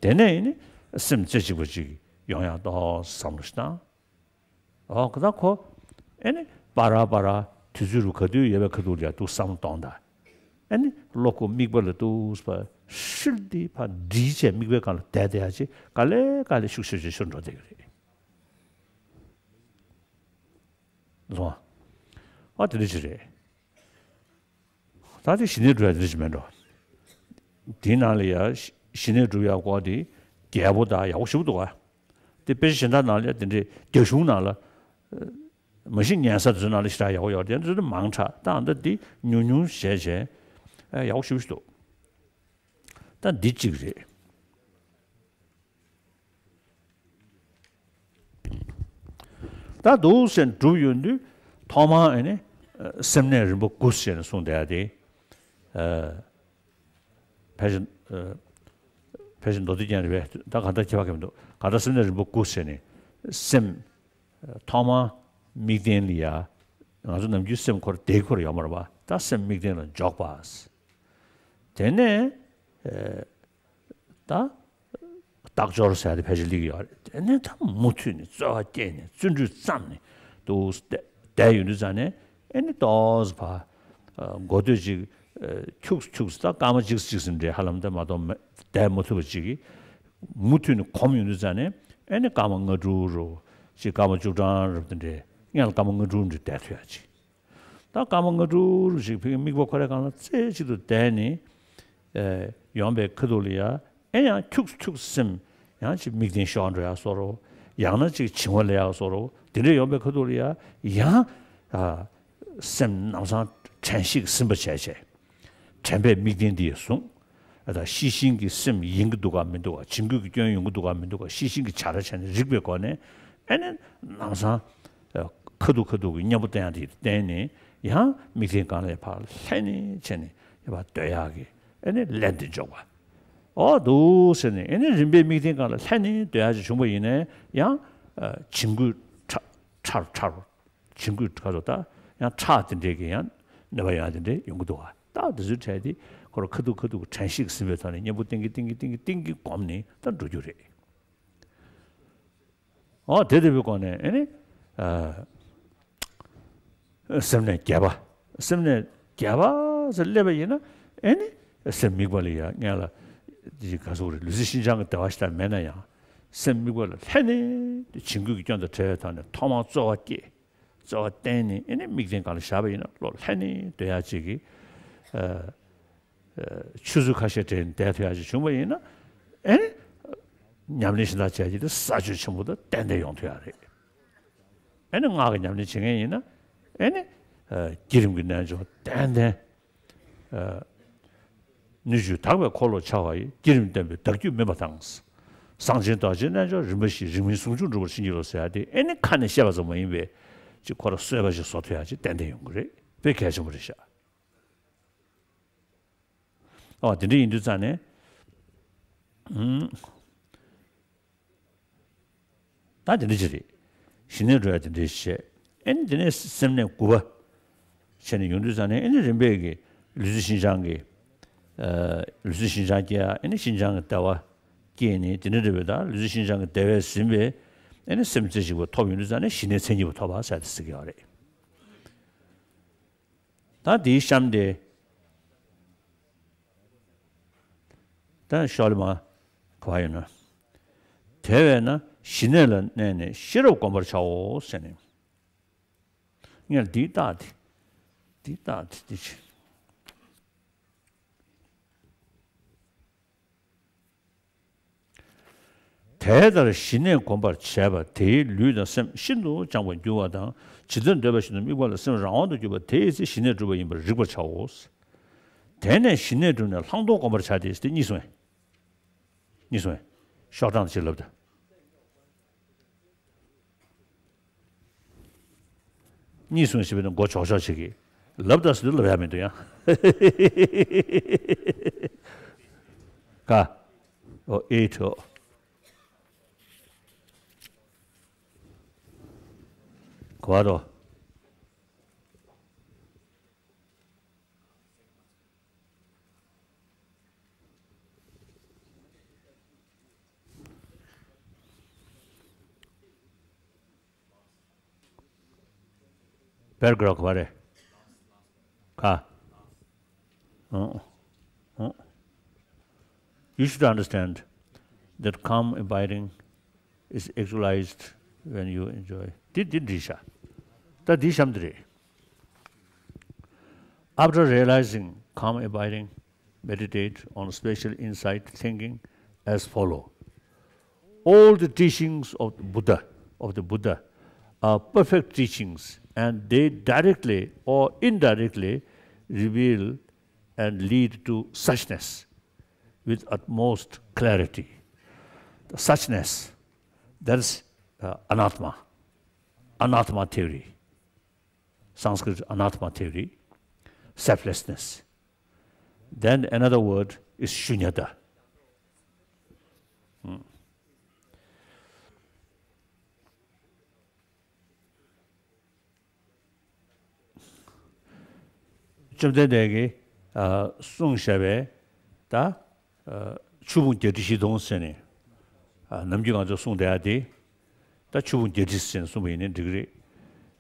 དེ་ནས་ནི་སེམས་རྩེ་གཅིག་པ་ཅིག་ཡོང་ཡག་ཏོག་བསམ་བློ་ཞིག་བཏང་། ཨོ་ཁོ་ད་ཁོ། ཨེ་ནི་པ་ར་པ་ར་དུས་ཚོད་རུ་ག་དུས་ཡོད་པའི་ཁ་ཐུག་ལ་ཡ་འདུག་བསམ་བློ་གཏོང་ད། ཨེ་ནི་བློ་ཁོ་དམིགས་པ་ལ་འདུག་པ་ཧྲིལ་དེ་ཕར་སྒྲིལ་བྱས། དམིགས་པའི་སྒང་ལ་བསྡད་བསྡད་ཡ་ཅིག་ག་ལེ་ག་ལེ་ཤུགས་ཆེ་ཆེ་ཤོར་འགྲོ་བསྡད་ཀྱི་རེད། ལོ། ཨ་དེ་འདྲ་ཅིག་རེད། ད་དེ་ཞི་གནས་སྒྲུབ་ཡ་དེ་འདྲ་ཅིག་མེད་འགྲོ། དེའི་ནང་ལ་ཡ་ཞི་གནས་སྒྲུབ་ཡ་སྐོར་དེ་རྒྱས་པོ་དང་ཡག་པོ་ཞེ་པོ་འདུག་ག། དེ་དཔེ་ཆ་གཞན་དག་ནང་ལ་ཡ་དེ་འདྲའི་རྒྱ་གཞུང་ནང་ལ། མ་གཞི་ཉན་ས་དེ་ཚོའི་ནང་ལ་ཞེ་དྲག་ཡག་པོ་ཡོད་རེད། དེ་ཚོ་མང་དྲགས། ད་ཨ་ད་འདི་ཉུང་ཉུང་བྱས་བྱས་ཡག་པོ་ཞེ་པོ་ཞིག་འདུག། ད་འདི་གཅིག་རེད། ད་འདུག་སེ་སྒྲུབ་ཡོང་དུས་ཐོག་མར་ཨེ་ནི་སེམས་གནས་རིམ་པ་དགུ་ཟེར་ནས་གསུངས་བསྡད་ཡ་དེ། ཕལ་ཆེར། ཕལ་ཆེར་མདོ་སྡེ་རྒྱན་རེད་པས། ད་གང་ལྟར་ཁྱད་པར་གང་མི་འདུག། གང་ལྟར་སེམས་གནས་རིམ་པ་དགུ་ཟེར་ནས་སེམས། ཐོག་མར་དམིགས་རྟེན་ལ་ཡ། ང་ཚོ་ནམ་རྒྱུན་སེམས་འཁོར་དེ་འཁོར་ཡོད་མ་རེད་པ། ད་སེམས་དམིགས་རྟེན་ལ་འཇོག་པ། དེ་ནས། ཨེ། ད། རྟགས་སྦྱོར་ཟེར་ཡ་དེ་ཕལ་ཆེར་སླེབས་ཀྱི་ཡོད་རེད། དེ་ནས་ད་མུ་མཐུད་ནས་རྩོལ་བ་བསྐྱེད་ནས་བརྩོན་འགྲུས་བརྩམས་ནས་འདུག་སེ་བསྡད་ཡོང་དུས་ཙ་ནས། ཨེ་ནི་ཏོག་ཙམ་ཕར། ཨ། འགོ་སྟོད་ཅིག། ཨ། འཁྱུག་འཁྱུག་ད་སྐར་མ་གཅིག་གཅིག་ཙམ་རེ་ཧ་ལམ་ད་མ་གཏོགས་མེད། བསྡད་མ་ཐུབ་པ་ཅིག་གིས་མུ་མཐུད་ནས་གོམས་ཡོང་དུས་ཙ་ནས། ཨེ་ནི་སྐར་མ་ལྔ་དྲུག་རུ། ཅིག་སྐར་མ་བཅུ་གྲངས་རུ། དེ་འདྲའི་སྔོན་ལ་སྐར་མ་ལྔ་དྲུག་འདྲ་བསྡད་ཐུབ་ཡ་ཅིག། ད་སྐར་མ་ལྔ་དྲུག་རུ་ཞིག་ཕ་གི་དམིགས་པ་ཁོ་རའི་སྒང་ལ་རྩེ་གཅིག་ཏུ་བསྡད་ནས། ཨེ། ཡོང་པའི་ཁ་ཐུག་ལ་ཡ། ཨེ་ཡང་འཁྱུག་འཁྱུག་སེམས་ཡང་ཅིག་དམིགས་རྟེན་ཤོར་འགྲོ་ཡག་བཟོ་འདྲ། ཡང་ན་ཅིག་བྱིང་བ་སླེབས་ཡག་བཟོ་འདྲ། དེ་འདྲ་ཡོང་པའི་ཁ་ཐུག་ལ་ཡ། ཡང་། ཨ། སེམས་ལམ་སང་དྲན་ཤེས་ཀྱིས་ཟིན་པ་བྱས་བྱས། དྲན་པས་དམིགས་རྟེན་འདི་ཡིས་བཟུང་། ཨ། ད་ཤེས་བཞིན་གྱི་སེམས་ཡེངས་ཀྱི་འདུག་ག་མི་འདུག་ག། བྱིང་རྒོད་ཀྱི་སྐྱོན་ཡོང་གི་འདུག་ག་མི་འདུག་ག། ཤེས་བཞིན་གྱིས་བྱ་ར་བྱས་ནས་རིག་པའི་སྒོ་ནས། ཨེ་ནི་ལམ་སང་། ཨ། ཁ་ཐུག་ཁ་ཐུག་གི་གཉེན་པོ་བསྟེན་ཡག་དེ་བསྟེན་ནས། ཡང་དམིགས་རྟེན་སྒང་ལ་ཕར་ལྷན་ནེ་བྱས་ནས་ཡར་ཕར་སྡོད་ཡག་གི། ཨེ་ནི་ལན་དེ་འཇོག་པ། ཨོ་འདུག་ཟེར་ནས། ཨེ་ནི་རིམ་པས་དམིགས་རྟེན་སྒང་ལ་ལྷན་ནེ་སྡོད་ཡག་ཅིག་བྱུང་པ་ཡིན་ནའི་ཡང་། ཨ། བྱིང་རྒོད་ཕྲ་ཕྲ་རུ་ཕྲ་རུ། བྱིང་རྒོད་ཕྲ་རུ། ད་ཡང་ཁྲག་དེ་འདྲས་ཀྱི་ཡང་གནོད་པ་ཡོང་ཡག་དེ་འདྲས་ཡོང་གི་འདུག་ག། ད་དེ་ཚོའི་གྲས་དེ་ཁོ་རང་ཁ་ཐུག་ཁ་ཐུག་གི་དྲན་ཤེས་ཟིན་པའི་ཐོག་ནས་གཉེན་པོ་བསྟེན་གྱིན་བསྟེན་གྱིན་བསྟེན་གྱིན་བསྟེན་གྱིན་བསྒོམས་ནས་ད་འགྲོ་རྒྱུ་རེད། འོ་དེ་ལྟ་བུའི་སྒོ་ནས་ཨེ་ནི། ཨ། སེམས་གནས་བརྒྱད་པ། སེམས་གནས་བརྒྱད་པ་ཟེར་སླེབས་པ་ཡིན་ན་ཨེ་ནི། སེམས་དམིགས་པ་ལ་ཡ་སྔོན་ལ། དེ་ག་ཟེར་དགོས་རེད། ལུས་སེམས་ཤིན་སྦྱངས་ཀྱི་བདེ་བ་ཞིག་ད་མེད་ན་ཡང་། སེམས་དམིགས་པ་ལ་ལྷན་ནེ་བྱིང་རྒོད་ཀྱི་སྐྱོན་དང་བྲལ་བའི་ཐོག་ནས་ཐོག་མར་རྩོལ་བ་བསྐྱེད། རྩོལ་བ་བསྟེན་ནས་ཨེ་ནི་དམིགས་རྟེན་སྒང་ལ་བཞག་པ་ཡིན་ན་བློ་ལྷན་ནེ་སྡོད་ཡག་ཅིག་གི། ཨ། ཆུ་ཚོད་ཁ་ཤས་དྲན་བསྡད་ཐུབ་ཡག་ཅིག་བྱུང་བ་ཡིན་ན། ཨེ་ནི། ཉམས་ལེན་གཞན་དག་བྱས་ཀྱི་དེ་ས་ཆོད་ཆེན་པོ་དང་ཏན་ཏན་ཡོང་ཐུབ་ཡག་རེད། ཨེ་ནི་སྔགས་ཀྱི་ཉམས་ལེན་བྱེད་མཁན་ཡིན་ན། ཨེ་ནི། ཨ། བསྐྱེད་རིམ་གྱི་རྣལ་འབྱོར་ཏན་ཏན། ཨ། སྣོད་བཅུད་དག་པའི་འཁོར་ལོ་འཆར་བ་ཡི། བསྐྱེད་རིམ་བརྟན་པའི་བདག་རྒྱུད་སྨིན་པ་དང་། གསང་ཆེན་རྡོ་རྗེའི་རྣལ་འབྱོར་རིམ་པ་བཞིན། རིང་མིན་ཟུང་འཇུག་འགྲུབ་པར་བྱིན་གྱིས་རློབས་ཟེར་ཡག་དེ་ཨེ་ནི་ཁ་ནས་བཤད་པ་ཙམ་མ་ཡིན་པའི། ཅིག་ཁོ་རང་གསོལ་བ་ཞིག་བཟོ་ཐུབ་ཡག་ཅིག་ཏན་ཏན་ཡོང་གི་རེད། དཔེ་གལ་ཆེན་པོ་རེད་ཤག་ཨོ་དེ་འདྲ་ཡིན་དུས་ཙང་ནས། ཨུམ། ད་དེ་འདྲ་ཅིག་རེད། ཞི་གནས་འགྲོ་ཡག་དེ་འདྲ་བྱས། ཨེ་ནི་དེ་ནས་སེམས་གནས་དགུ་པ་བྱས་ནས་ཡོང་དུས་ཙང་ནས་ཨེ་ནི་རིམ་པས་ཀྱི་ལུས་རྩལ་ཤིན་སྦྱངས་ཀྱི། ཨ། ལུས་རྩལ་ཤིན་སྦྱངས་སྐྱེ་ཡག་ཨེ་ནི་ཤིན་སྦྱངས་ཀྱི་ལྟ་བ་སྐྱེས་ནས་དེ་འདྲ་འདྲ་བའི་ད་ལུས་རྩལ་ཤིན་སྦྱངས་ཀྱི་བདེ་བས་ཟིན་པའི་ཨེ་ནི་སེམས་རྩེ་གཅིག་པ་ཐོབ་ཡོང་དུས་ཙང་ནས་ཞི་གནས་མཚན་ཉིད་པ་ཐོབ་པ་ཟེར་དེ་ཟེར་གྱི་ཡོད་རེད། ད་དེའི་གཤམ་དེ། ད་ཤོག་ལེ་མ་ག་བ་ཡོད་ན། དེ་བས་ན་ཞི་གནས་ལ་གནས་ནས་ཤེས་རབ་བསྒོམ་པར་བྱའོ་ཟེར་ནས། ངས་འདི་ལྟ་སྟེ། འདི་ལྟ་སྟེ་འདི་བྱེད། དེ་ལྟར་ཞི་གནས་བསྒོམ་པར་བྱས་པ་དེའི་ལུས་དང་སེམས་ཤིན་ཏུ་སྦྱངས་པར་འགྱུར་བ་དང་། ཇི་ལྟར་འདོད་པ་བཞིན་དུ་དམིགས་པ་ལ་སེམས་རང་དབང་དུ་གྱུར་པ་དེའི་ཚེ་ཞི་གནས་གྲུབ་པ་ཡིན་པར་རིག་པར་བྱའོ། དེ་ནས་ཞི་གནས་གྲུབ་ནས་ལྷག་མཐོང་བསྒོམ་པར་བྱ་སྟེ། དེ་གཉིས་སོང་ངས། གཉིས་སོང་ངས། ཤོག་གྲངས་ཅིག་ལབ་དང་། གཉིས་སོང་ཞེས་པའི་མགོ་ཆོག་ཆོག་བྱེད་ཀྱི། ལབ་དང་ཟེར་དུས་ལབ་ཡག་མི་འདུག་ཡང་། ཀ། ཨོ་ཨེ་ཊི་ཨོ། གོ་བ་རོ། པེ་ར་གྷ་རབ་ག་བ་རེད། ག་ཨང་། ཨང་། You should understand that calm abiding is actualized when you enjoy. འདི་འདི་འདྲི་ཤག་ད་འདི་གཤམ་འདི་རེད། After realizing calm abiding, meditate on special insight thinking as follow. All the teachings of the Buddha, of the Buddha are perfect teachings, and they directly or indirectly reveal and lead to suchness with utmost clarity. The suchness, that is, uh, anatma, anatma theory. Sanskrit anatma theory, selflessness. Then another word is shunyata. ཨུམ། བཅོམ་ལྡན་འདས་ཀྱིས་ཨ་གསུངས་བཞག་པའི་ད་ཨ་ཆོས་ཕུང་བརྒྱད་ཁྲི་བཞི་སྟོང་ཟེར་ནས་ཨ་ནམ་རྒྱུན་ང་ཚོས་གསུངས་བསྡད་ཡ་དེ། ད་ཆོས་ཕུང་བརྒྱད་ཁྲི་ཟེར་ནས་གསུངས་པ་ཡིན་ནའི་འགྲིག་གི་རེད།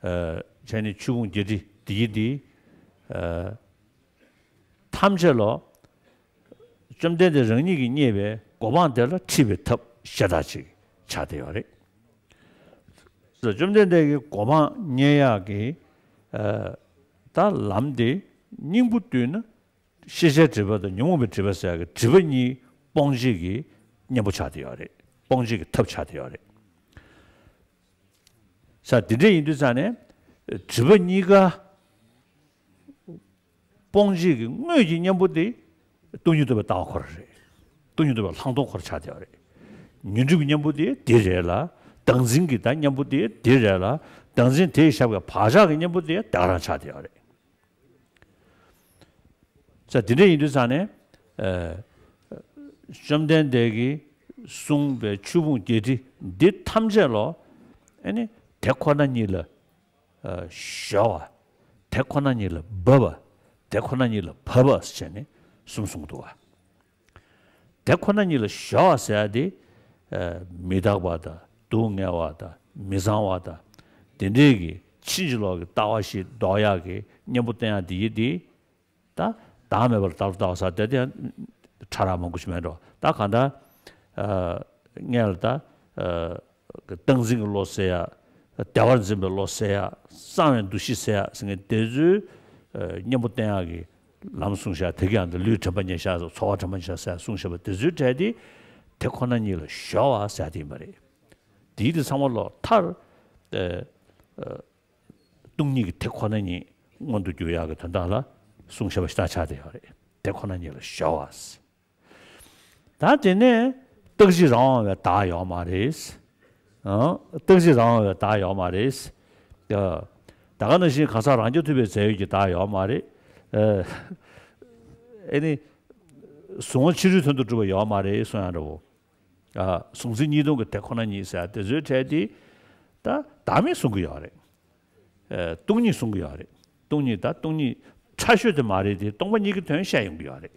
ཨ་བྱས་ནས་ཆོས་ཕུང་བརྒྱད་ཁྲི་འདི་ཡི་འདི་ཨ་ཐམས་ཅད་ལ་བཅོམ་ལྡན་འདས་རང་ཉིད་ཀྱིས་རྙེད་པའི་གོ་འཕང་དེ་ལ་ཁྲིད་པའི་ཐབས་ཤ་སྟག་ཅིག་ཆགས་བསྡད་ཡོད་རེད། བཅོམ་ལྡན་འདས་ཀྱིས་གོ་འཕང་རྙེད་ཡག་གི་ཨ་ད་ལམ་དེ་སྙིང་པོ་བསྡུས་ན། ཤེས་བྱའི་སྒྲིབ་པ་དང་ཉོན་མོངས་པའི་སྒྲིབ་པ་ཟེར་ཡག་གི་སྒྲིབ་པ་གཉིས་སྤོང་བྱེད་ཀྱི་གཉེན་པོ་ཆགས་བསྡད་ཡོད་རེད། སྤོང་བྱེད་ཀྱི་ཐབས་ཆགས་བསྡད་ཡོད་རེད། ས་དེ་འདྲ་ཡིན་དུས་ཙང་ནས་སྒྲིབ་པ་གཉིས་ཀ་སྤོང་བྱེད་ཀྱི་དངོས་ཀྱི་གཉེན་པོ་དེ་སྟོང་ཉིད་རྟོགས་པའི་ལྟ་བ་ཁོ་རང་རེད། སྟོང་ཉིད་རྟོགས་པའི་ལྷག་མཐོང་ཁོ་རང་ཆགས་བསྡད་ཡོད་རེད། ཉོན་སྒྲིབ་ཀྱི་གཉེན་པོ་དེ་དེ་རེད་ལ། བདག་འཛིན་གྱི་ད་གཉེན་པོ་དེ་དེ་རེད་ལ། བདག་འཛིན་དེའི་ཞབས་ཀྱི་བག་ཆགས་ཀྱི་གཉེན་པོ་དེ་དེ་ག་རང་ཆགས་བསྡད་ཡོད་རེད། ས་དེ་འདྲ་ཡིན་དུས་ཙང་ནས་ཨ་བཅོམ་ལྡན་འདས་ཀྱིས་གསུངས་པའི་ཆོས་ཕུང་བརྒྱད་ཁྲི་འདི་ཐམས་ཅད་ལ་ཨ་ནི་དེ་ཁོ་ན་ཉིད་ལ་ཨ་གཞོལ་བ། དེ་ཁོ་ན་ཉིད་ལ་འབབ་པ། དེ་ཁོ་ན་ཉིད་ལ་བབ་པ་ཟེར་ནས་གསུམ་གསུངས་འདུག་བ། དེ་ཁོ་ན་ཉིད་ལ་ཞི་བ་ཟེར་ཡ་དེ། ཨ། མི་རྟག་པ་དང་སྡུག་བསྔལ་བ་དང་མི་གཙང་བ་དང་། དེ་འདྲའི་གི་ཕྱིན་ཅི་ལོག་གི་ལྟ་བ་ཞིག་ལྡོག་ཡག་གི་གཉེན་པོ་བསྟེན་ཡག་དེ་ཡི་དེ། ད་བདག་མེད་པར་བདག་ལ་ལྟ་བ་ཟེར་དེ་དེ་ཡང་ཕྲ་རགས་མང་པོ་ཞིག་མེད་འགྲོ། ད་གང་ལྟར། ཨ། སྔོན་ལ་ད། ཨ། སྟངས་འཛིན་གྱི་བློ་ཟེར་ཡ། བདེ་བར་འཛིན་པའི་བློ་ཟེར་ཡ། གཙང་བའི་འདུ་ཤེས་ཟེར་ཡ་ཟེར་མཁན་དེ་ཚོའི། ཨ། གཉེན་པོ་བསྟེན་ཡག་གི་ལམ་གསུངས་བཞག་དེ་ག་ཡང་དུ་ལུས་དྲན་པ་ཉེར་བཞག་ཚོར་བ་དྲན་པ་ཉེར་བཞག་ཟེར་ཡ་གསུངས་བཞག་པ་དེ་ཚོའི་གྲས་དེ། དེ་ཁོ་ན་ཉིད་ལ་ཞི་བ་ཟེར་ཡ་དེ་ཡིན་པ་རེད། དེའི་དེ་ཚང་མ་ལོག་མཐར། ཨ། ཨ། སྟོང་ཉིད་ཀྱི་དེ་ཁོ་ན་ཉིད་མངོན་དུ་གྱུར་ཡག་གི་དོན་དག་ལ་གསུང་བྱ་བ་ཞེ་དྲག་ཆགས་བསྡད་ཡོད་རེད། དེ་ཁོ་ན་ཉིད་ལ་ཞི་བ། ད་དེ་ནས་རྟག་གཅིག་རང་དབང་བའི་བདག་ཡོད་མ་རེད། ཨང་། རྟག་གཅིག་རང་དབང་བའི་བདག་ཡོད་མ་རེད། ད་ག་ནང་བཞིན་གང་ཟག་རང་རྐྱ་ཐུབ་པའི་རྫས་ཡོད་ཀྱི་བདག་ཡོད་མ་རེད། ཨ་ནི། གཟུང་བ་ཕྱི་རོལ་དོན་དུ་གྲུབ་པ་ཡོད་མ་རེད་གསུང་ཡག་འདྲ་བོ། ཨ། གཟུང་འཛིན་གཉིས་སྟོང་གི་དེ་ཁོ་ན་ཉིད་ཟེར་དེ་ཚོའི་གྲས་དེ། ད་བདག་མེད་གསུང་གི་ཡོད་རེད། ཨ། སྟོང་ཉིད་གསུང་གི་ཡོད་རེད། སྟོང་ཉིད་ད་སྟོང་ཉིད་ཕྲ་ཤོས་དེ་མ་རེད་དེ་སྟོང་པ་ཉིད་ཀྱི་དོན་བཤད་ཡོང་གི་ཡོད་རེད།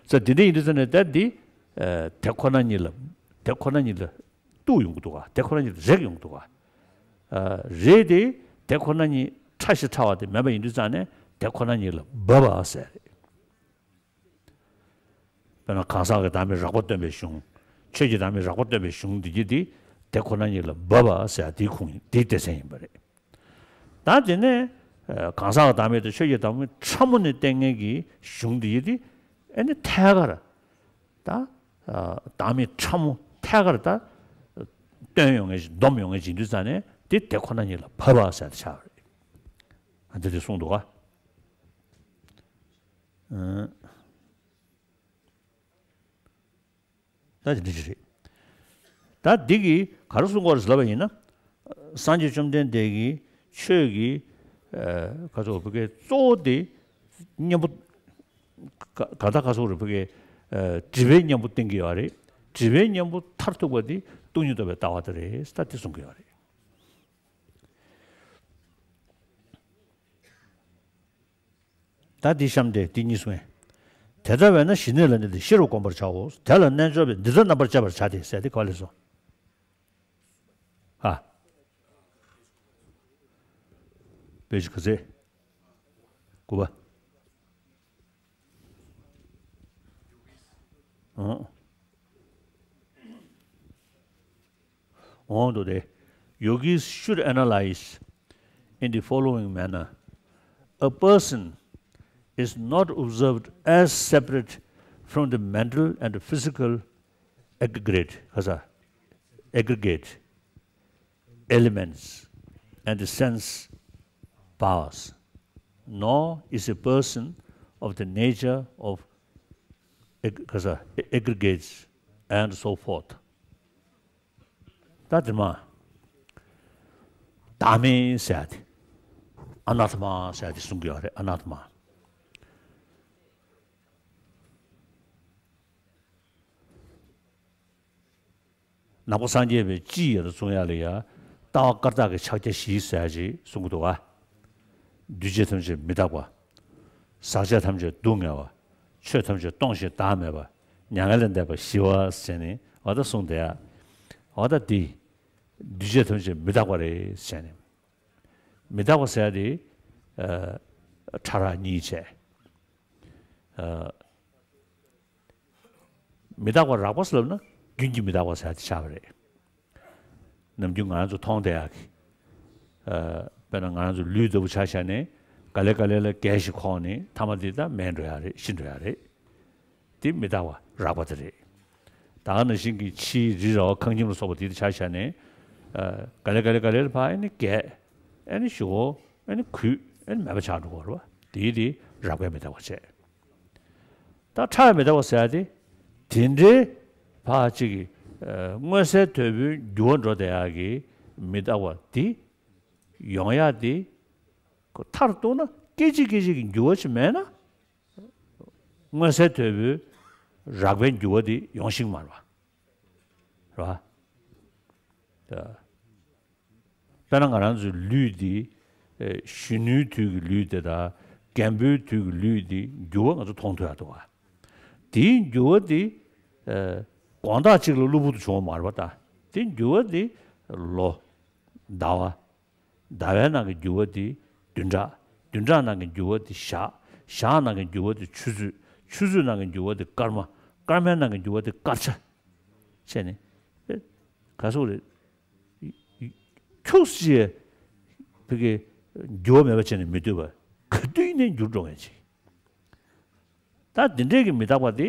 ས་དེ་འདྲ་ཡིན་དུས་ཙ་ནས་ད་འདི། ཨ། དེ་ཁོ་ན་ཉིད་ལ། དེ་ཁོ་ན་ཉིད་ལ་གཏུག་ཡོང་གི་འདུག་ག་དེ་ཁོ་ན་ཉིད་ལ་རེག་ཡོང་གི་འདུག་ག་ཨ། རེད་དེ། དེ་ཁོ་ན་ཉིད་ཕྲ་ཞིང་ཕྲ་བ་དེ་མེད་པ་ཡིན་དུས་ཙ་ནས་དེ་ཁོ་ན་ཉིད་ལ་བབ་པ་ཟེར་རེད། དཔེར་ན་གང་ཟག་གི་བདག་མེད་རགས་པ་སྟོན་པའི་གཞུང་། ཆོས་ཀྱི་བདག་མེད་རགས་པ་སྟོན་པའི་གཞུང་འདི་གྱིས་འདི། དེ་ཁོ་ན་ཉིད་ལ་བབ་པ་ཟེར་ཡ་དེའི་ཁུངས་ཡིན། དེའི་སྡེ་ཚན་ཡིན་པ་རེད། ད་དེ་ནས། ཨ། གང་ཟག་གི་བདག་མེད་དང་ཆོས་ཀྱི་བདག་མེད་ཕྲ་མོ་ནས་བསྟན་མཁན་གྱི་གཞུང་འདི་གྱིས་འདི། ཨ་ནི་ཐད་ཀར། ད། ཨ། བདག་མེད་ཕྲ་མོ་ཐད་ཀར་ད། སྟོན་ཡོང་མཁན་ཞིག་འདོམས་ཡོང་མཁན་ཞིག་ཡིན་དུས་ཙ་ནས་དེ་དེ་ཁོ་ན་ཉིད་ལ་བབ་པ་ཟེར་ཡ་དེ་ཆགས་པ་རེད། ཨ། འདི་དེ་གསུངས་འདུག་ག་ཨ། ད་དེ་འདྲ་ཞིག་རེད། ད་འདི་གིས་ག་རེ་གསུང་གི་ཡོད་རེད་ཟེར་ལབ་པ་ཡིན་ན། སངས་རྒྱས་བཅོམ་ལྡན་འདས་ཀྱི་ཆོས་ཀྱི། ཨ། ག་ཚོད་བོད་སྐད་གཙོ་བོ་དེ་གཉེན་པོ། ག་ག་ད་ག་ཚོད་རེད་བོད་སྐད། ཨ། སྒྲིབ་པའི་གཉེན་པོ་བསྟན་གྱི་ཡོད་རེད། སྒྲིབ་པའི་གཉེན་པོ་མཐར་ཐུག་པ་དེ་སྟོང་ཉིད་རྟོགས་པའི་ལྟ་བ་དེ་རེད། ད་དེ་གསུང་གི་ཡོད་རེད། ད་འདི་གཤམ་དེ་འདི་གཉིས་གསུངས། དེ་ལྟ་བས་ན་ཞི་གནས་ལ་ནི་འདི་ཤེས་རབ་བསྒོམ་པར་བྱའོ། དེ་ལ་རྣལ་འབྱོར་པས་འདི་ལྟར་རྣམ་པར་དཔྱད་པར་བྱ་སྟེ་ཟེར་དེ་ག་ལས་སོ། ཧ། པེ་ཇི་ག་ཚད། དགུ་པ། ཨང་། འོང་དུ་དེ། Yogis should analyze in the following manner. A person is not observed as separate from the mental and physical aggregate, ཁ་ས། aggregate elements and the sense powers, nor is a person of the nature of ag- ཁ་ས། aggregates and so forth. ད་དེ་མ། བདག་མེད་ཟེར་ཡ་དེ། ཨ་ན་ཏ་མ་ཟེར་ཡ་དེ་གསུང་གི་ཡོད་རེད། ཨ་ན་ཏ་མ། ནང་པ་སངས་རྒྱས་པའི་སྤྱི་ཡི་ལ་གསུང་ཡ་ལ་ཡ། ལྟ་བ་བཀར་བཏགས་ཀྱི་ཕྱག་རྒྱ་བཞི་ཟེར་ཡ་ཅིག་གསུང་གི་འདུག་ག་འདུས་བྱས་ཐམས་ཅད་མི་རྟག་པ། ཟག་བཅས་ཐམས་ཅད་སྡུག་བསྔལ་བ། ཆོས་ཐམས་ཅད་སྟོང་ཞིང་བདག་མེད་པ། མྱ་ངན་ལས་འདས་པ་ཞི་བ་ཟེར་ནས་འོ་ད་གསུངས་བསྡད་ཡ། འོ་ད་འདི། འདུས་བྱས་ཐམས་ཅད་མི་རྟག་པ་རེད་ཟེར་ནས། མི་རྟག་པ་ཟེར་ཡ་དེ། ཨ། ཕྲ་རགས་གཉིས་བྱས། ཨ། མི་རྟག་པ་རགས་པ་ཟེར་ལབ་ན་རྒྱུན་གྱི་མི་རྟག་པ་ཟེར་ཡ་དེ་ཆགས་པ་རེད། ནམ་རྒྱུན་ང་རང་ཚོ་མཐོང་བསྡད་ཡག་གི། ཨ། དཔེར་ན་ང་རང་ཚོ་ལུས་ལྟ་བུ་ཆ་བཞག་ནས་ག་ལེ་ག་ལེ་ལ་རྒས་ཤིང་འཁོགས་ནས་མཐའ་མ་དེ་ད་མེད་འགྲོ་ཡག་རེད། ཤི་འགྲོ་ཡག་རེད། དེ་མི་རྟག་པ་རགས་པ་དེ་རེད། ད་ག་ནང་བཞིན་གྱི་ཕྱིའི་རི་ར་བ་ཁང་ཁྱིམ་ལ་སོགས་པ་དེ་ཆ་བཞག་ནས། ཨ། ག་ལེ་ག་ལེ་ག་ལེ་ལ་ཕར་ཨ་ནི་རྒས། ཨ་ནི་ཞུ་གོ་ཨ་ནི་གུད། ཨ་ནི་མེད་པ་ཆགས་འགྲོ་གོ་རེད་བ། དེ་དེ་རགས་པའི་མི་རྟག་པ་བྱས། ད་ཕྲ་བའི་མི་རྟག་པ་ཟེར་ཡ་དེ། དེ་འདྲའི་ཕར་གཅིག་གི། ཨ། མངོན་གསལ་དོད་པོའི་འགྱུར་བ་འགྲོ་བསྡད་ཡག་གི་མི་རྟག་པ་དེ་ཡོང་ཡག་དེ། ཁོ་མཐར་གཏུགས་ན་སྐད་ཅིག་སྐད་ཅིག་གི་འགྱུར་བ་ཅིག་མེད་ན། མངོན་གསལ་དོད་པོའི་རགས་པའི་འགྱུར་བ་དེ་ཡོང་ཤེས་མ་རེད་བ། རེད་བ། ད། དཔེར་ན་ང་རང་ཚོའི་ལུས་འདི། ཨེ། གཞོན་ནུའི་དུས་ཀྱི་ལུས་དེ་དང་ རྒན་པོའི་དུས་ཀྱི་ལུས་འདི་འགྱུར་བ་ང་ཚོ་མཐོང་ཐུབ་ཡག་འདུག་བ། དེའི་འགྱུར་བ་འདི་ཨ་དགོང་དག་ཅིག་ལ་གློ་བུར་དུ་བྱུང་བ་མ་རེད་པ་ད། དེ་འགྱུར་བ་འདི་ལོ། ཟླ་བ། ཟླ་བའི་ནང་གི་འགྱུར་བ་དེ་བདུན་ཕྲག་བདུན་ཕྲག་ནང་གི་འགྱུར་བ་དེ་ཞག་ཞག་ནང་གི་འགྱུར་བ་དེ་ཆུ་ཚོད། ཆུ་ཚོད་ནང་གི་འགྱུར་བ་དེ་སྐར་མ། སྐར་མའི་ནང་གི་འགྱུར་བ་དེ་སྐར་ཆ། བྱས་ནས། ཨེ། ག་སོག་རེད། ཁྱུག་ཙམ་ཅིག་ཕ་གི་འགྱུར་བ་མེད་པ་བྱས་ནས་མི་སྡོད་པ། ག་དུས་ནས་འགྱུར་འགྲོ་མཁན་ཅིག་ད་འདི་འདྲས་ཀྱི་མི་རྟག་པ་དེ་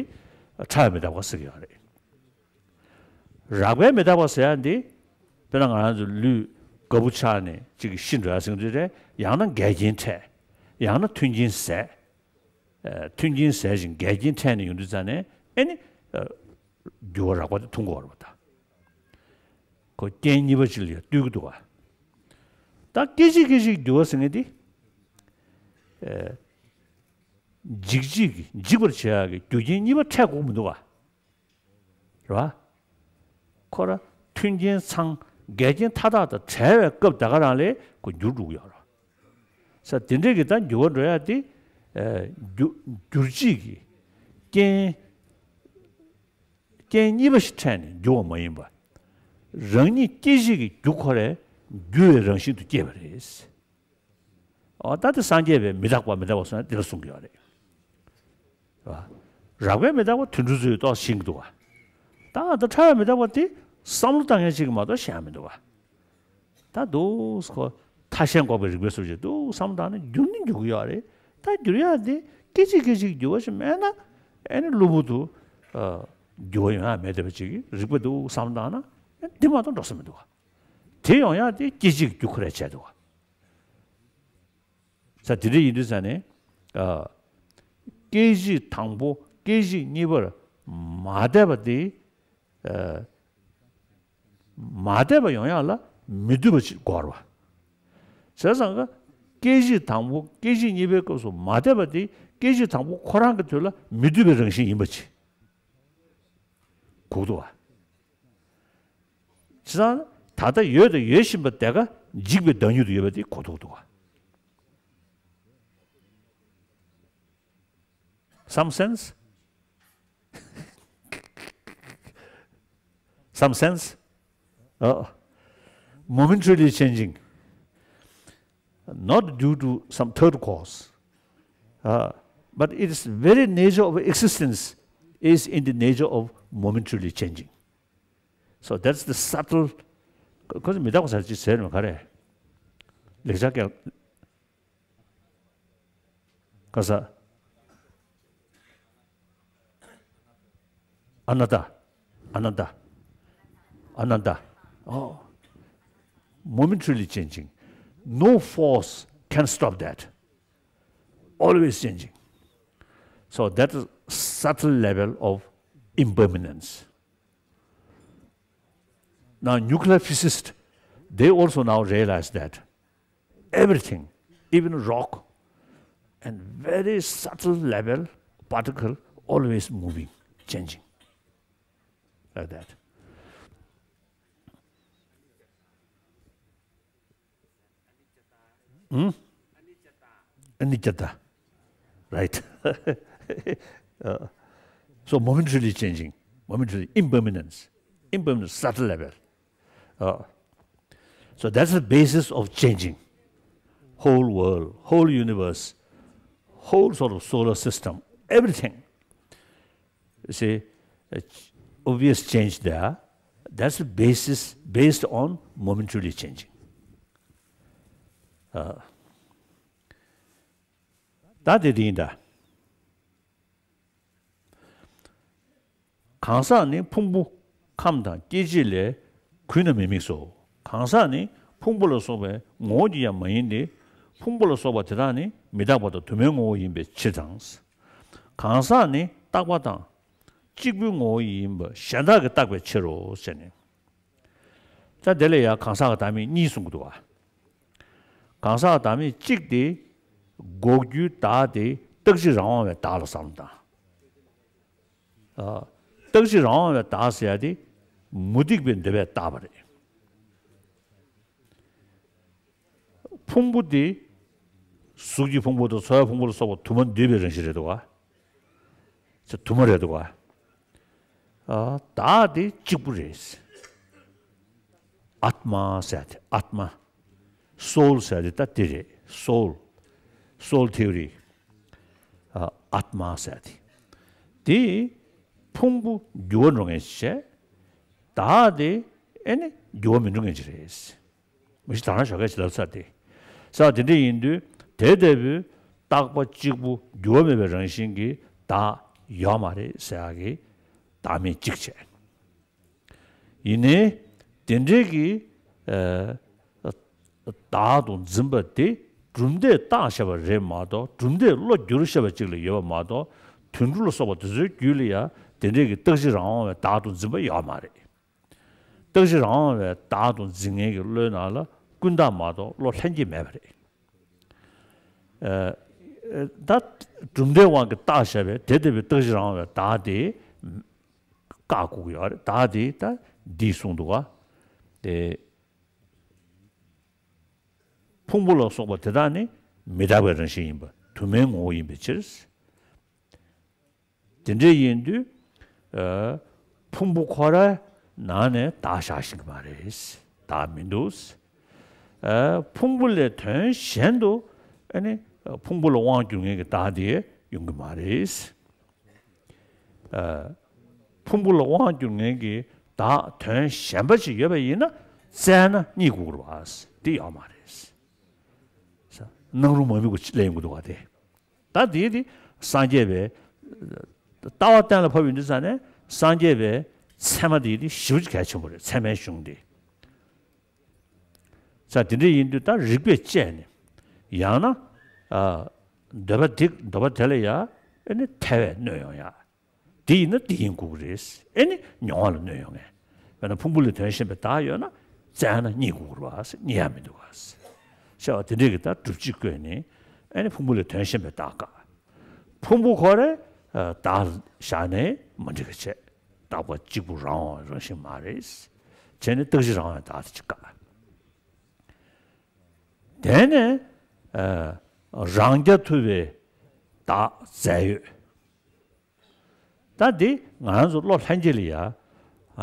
ཕྲ་བའི་མི་རྟག་པ་ཟེར་གྱི་ཡོད་རེད། རགས་པའི་མི་རྟག་པ་ཟེར་ཡ་འདི། དཔེར་ན་ང་རང་ཚོ་ལུས་རྒད་པོ་ཆགས་ནས་ཅིག་ཤི་འགྲོ་ཡ་ཟེར་གྱི་འདུག་རེད། ཡང་ན་འགལ་རྐྱེན་འཕྲད། ཡང་ན་མཐུན་རྐྱེན་ཟད། ཨ། མཐུན་རྐྱེན་ཟད་ཅིང་འགལ་རྐྱེན་འཕྲད་ནས་ཡོང་དུས་ཙ་ནས་ཨེ་ནི། ཨ། འགྱུར་བ་རགས་པ་དེ་མཐོང་གི་ཡོད་རེད་པ་ད། ཁོ་རྐྱེན་གཉིས་པ་ཅིག་ལ་ཡང་ལྟོས་ཀྱི་འདུག་ག་ད་སྐད་ཅིག་སྐད་ཅིག་འགྱུར་བ་ཟེར་མཁན་དེ། ཨ། འཇིག་བྱེད་ཀྱི་འཇིག་པར་བྱེད་ཡག་གི་རྒྱུ་རྐྱེན་གཉིས་པ་འཕྲད་དགོས་མི་འདུག་ག་རེད་པ། ཁོ་ར་མཐུན་རྐྱེན་ཚང་འགལ་རྐྱེན་མཐའ་དག་དང་བྲལ་བའི་སྐབས་དེ་ག་རང་ལ་ཁོ་འགྱུར་འགྲོ་གི་ཡོད་རེད། ས་དེ་འདྲས་ཀྱི་ད་འགྱུར་བ་འགྲོ་ཡ་དེ། ཨ། འགྱུར་འགྱུར་བྱེད་ཀྱི་རྐྱེན། རྐྱེན་གཉིས་པ་ཞིག་འཕྲད་ནས་འགྱུར་བ་མ་ཡིན་པ། རང་ཉིད་སྐྱེད་བྱེད་ཀྱི་རྒྱུ་ཁོ་རས་འགྱུར་བའི་རང་བཞིན་དུ་སྐྱེས་པ་རེད། འོ་ད་དེ་སངས་རྒྱས་པའི་མི་རྟག་པ་མི་རྟག་པ་སོང་ན་དེ་ལ་གསུང་གི་ཡོད་རེད། རེད་པ། རགས་པའི་མི་རྟག་པ་དུད་འགྲོ་ཚོས་ཏོག་ཙམ་ཤེས་ཀྱི་འདུག་ག་ད་ད་ཕྲ་བའི་མི་རྟག་པ་དེ་བསམ་བློ་བཏང་མཁན་ཞིག་གིས་མ་གཏོགས་ཤེས་ཡ་མི་འདུག་ག་ད་འདུག་ཁོ་ཐ་ཤལ་འགོག་པའི་རིགས་པའི་སོ་བཞི་འདུག་བསམ་བཏང་ན་འགྱུར་ནི་འགྱུར་གྱི་ཡོད་རེད། ད་འགྱུར་ཡག་དེ་སྐད་ཅིག་སྐད་ཅིག་འགྱུར་བ་ཞིག་མེད་ན་ཨེ་ནི་གློ་བུར་དུ་ཨ་འགྱུར་བ་ཡོང་ཡག་མེད་བསྡད་པ་ཅིག་གི་རིགས་པ་འདུག་བསམ་བཏང་ན་ཨེ་འདི་མ་གཏོགས་འགྲོ་ས་མི་འདུག་ག་དེ་ཡོང་ཡག་དེ་སྐད་ཅིག་རྒྱུ་ཁོ་རས་བྱས་འདུག་ག་ས་དེ་འདྲ་ཡིན་དུས་ས་ནས། ཨ། སྐད་ཅིག་དང་པོ་སྐད་ཅིག་གཉིས་པར་མ་བསྡད་པ་དེ། ཨ། མ་བསྡད་པ་ཡོང་ཡག་ལ་མི་སྡོད་པ་ཅིག་དགོས་རེད་པ། བྱས་ཙང་ཀ་སྐད་ཅིག་དང་པོ་སྐད་ཅིག་གཉིས་པའི་སྐབས་སུ་མ་བསྡད་པ་དེ་སྐད་ཅིག་དང་པོ་ཁོ་རང་གི་དུས་ལ་མི་སྡོད་པའི་རང་བཞིན་ཡིན་པ་ཅིག་གོ་གི་འདུག་པ། བྱས་ཙང་ད་ལྟ་ཡོད་དང་ཡོད་བཞིན་པ་དེ་ག་འཇིག་པའི་བདག་ཉིད་དུ་ཡོད་པ་དེ་གོ་ཐུབ་འདུག་ག Some sense? Some sense? Uh, momentarily changing. Not due to some third cause. Uh, but its very nature of existence is in the nature of momentarily changing. So that's the subtle. ཁོ་ཚོ་མི་རྟག་པ་ཟེར་ཅིག་ཟེར་ནས་ག་རེ། ལེགས་སྦྱར་སྐད། ག་ས། ཨ་ན་ཏ། ཨ་ན་ཏ། ཨ་ན་ཏ། Oh. Momentarily changing. No force can stop that. Always changing. So that is subtle level of impermanence. Now, nuclear physicists, they also now realize that everything, even rock, and very subtle level particle, always moving, changing, like that. Hmm? Aniccata. Right. Uh, so momentarily changing, momentarily impermanence, impermanence, subtle level. Uh, so that's the basis of changing. Whole world, whole universe, whole sort of solar system, everything. You see, a ch-, obvious change there. That's the basis, based on momentarily changing. Uh, ད་དེ་དེ་ཡིན་ད། གང་ཟག་ནི་ཕུང་པོ་ཁམས་དང་སྐྱེ་མཆེད་ལས་གུད་ན་མི་དམིགས་སོ། གང་ཟག་ནི་ཕུང་པོ་ལ་སོགས་པའི་ངོ་བོ་ཉིད་ཀྱང་མ་ཡིན་ཏེ། ཕུང་པོ་ལ་སོགས་པ་དེ་དག་ནི་མི་རྟག་པ་དང་དུ་མའི་ངོ་བོ་ཡིན་པའི་ཕྱིར་དང་། གང་ཟག་ནི་རྟག་པ་དང་གཅིག་པུའི་ངོ་བོ་ཡིན་པ་གཞན་དག་གིས་བརྟགས་པའི་ཕྱིར་རོ་ཞེས་ནས། ད་དེ་ལ་ཡང་གང་ཟག་གི་བདག་མེད་གཉིས་གསུང་གི་འདུག་བ། གང་ཟག་གི་བདག་མེད་གཅིག་དེ་འགོག་རྒྱུའི་བདག་དེ་རྟག་གཅིག་རང་དབང་བའི་བདག་ལ་བསམ་བློ་བཏང་། ཨ། རྟག་གཅིག་རང་དབང་བའི་བདག་ཟེར་ཡ་དེ་མུ་སྟེགས་པའི་འདོད་པས་བཏགས་པ་རེད། ཕུང་པོ་དེ་ གཟུགས་ཀྱི་ཕུང་པོ་དང་ཚོར་བའི་ཕུང་པོ་ལ་སོགས་པ་དུ་མ་འདུས་པའི་རང་བཞིན་རེད་འདུག་ག་ཚེ་དུ་མ་རེད་འདུག་ག་ཨ། བདག་དེ་གཅིག་པུ་རེད། ཨཱཏྨ་ཟེར་དེ་ཨཱཏྨ། སོའུལ་ཟེར་དེ་ད་དེ་རེད། སོའུལ། སོའུལ་ཐེའུ་རི། ཨ། ཨཱཏྨ་ཟེར་དེ། དེ་ཕུང་པོ་འགྱུར་བ་འགྲོ་མཁན་ཞིག་བྱས། བདག་དེ་ཨེ་ནི་འགྱུར་བ་མི་འགྲོ་མཁན་ཞིག་རེད། མི་ཤི་དང་རང་ཞོགས་ཀས་ཇི་ལྟར་ཚར་ཏེ། ས་དེ་འདྲ་ཡིན་དུས་དེ་ལྟ་བུའི་རྟག་པ་གཅིག་པུ་འགྱུར་བ་མེད་པའི་རང་བཞིན་གྱི་བདག་ཡོད་མ་རེད་ཟེར་ཡག་གི་བདག་མེད་གཅིག་བྱས། ཡིན་ནའི་དེ་འདྲའི་གི་ཨ་བདག་ཏུ་འཛིན་པ་དེ་གྲུབ་མཐས་བཏགས་བཞག་པ་རེད་མ་གཏོགས། གྲུབ་མཐས་བློ་བསྒྱུར་བཞག་པ་ཅིག་ལ་ཡོད་པ་མ་གཏོགས། དུད་འགྲོ་ལ་སོགས་པ་དེ་ཚོའི་རྒྱུད་ལ་ཡང་དེ་འདྲའི་གི་རྟག་གཅིག་རང་དབང་བའི་བདག་ཏུ་འཛིན་པ་ཡོད་མ་རེད། རྟག་གཅིག་རང་དབང་བའི་བདག་ཏུ་འཛིན་མཁན་གྱི་བློའི་ནང་ལ་ཀུན་བརྟགས་མ་གཏོགས་བློ་ལྷན་སྐྱེས་མེད་པ་རེད། ཨ། ད་གྲུབ་མཐའི་དབང་གིས་བཏགས་བཞག་པའི་དེ་ལྟ་བུའི་རྟག་གཅིག་རང་དབང་བའི་བདག་དེ་བཀག་དགོས་ཀྱི་ཡོད་རེད། བདག་དེ་ད་འདིས་གསུངས་འདུག་ག་དེ་ཕུང་པོ་ལ་སོགས་པ་དེ་དག་ནི་མི་རྟག་པའི་རང་བཞིན་ཡིན་པ་དུ་མའི་ངོ་བོ་ཡིན་པའི་ཕྱིར། དེ་འདྲ་ཡིན་དུས། ཨ། ཕུང་པོ་ཁོ་རའི་ནང་ནས་བདག་བཞག་ཤེས་ཀྱི་མ་རེད། བདག་མི་འདུག་ཨ། ཕུང་པོ་ལས་དོན་གཞན་དུ་ཨ་ནི་ཕུང་པོ་ལ་དབང་བསྒྱུར་མཁན་གྱི་བདག་དེ་ཡོང་གི་མ་རེད། ཨ། ཕུང་པོ་ལ་དབང་བསྒྱུར་མཁན་གྱི་བདག་དོན་གཞན་པ་ཞིག་ཡོད་པ་ཡིན་ན་བཙལ་ན་རྙེད་དགོས་ཀྱི་རེད་པ། དེ་ཡོད་མ་རེད། སྣང་རུང་མ་དམིགས་པ་ཅིག་སླེབས་ཡོང་གི་འདུག་ག་དེ། ད་དེ་དེ་སངས་རྒྱས་པའི་ལྟ་བ་གཏན་ལ་ཕབ་ཡོང་དུས་ཙ་ནས་སངས་རྒྱས་པའི་ཚད་མ་དེ་དེ་ཞེ་པོ་ཅིག་གལ་ཆེན་པོ་རེད། ཚད་མའི་གཞུང་དེ། ས་དེ་འདྲ་ཡིན་དུས་ད་རིགས་པས་དཔྱད་ནས་ཡང་ན། ཨ། འདོད་པ་དེ་འདོད་པ་དེ་ལ་ཡང་ཨ་ནི་ཐལ་བས་གནོད་ཡོང་ཡ། དེ་ཡིན་ན་དེ་ཡིན་དགོས་ཀྱི་རེད། ཨེ་ནི་མྱོང་བ་ལ་གནོད་ཡོང་ངེས། དཔེར་ན་ཕུང་པོ་ལས་དོན་གཞན་པའི་བདག་ཡོད་ན་བཙལ་ན་རྙེད་དགོས་ཀྱི་རེད་པ། རྙེད་ཡ་མི་འདུག་ག་ཤེས་པ་དེ་འདྲས་ཀྱི་ད་སྒྲུབ་བྱེད་བཀོད་ནས་ཨེ་ནི་ཕུང་པོ་ལས་དོན་གཞན་པའི་བདག་བཀག་ཕུང་པོ་ཁོ་རའི་བདག་བཞག་ནས་མ་འགྲིག་ག་བྱས། རྟག་པ་གཅིག་པུ་རང་དབང་རང་བཞིན་མ་རེད། བྱས་ནས་རྟག་གཅིག་རང་དབང་བདག་དེ་གཅིག་བཀག་དེ་ནས་ཨ་རང་རྐྱ་ཐུབ་པའི་བདག་རྫས་ཡོད། ད་འདི་ང་རང་ཚོ་བློ་ལྷན་སྐྱེས་ལ་ཡ། ཨ་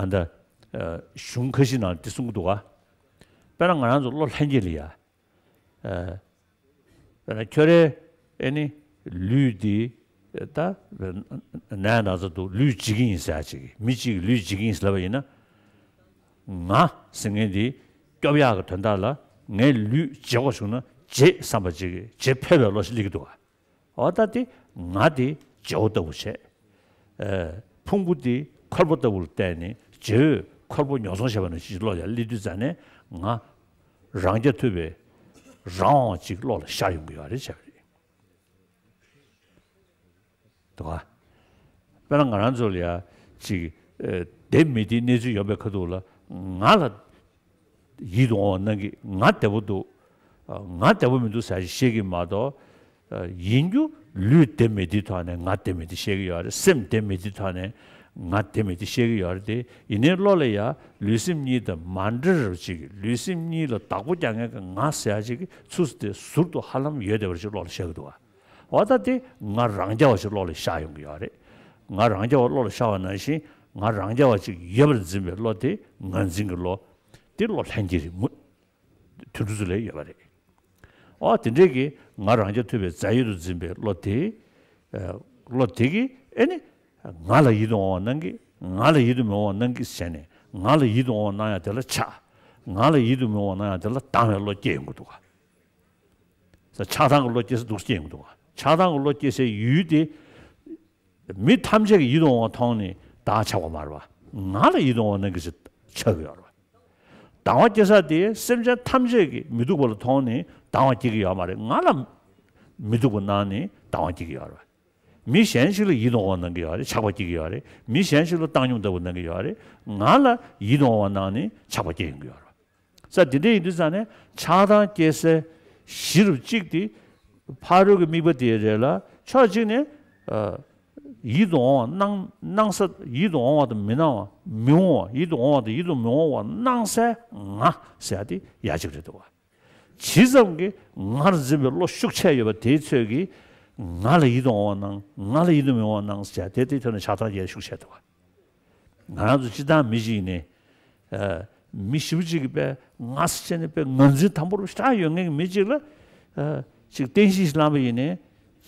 ད། ཨ་གཞུང་ཁ་ཤས་ནང་འདི་གསུང་གི་འདུག་ག་དཔེར་ན་ང་རང་ཚོ་བློ་ལྷན་སྐྱེས་ལ་ཡ། ཨ་དཔེར་ན་ཁྱོད་རའི་ཨེ་ནི་ལུས་འདི་ད་ནས་ན་ཚ་འདུག་ལུས་བརྗེ་གི་ཡིན་ཟེར་ཡ་ཅིག་མི་གཅིག་གིས་ལུས་བརྗེ་གི་ཡིན་ཟེར་ལབ་པ་ཡིན་ན། ང་ཟེར་མཁན་འདི་སྐྱོབ་ཡག་གི་དོན་དག་ལ་ངའི་ལུས་བརྗེ་དགོས་བྱུང་ན་བརྗེད་བསམ་པ་ཅིག་བརྗེད་ཕོད་པའི་བློ་ཞིག་སླེབས་ཀྱི་འདུག་ག་འོ་ད་དེ་ང་དེ་བརྗེ་བོ་ལྟ་བུ་བྱས། ཨ་ཕུང་པོ་དེ་འཁོར་པོ་ལྟ་བུ་ལ་བལྟས་ནས་བརྗེ་བོས་འཁོར་པོ་ཉོ་ཚོང་བྱས་པ་ནང་བཞིན་བློ་ཡར་སླེབས་དུས་ཙ་ནས་ང་རང་རྐྱ་ཐུབ་པའི་རང་དབང་ཅིག་བློ་ལ་ཤར་ཡོང་གི་ཡོད་རེད་བྱས་པ་རེད། འདུག་ག་དཔེར་ན་ང་རང་ཚོ་ལ་ཡ་ཅིག་ཨ་བདེ་མི་བདེའི་གནས་ཚུལ་ཡོང་པའི་ཁ་ཐུག་ལ་ང་ལ་ཡིད་དུ་འོང་བ་སྣང་གི་ང་བདེ་པོ་འདུག་ང་བདེ་པོ་མི་འདུག་ཟེར་ཞིག་བཤད་ཀྱི་མ་གཏོགས། ཡིན་རྒྱུ་ལུས་བདེ་མི་བདེའི་ཐོག་ནས་ང་བདེ་མི་བདེ་བཤད་ཀྱི་ཡོད་རེད། སེམས་བདེ་མི་བདེའི་ཐོག་ནས་ང་བདེ་མི་བདེ་བཤད་ཀྱི་ཡོད་རེད་དེ། ཡིན་ནའི་བློ་ལ་ཡ་ལུས་སེམས་གཉིས་དང་མ་འདྲེས་པ་ཅིག་ལུས་སེམས་གཉིས་ལ་བདག་པོ་རྒྱག་མཁན་གྱི་ང་ཟེར་ཡ་ཅིག་གི་ཚུལ་དེ་ཟུར་དུ་ཧ་ལམ་ཡོད་བསྡད་པ་ཅིག་བློ་ལ་ཤར་གྱི་འདུག་ག་འོ་ད་དེ་ང་རང་རྐྱ་བ་ཞིག་བློ་ལ་ཤར་ཡོང་གི་ཡོད་རེད། ང་རང་རྐྱ་བ་བློ་ལ་ཤར་བ་ནང་བཞིན་ང་རང་རྐྱ་བ་ཅིག་ཡོད་པར་འཛིན་པའི་བློ་དེ་ངར་འཛིན་གྱི་བློ། དེ་བློ་ལྷན་སྐྱེས་རེད་མོད། དུད་འགྲོ་ཚོ་ལ་ཡོད་པ་རེད། འོ་དེ་འདྲའི་གི་ང་རང་རྐྱ་ཐུབ་པའི་རྫས་ཡོད་དུ་འཛིན་པའི་བློ་དེ། ཨ་བློ་དེ་གིས་ཨེ་ནི་ང་ལ་ཡིད་དུ་འོང་བ་སྣང་གི་ང་ལ་ཡིད་དུ་མི་འོང་བ་སྣང་གི་བྱས་ནས་ང་ལ་ཡིད་དུ་འོང་བ་སྣང་ཡ་དེ་ལ་ཆགས། ང་ལ་ཡིད་དུ་མི་འོང་བ་སྣང་ཡ་དེ་ལ་སྡང་བའི་བློ་སྐྱེ་ཡོང་གི་འདུག་ག་ཆགས་སྡང་གི་བློ་སྐྱེ་ས་འདུག་སྐྱེ་ཡོང་གི་འདུག་ག་ཆགས་སྡང་གི་བློ་སྐྱེ་སའི་ཡུལ་དེ། མི་ཐམས་ཅད་ཀྱིས་ཡིད་དུ་འོང་བ་མཐོང་ནས་བདག་ཆགས་པ་མ་རེད་པ། ང་ལ་ཡིད་དུ་འོང་བ་སྣང་གི་ཞིག་ཆགས་ཀྱི་ཡོད་རེད་པ། སྡང་བ་སྐྱེ་ས་དེ་སེམས་ཅན་ཐམས་ཅད་ཀྱིས་མི་སྡུག་པ་ལ་མཐོང་ནས་སྡང་བ་སྐྱེ་གི་ཡོད་མ་རེད། ང་ལ་མི་སྡུག་པ་སྣང་ནས་སྡང་བ་སྐྱེ་གི་ཡོད་རེད་པ། མི་གཞན་ཞིག་ལ་ཡིད་དུ་འོང་བ་སྣང་གི་ཡོད་རེད། ཆགས་པ་སྐྱེ་གི་ཡོད་རེད། མི་གཞན་ཞིག་ལ་བཏང་སྙོམས་ལྟ་བུ་སྣང་གི་ཡོད་རེད། ང་ལ་ཡིད་དུ་འོང་བ་སྣང་ནས་ཆགས་པ་སྐྱེ་ཡོང་གི་ཡོད་རེད། ས་དེ་འདྲ་ཡིན་དུས་ཙང་ནས་ཆགས་སྡང་སྐྱེ་སའི་གཞི་རུ་གཅིག་དེ་ཕ་རོལ་གྱི་དམིགས་པ་དེ་རེད་ལ། ཕྱོགས་གཅིག་ནས་ཨ་ཡིད་དུ་འོང་བ་སྣང་སྣང་ས། ཡིད་དུ་འོང་བ་དང་མི་སྣང་བ། མི་འོང་བ། ཡིད་དུ་འོང་བ་དང་ཡིད་དུ་མི་འོང་བ་སྣང་སའི་ང་ཟེར་ཡ་དེ་ཡ་གཅིག་རེད་འདུག་བ། ཇི་ཙམ་གྱིས་ངར་འཛིན་པའི་བློ་ཤུགས་ཆེ་ཡོད་པ་དེའི་ཚོད་ཀྱིས་ང་ལ་ཡིད་དུ་འོང་བ་གནང་། ང་ལ་ཡིད་དུ་མི་འོང་བ་གནང་ཟེར་དེ་དེའི་ཐོག་ནས་ཆགས་སྡང་རྒྱས་ཤུགས་ཆེ་འདུག་བ། ང་རང་ཚོ་སྤྱིར་བཏང་མི་གཅིག་ཡིན་ནའི། ཨ། མི་ཞེ་པོ་གཅིག་གིས་དཔེ་ང་ཟེར་བྱས་ནས་དཔེ་ངར་འཛིན་དམ་པོ་རུ་ཞེ་དྲག་ཡོད་མཁན་གྱི་མི་གཅིག་ལ། ཨ། ཅིག་བསྟན་བཤིག་ཅིག་བསླངས་པ་ཡིན་ནའི་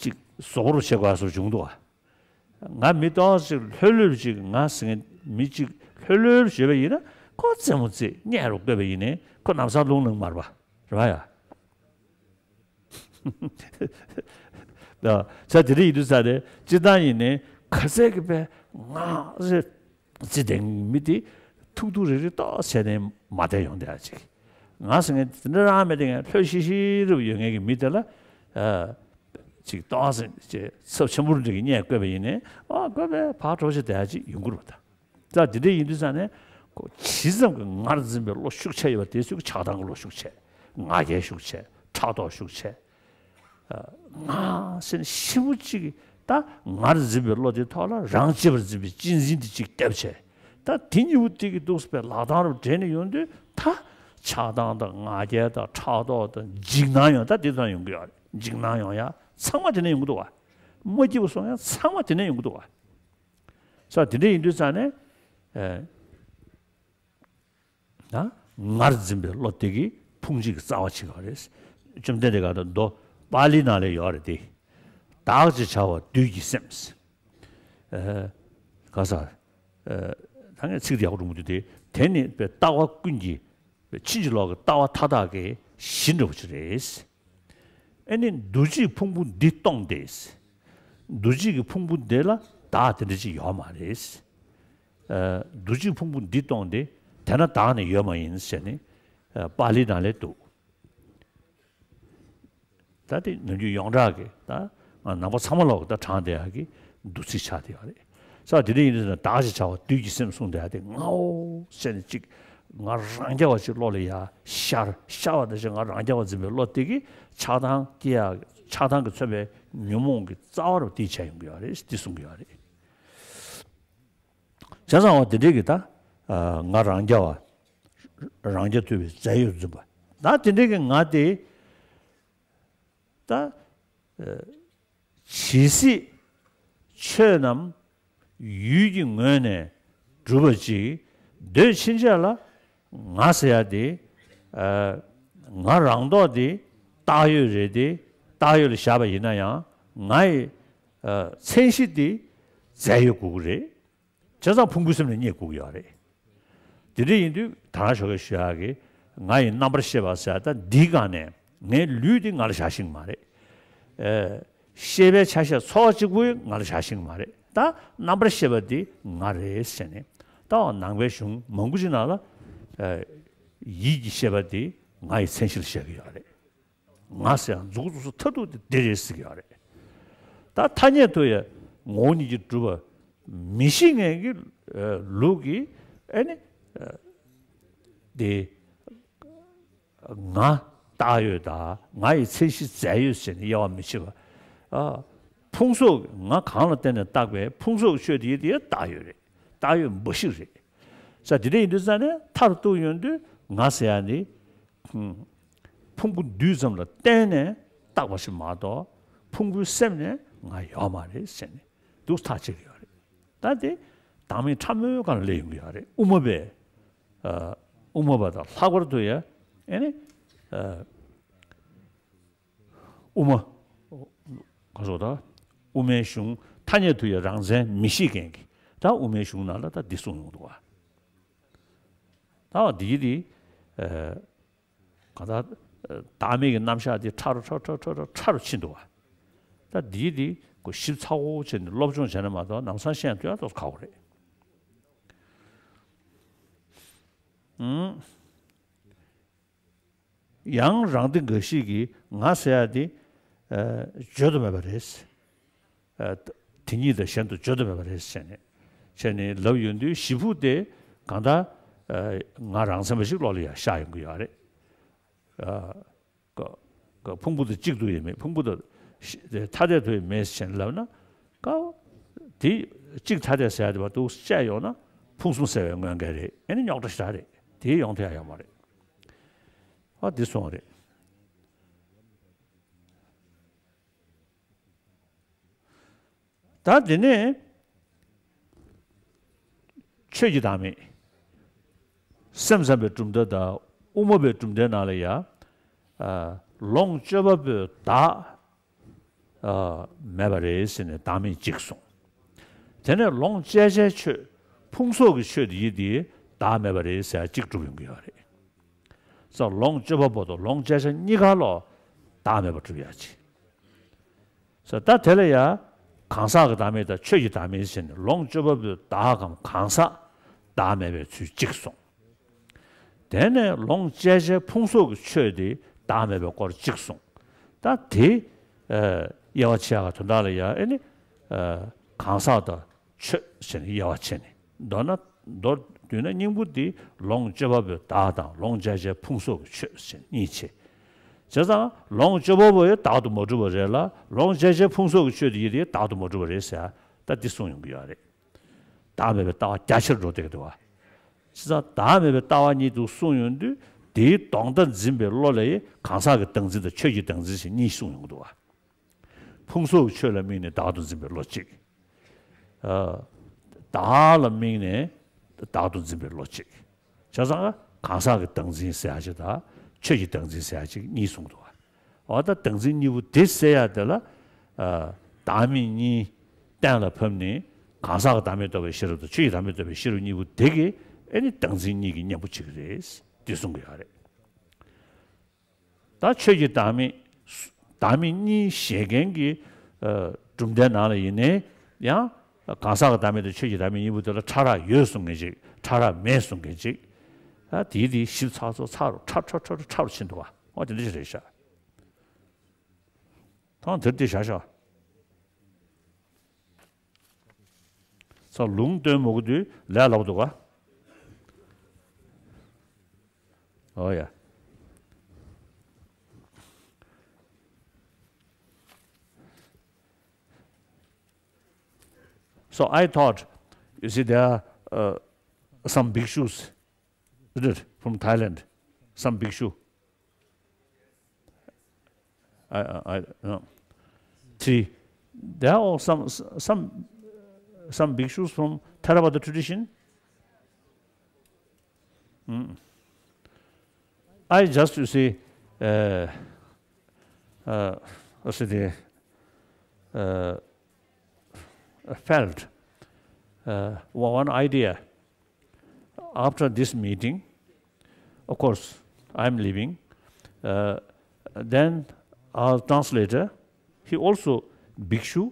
ཅིག་བཟོ་བོ་རུ་བྱེད་དགོས་པ་བཟོ་བྱུང་འདུག་བ། ང་མི་ཏོག་ཙམ་ལྷོད་ལྷོད་ཅིག་ང་ཟེར་མཁན་མི་གཅིག་ལྷོད་ལྷོད་བྱས་པ་ཡིན་ན་ཁོ་རྩེད་མོ་རྩེ་བརྙས་རུ་བཀོད་པ་ཡིན་ནའི་ཁོ་ལམ་སང་རླུང་ལངས་མ་རེད་པ། རེད་པ་ཡ། ད་ས་དེ་འདྲ་ཡིན་དུས་ས་རེད། སྤྱིར་བཏང་ཡིན་ནའི་ག་ཚད་ཀྱི་དཔེ་ང་རེད་ཅེས་དེ་མི་དེ་ཐུག་ཐུག་རིག་རིག་ཏོག་བྱས་ནས་མ་བསྡད་ཡོང་བསྡད་ཡ་ཅིག་ང་ཟེར་མཁན་དེ་འདྲ་རང་མེད་དེ་ངས་ལྷོད་ཤིག་ཤིག་རུ་ཡོད་མཁན་གྱི་མི་དེ་ལ། ཨ། ཅིག་ཏོག་ཙམ་ཅིག་ཚབས་ཆེན་པོ་འདྲ་གི་བརྙས་བཀོད་པ་ཡིན་ནའི་ཨ་བཀོད་པའི་ཕར་འགྲོ་བྱས་བསྡད་ཡ་ཅིག་ཡོང་གི་རེད་པ་ད། ད་དེ་འདྲ་ཡིན་དུས་ཙང་ནས་ཁོ་ཇི་ཙམ་གྱི་ངར་འཛིན་པའི་བློ་ཤུགས་ཆེ་ཡོད་པ་དེ་ཚོས་ཆགས་སྡང་གི་བློ་ཤུགས་ཆེ། ང་རྒྱལ་ཤུགས་ཆེ། ཕྲག་དོག་ཤུགས་ཆེ། ཨ། ང་ཟེར་ནས་ཤི་བོ་གཅིག་གིས་ད་ངར་འཛིན་པའི་བློ་དེ་ཐོག་ལ་རང་གཅེས་པར་འཛིན་པའི་གཅེས་འཛིན་དེ་གཅིག་བརྒྱབ་བྱས། ད་དེ་གཉིས་པོ་དེ་གི་འདུག་སེ་བའི་ལག་རྡང་རུ་འདྲེས་ནས་ཡོང་དུས་ད་ཆགས་སྡང་དང་ང་རྒྱལ་དང་ཕྲག་དོག་དང་འཇིགས་སྣང་ཡང་ད་དེ་ཙམ་ཡོང་གི་ཡོད་རེད། འཇིགས་སྣང་ཡོང་ཡ་ཚང་མ་དེ་ནས་ཡོང་གི་འདུག་བ། མ་སྐྱིད་པོ་སོང་ཡ་ཚང་མ་དེ་ནས་ཡོང་གི་འདུག་བ། ས་དེ་འདྲ་ཡིན་དུས་ཙང་ནས། ཨ། ངར་འཛིན་པའི་བློ་དེ་གིས་ཕུང་བྱེད་ཀྱི་རྩ་བ་ཕྱེ་བ་རེད། བཅོམ་ལྡན་འདས་ག་ད་མདོ་པཱ་ལི་ནང་ལ་ཡོད་རེད་དེ། བདག་ཅེས་བྱ་བ་བདུད་ཀྱི་སེམས། ཨ། ག་ས། ཨ། ད་ངས་ཚིག་དེ་ཡག་པོ་འགྲོ་མི་འདུག་སྟེ། དེ་ནི་དཔེ་ལྟ་བ་ཀུན་གྱི་ཕྱིན་ཅི་ལོག་གི་ལྟ་བ་མཐའ་དག་གི་གཞི་འདྲ་བོ་ཅིག་རེད། ཨེ་ནི་འདུ་བྱེད་ཕུང་པོ་འདི་སྟོང་སྟེ། འདུ་བྱེད་ཀྱི་ཕུང་པོ་འདི་ལ་བདག་དེ་འདྲ་ཅིག་ཡོད་མ་རེད། ཨ། འདུ་བྱེད་ཕུང་པོ་འདི་སྟོང་སྟེ། དེ་ན་བདག་ནི་ཡོད་མ་ཡིན་ཟེར་ནས། ཨ། པཱ་ལི་ནང་ལ་འདུག་ད་དེ་ནམ་རྒྱུན་ཡོངས་གྲགས་ཀྱི་ད་ང་ནང་པ་ཚང་མ་ལོག་གི་ད་དྲངས་བསྡད་ཡག་གི་འདུག་ཚིག་ཆགས་བསྡད་ཡོད་རེད། ས་དེ་འདྲ་ཡིན་དུས་ན་བདག་ཅེས་བྱ་བ་བདུད་ཀྱི་སེམས་གསུངས་བསྡད་ཡག་དེ་ངའོ་ཟེར་ནས་ཅིག་ང་རང་རྐྱ་བ་ཅིག་བློ་ལ་ཡ་ཤར་ཤར་བ་དང་ཅིག་ང་རང་རྐྱ་བ་འཛིན་པའི་བློ་དེ་གིས་ཆགས་སྡང་སྐྱེ་ཡག་ཆགས་སྡང་གིས་མཚོན་པའི་ཉོན་མོངས་ཀྱི་རྩ་བ་རུ་དེ་བྱས་ཡོང་གི་ཡོད་རེད། དེ་གསུང་གི་ཡོད་རེད། བྱས་ཙང་བ་དེ་འདྲའི་གི་ད། ཨ། ང་རང་རྐྱ་བ། རང་རྐྱ་ཐུབ་པའི་རྫས་ཡོད་འཛིན་པ། ད་དེ་འདྲའི་གི་ང་དེ། ད། ཨ། ཇི་སྲིད་ཆོས་རྣམས་ཡུལ་གྱི་ངོས་ནས་གྲུབ་པ་ཅིག་འདོད་ཕྱིན་ཆད་ལ་ང་ཟེར་ཡ་དེ། ཨ། ང་རང་ཐོག་དེ་བཏགས་ཡོད་རེད་དེ། བཏགས་ཡོད་ལ་བཞག་པ་ཡིན་ན་ཡང་ང་ཡི། ཨ། མཚན་གཞི་དེ་རྫས་ཡོད་དགོས་ཀྱི་རེད། བྱས་ཙང་ཕུང་པོའི་སེམས་ལ་རྙེད་དགོས་ཀྱི་ཡོད་རེད། དེ་འདྲ་ཡིན་དུས་ད་རང་ཞོགས་ཀས་ཞུ་ཡག་གི་ང་ཡི་རྣམ་པར་ཤེས་པ་ཟེར་ཡ་ད་འདིའི་སྒང་ནས་ངའི་ལུས་འདི་ང་ལ་བཞག་ཤེས་ཀྱི་མ་རེད། ཨེ། ཤེས་པའི་ཆ་ཤས་ཚོར་བ་གཅིག་པུ་ཡང་ང་ལ་བཞག་ཤེས་ཀྱི་མ་རེད། ད་རྣམ་པར་ཤེས་པ་འདི་ང་རེད་ཟེར་ནས་ད་ནང་པའི་གཞུང་མང་པོ་ཅིག་ནང་ལ། ཨེ། ཡིད་ཀྱི་ཤེས་པ་འདི་ང་ཡི་མཚན་གཞི་ལ་བཞག་གི་ཡོད་རེད། ང་ཟེར་ཡང་མཛུབ་གུ་འཛུགས་ས་མཐར་ཐུག་དེ་འདི་རེད་ཟེར་གྱི་ཡོད་རེད། ད་ཐ་སྙད་དུ་ཡང་ངོ་བོ་ཉིད་ཀྱིས་གྲུབ་པ་མི་ཤེས་མཁན་གྱི་ལུགས་ཀྱིས་ཨེ་ནི་དེ་ང་བཏགས་ཡོད་དང་ང་ཡི་མཚན་གཞི་རྫས་ཡོད་ཟེར་ནས་དབྱེ་བ་མི་ཕྱེ་བ། ཨ། ཕུང་སོགས་ང་གང་ལ་བརྟེན་ནས་བཏགས་པའི་ཕུང་སོགས་ཆོས་དེ་དེ་བཏགས་ཡོད་རེད། བཏགས་ཡོད་འབའ་ཞིག་རེད། ས་དེ་འདྲ་ཡིན་དུས་ཙང་ནས་མཐར་གཏུགས་ཡོང་དུས་ང་ཟེར་ཡ་ནི། ཕུང་པོ་འདུས་ཙམ་ལ་བརྟེན་ནས་བཏགས་པ་ཞིག་མ་གཏོགས་ཕུང་པོའི་སེམས་ནས་ང་ཡོད་མ་རེད་ཟེར་ནས་འདུག་ཐག་བཅད་ཀྱི་ཡོད་རེད། ད་དེ་བདག་མེད་ཕྲ་མོའི་སྒང་ལ་སླེབས་ཡོང་གི་ཡོད་རེད། དབུ་མ་པས། ཨ། དབུ་མ་པ་དང་ལྷག་པར་དུ་ཡང་ཨེ་ནི། ཨ། དབུ་མ། ག་སོགས་ད། དབུ་མའི་གཞུང་ཐ་སྙད་དུ་ཡང་རང་མཚན་མི་ཤེས་མཁན་གྱི་ད་དབུ་མའི་གཞུང་ནང་ལ་ད་འདི་གསུངས་ཡོང་འདུག་བ། ད་བ་འདིའི་དེ། ཨ། གང་ལྟར། བདག་མེད་ཀྱི་རྣམ་གཞག་དེ་ཕྲ་རུ་ཕྲ་ཕྲ་ཕྲ་ཕྲ་ཕྲ་རུ་ཕྱིན་འདུག་བ། ད་འདིའི་དེ་ཁོ་ཞིབ་ཚགས་པོ་བྱས་ནས་སློབ་སྦྱོང་བྱས་ན་མ་གཏོགས་ལམ་སང་ཤེས་ཐུབ་ཡ་ཏོག་ཙམ་ཁག་པོ་རེད། ཨང་། ཡང་རང་སྡེ་འགའ་ཞིག་གིས་ང་ཟེར་ཡ་དེ། ཨ། བརྗོད་དུ་མེད་པ་རེད། ཨ། དེ་ཉིད་དང་གཞན་དུ་བརྗོད་དུ་མེད་པ་རེད་ཟེར་ནས། བྱས་ནས་ལབ་ཡོང་དུས་གཞི་ཕུགས་དེ་གང་ལྟར། ཨ། ང་རང་མཚན་པ་ཞིག་བློ་ལ་ཡང་ཤར་ཡོང་གི་ཡོད་རེད། ཨ། ཀ་ཀ་ཕུང་པོ་དང་གཅིག་ཏུ་ཡང་མེད། ཕུང་པོ་དང་ཤ་ཐ་དད་དུ་ཡང་མེད་ཟེར་ནས་ལབ་ན། ཀ་དེ་གཅིག་ཐ་དད་ཟེར་ཡ་དེ་བར་དུ་བཤད་ཡོང་ན་ཕུང་གསུམ་ཟེར་བའི་དངོས་འགལ་རེད། ཨེ་ནི་རྙོག་དྲ་ཞེ་དྲག་རེད། དེ་ཡོང་ཐུབ་ཡ་ཡོད་མ་རེད། ཨ། འདི་སོང་བ་རེད། ད་དེ་ནས་ཆོས་ཀྱི་བདག་མེད། སེམས་ཙམ་པའི་གྲུབ་མཐའ་དང་དབུ་མ་པའི་གྲུབ་མཐའི་ནང་ལ་ཡང་། ལོངས་སྤྱོད་པ་པོའི་བདག་མེད་པ་རེད་ཟེར་ནས་བདག་མེད་གཅིག་གསུངས། དེ་ནས་ལོངས་སྤྱད་བྱའི་ཆོས་ཕུང་སོགས་ཀྱི་ཆོས་དེ་ཡིན་དེ་བདག་མེད་པ་རེད་ཟེར་ཡ་གཅིག་གྲུབ་ཡོང་གི་ཡོད་རེད། ས་ལོངས་སྤྱོད་པ་པོ་དང་ལོངས་སྤྱད་བྱ་གཉིས་ཀ་ལོ་བདག་མེད་པ་གྲུབ་ཡ་ཅིག་ས་ད་དེ་ལ་ཡ་གང་ཟག་གི་བདག་མེད་དང་ཆོས་ཀྱི་བདག་མེད་ཟེར་ནས་ལོངས་སྤྱོད་པ་པོའི་བདག་གམ་གང་ཟག་བདག་མེད་པའི་ཚུལ་གཅིག་གསུངས། དེ་ནས་ལོངས་སྤྱད་བྱའི་ཕུང་སོགས་ཀྱི་ཆོས་དེ་བདག་མེད་པའི་སྐོར་གཅིག་གསུངས། ད་དེ་དབྱེ་བ་ཕྱེ་ཡག་དོན་དག་ལ་ཡ་ཨེ་ནི་གང་ཟག་དང་ཆོས་ཟེར་ནས་དབྱེ་བ་ཕྱེ་ནས། མདོར་ན་མདོར་བསྡུས་ན་སྙིང་པོ་འདི་ལོངས་སྤྱོད་པ་པོའི་བདག་དང་ལོངས་སྤྱད་བྱའི་ཕུང་སོགས་ཀྱི་ཆོས་ཟེར་གཉིས་ཕྱེ། བྱས་ཙང་ལོངས་སྤྱོད་པ་པོ་ཡང་བདག་ཏུ་མ་གྲུབ་པ་རེད་ལ་ལོངས་སྤྱད་བྱའི་ཕུང་སོགས་ཀྱི་ཆོས་དེ་ཡིན་དེ་བདག་ཏུ་མ་གྲུབ་པ་རེད་ཟེར་ཡ་ད་འདི་གསུངས་ཡོང་གི་ཡོད་རེད། བདག་མེད་པའི་ལྟ་བ་རྒྱ་ཆེར་འགྲོ་བསྡད་ཀྱི་འདུག་བ། བྱས་ཙང་བདག་མེད་པའི་ལྟ་བ་ཉིད་དུ་གསུངས་ཡོང་དུས་དེའི་ལྡོག་ཟླ་འཛིན་པའི་བློ་ལས་གང་ཟག་གི་བདག་འཛིན་དང་ཆོས་ཀྱི་བདག་འཛིན་ཞེས་གཉིས་གསུངས་ཡོང་གི་འདུག་བ། ཕུང་སོགས་ཀྱི་ཆོས་ལ་དམིགས་ནས་བདག་ཏུ་འཛིན་པའི་བློ་གཅིག་ཨ། བདག་ལ་དམིགས་ནས་བདག་ཏུ་འཛིན་པའི་བློ་གཅིག་བྱས་ཙང་གང་ཟག་གི་བདག་འཛིན་ཟེར་ཡ་གཅིག་དང་ཆོས་ཀྱི་བདག་འཛིན་ཟེར་ཡ་གཅིག་གཉིས་གསུངས་འདུག་བ། འོ་ད་བདག་འཛིན་གཉིས་པོ་དེ་ཟེར་ཡ་དེ་ལ་ཨ། བདག་མེད་གཉིས་གཏན་ལ་ཕབ་ནས་གང་ཟག་གི་བདག་མེད་རྟོགས་པའི་ཤེས་རབ་དང་ཆོས་ཀྱི་བདག་མེད་རྟོགས་པའི་ཤེས་རབ་གཉིས་པོ་དེ་གིས་ཨེ་ནི་བདག་འཛིན་གཉིས་ཀྱི་གཉེན་པོ་གཅིག་རེད་འདི་གསུང་གི་ཡོད་རེད། ད་ཆོས་ཀྱི་བདག་མེད། བདག་མེད་གཉིས་བཞེད་མཁན་གྱི་ཨ། གྲུབ་མཐའི་ནང་ལ་ཡིན་ནའི་ཡང་གང་ཟག་གི་བདག་མེད་དང་ཆོས་ཀྱི་བདག་མེད་གཉིས་པོ་དེ་ལ་ཕྲ་རགས་ཡོད་གསུང་མཁན་ཅིག་ཕྲ་རགས་མེད་གསུང་མཁན་ཅིག་ཨ། དེའི་དེའི་ཞིབ་ཚགས་ཚུད་ཚགས་རུ་ཕྲ་ཕྲ་ཕྲ་ཕྲ་ཕྲ་རུ་ཕྱིན་འདུག་བ། འོ་དེ་འདྲ་ཞིག་རེད་ཤག་ཐང་དེར་དེ་བཞག་ཤག་ས་ལུང་སྟོན་མོ་གུ་དུས་ལས་ལབ་འདུག་ག་ཨོ་ཡ། So I thought, you see, there are uh, some bhikshus, isn't it, from Thailand, some bhikshu. I, I, I, no. See, there are all some, some, some bhikshus from Theravada tradition. Mm. I just, you see, uh, uh, what's it, uh, felt uh, one idea after this meeting. Of course, I'm leaving. Uh, then our translator, he also bhikshu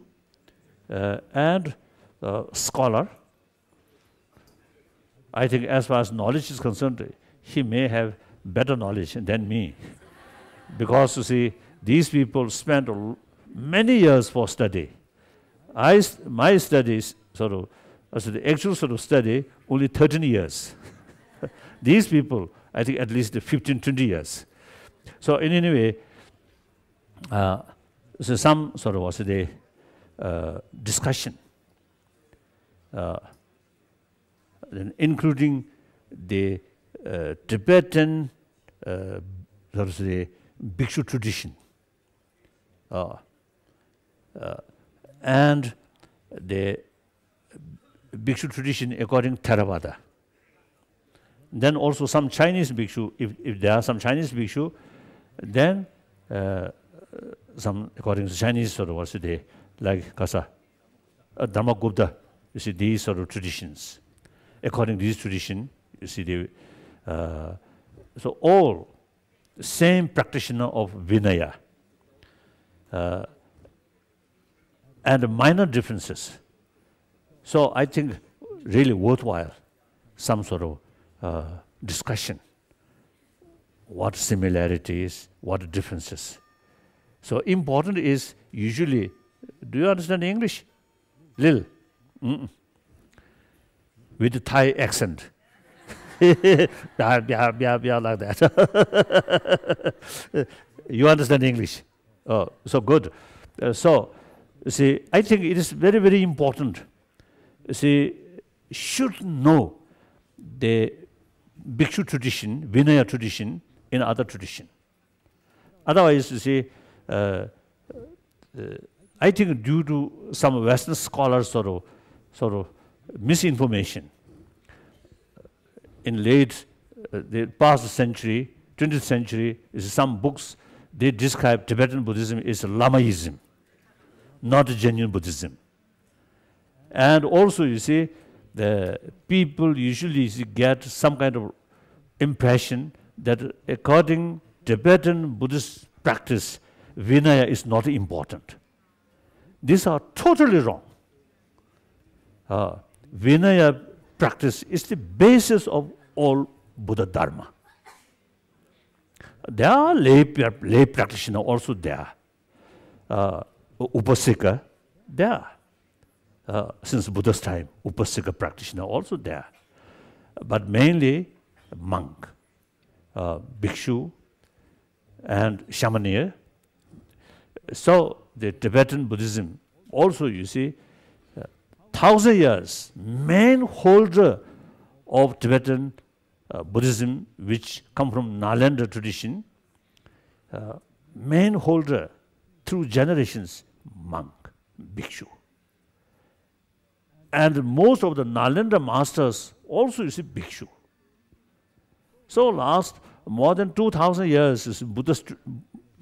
uh, and uh, scholar. I think as far as knowledge is concerned, he may have better knowledge than me. Because, you see, these people spent many years for study. I, my studies, sort of, as the actual sort of study, only thirteen years. These people, I think at least fifteen, twenty years. So in any way, uh, so some sort of, what's the uh, discussion uh, including the uh, Tibetan uh, bhikshu tradition uh, uh, and the bhikshu tradition according to Theravada. Then also some Chinese bhikshu, if, if there are some Chinese bhikshu, then uh, some according to Chinese sort of, what's the, like, kasa, uh, Dharmagupta, you see, these sort of traditions. According to this tradition, you see, the, uh, so all same practitioner of Vinaya uh, and minor differences. So I think really worthwhile some sort of uh, discussion. What similarities, what differences. So important is usually, do you understand English? Lil. Mm-mm. With Thai accent. Bia, bia, bia, bia, like that. You understand English? Oh, so good. Uh, so, see, I think it is very, very important. See, should know the bhikshu tradition, Vinaya tradition, in other tradition. Otherwise, you see, uh, uh, I think due to some Western scholars sort of, sort of misinformation, in late, uh, the past century, twentieth century, is some books, they describe Tibetan Buddhism as Lamaism, not genuine Buddhism. And also, you see, the people usually, you see, get some kind of impression that according Tibetan Buddhist practice, Vinaya is not important. These are totally wrong. Uh, Vinaya practice is the basis of all Buddha Dharma. There are lay, lay practitioner also there. Uh, Upasika, there. Uh, since Buddha's time, Upasika practitioner also there. But mainly monk, uh, bhikshu, and shamaniya. So the Tibetan Buddhism also, you see, uh, thousand years, main holder of Tibetan, uh, Buddhism, which come from Nalanda tradition, uh, main holder through generations, monk, bhikshu. And most of the Nalanda masters also, you see, bhikshu. So last more than two thousand years, is Buddhist,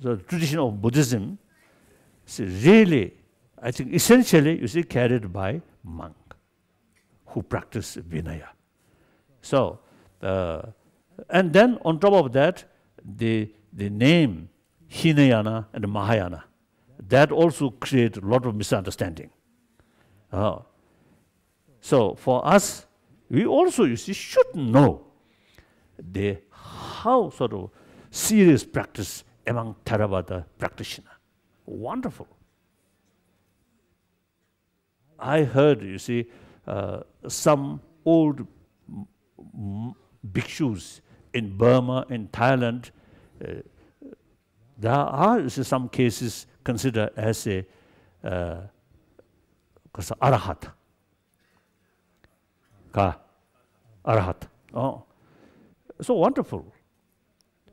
the tradition of Buddhism is really, I think, essentially, you see, carried by monk who practice Vinaya. So, uh, and then on top of that, the, the name Hinayana and Mahayana, that also create a lot of misunderstanding. Uh, so for us, we also, you see, should know the how sort of serious practice among Theravada practitioner. Wonderful. I heard, you see, uh, some old m- m- bhikshus in Burma, in Thailand, uh, there are, you see, some cases considered as a, uh, as a arahat. Ka? Arahat. Oh. So wonderful.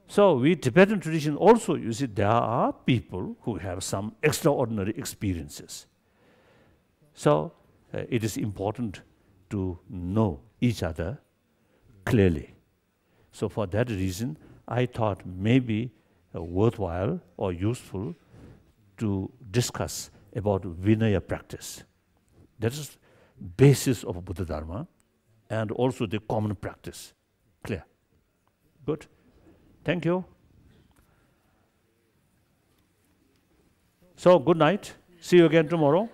So with Tibetan tradition also, you see, there are people who have some extraordinary experiences. So, uh, it is important to know each other clearly. So for that reason, I thought maybe, uh, worthwhile or useful to discuss about Vinaya practice. That is basis of Buddha Dharma and also the common practice. Clear? Good. Thank you. So, good night. See you again tomorrow.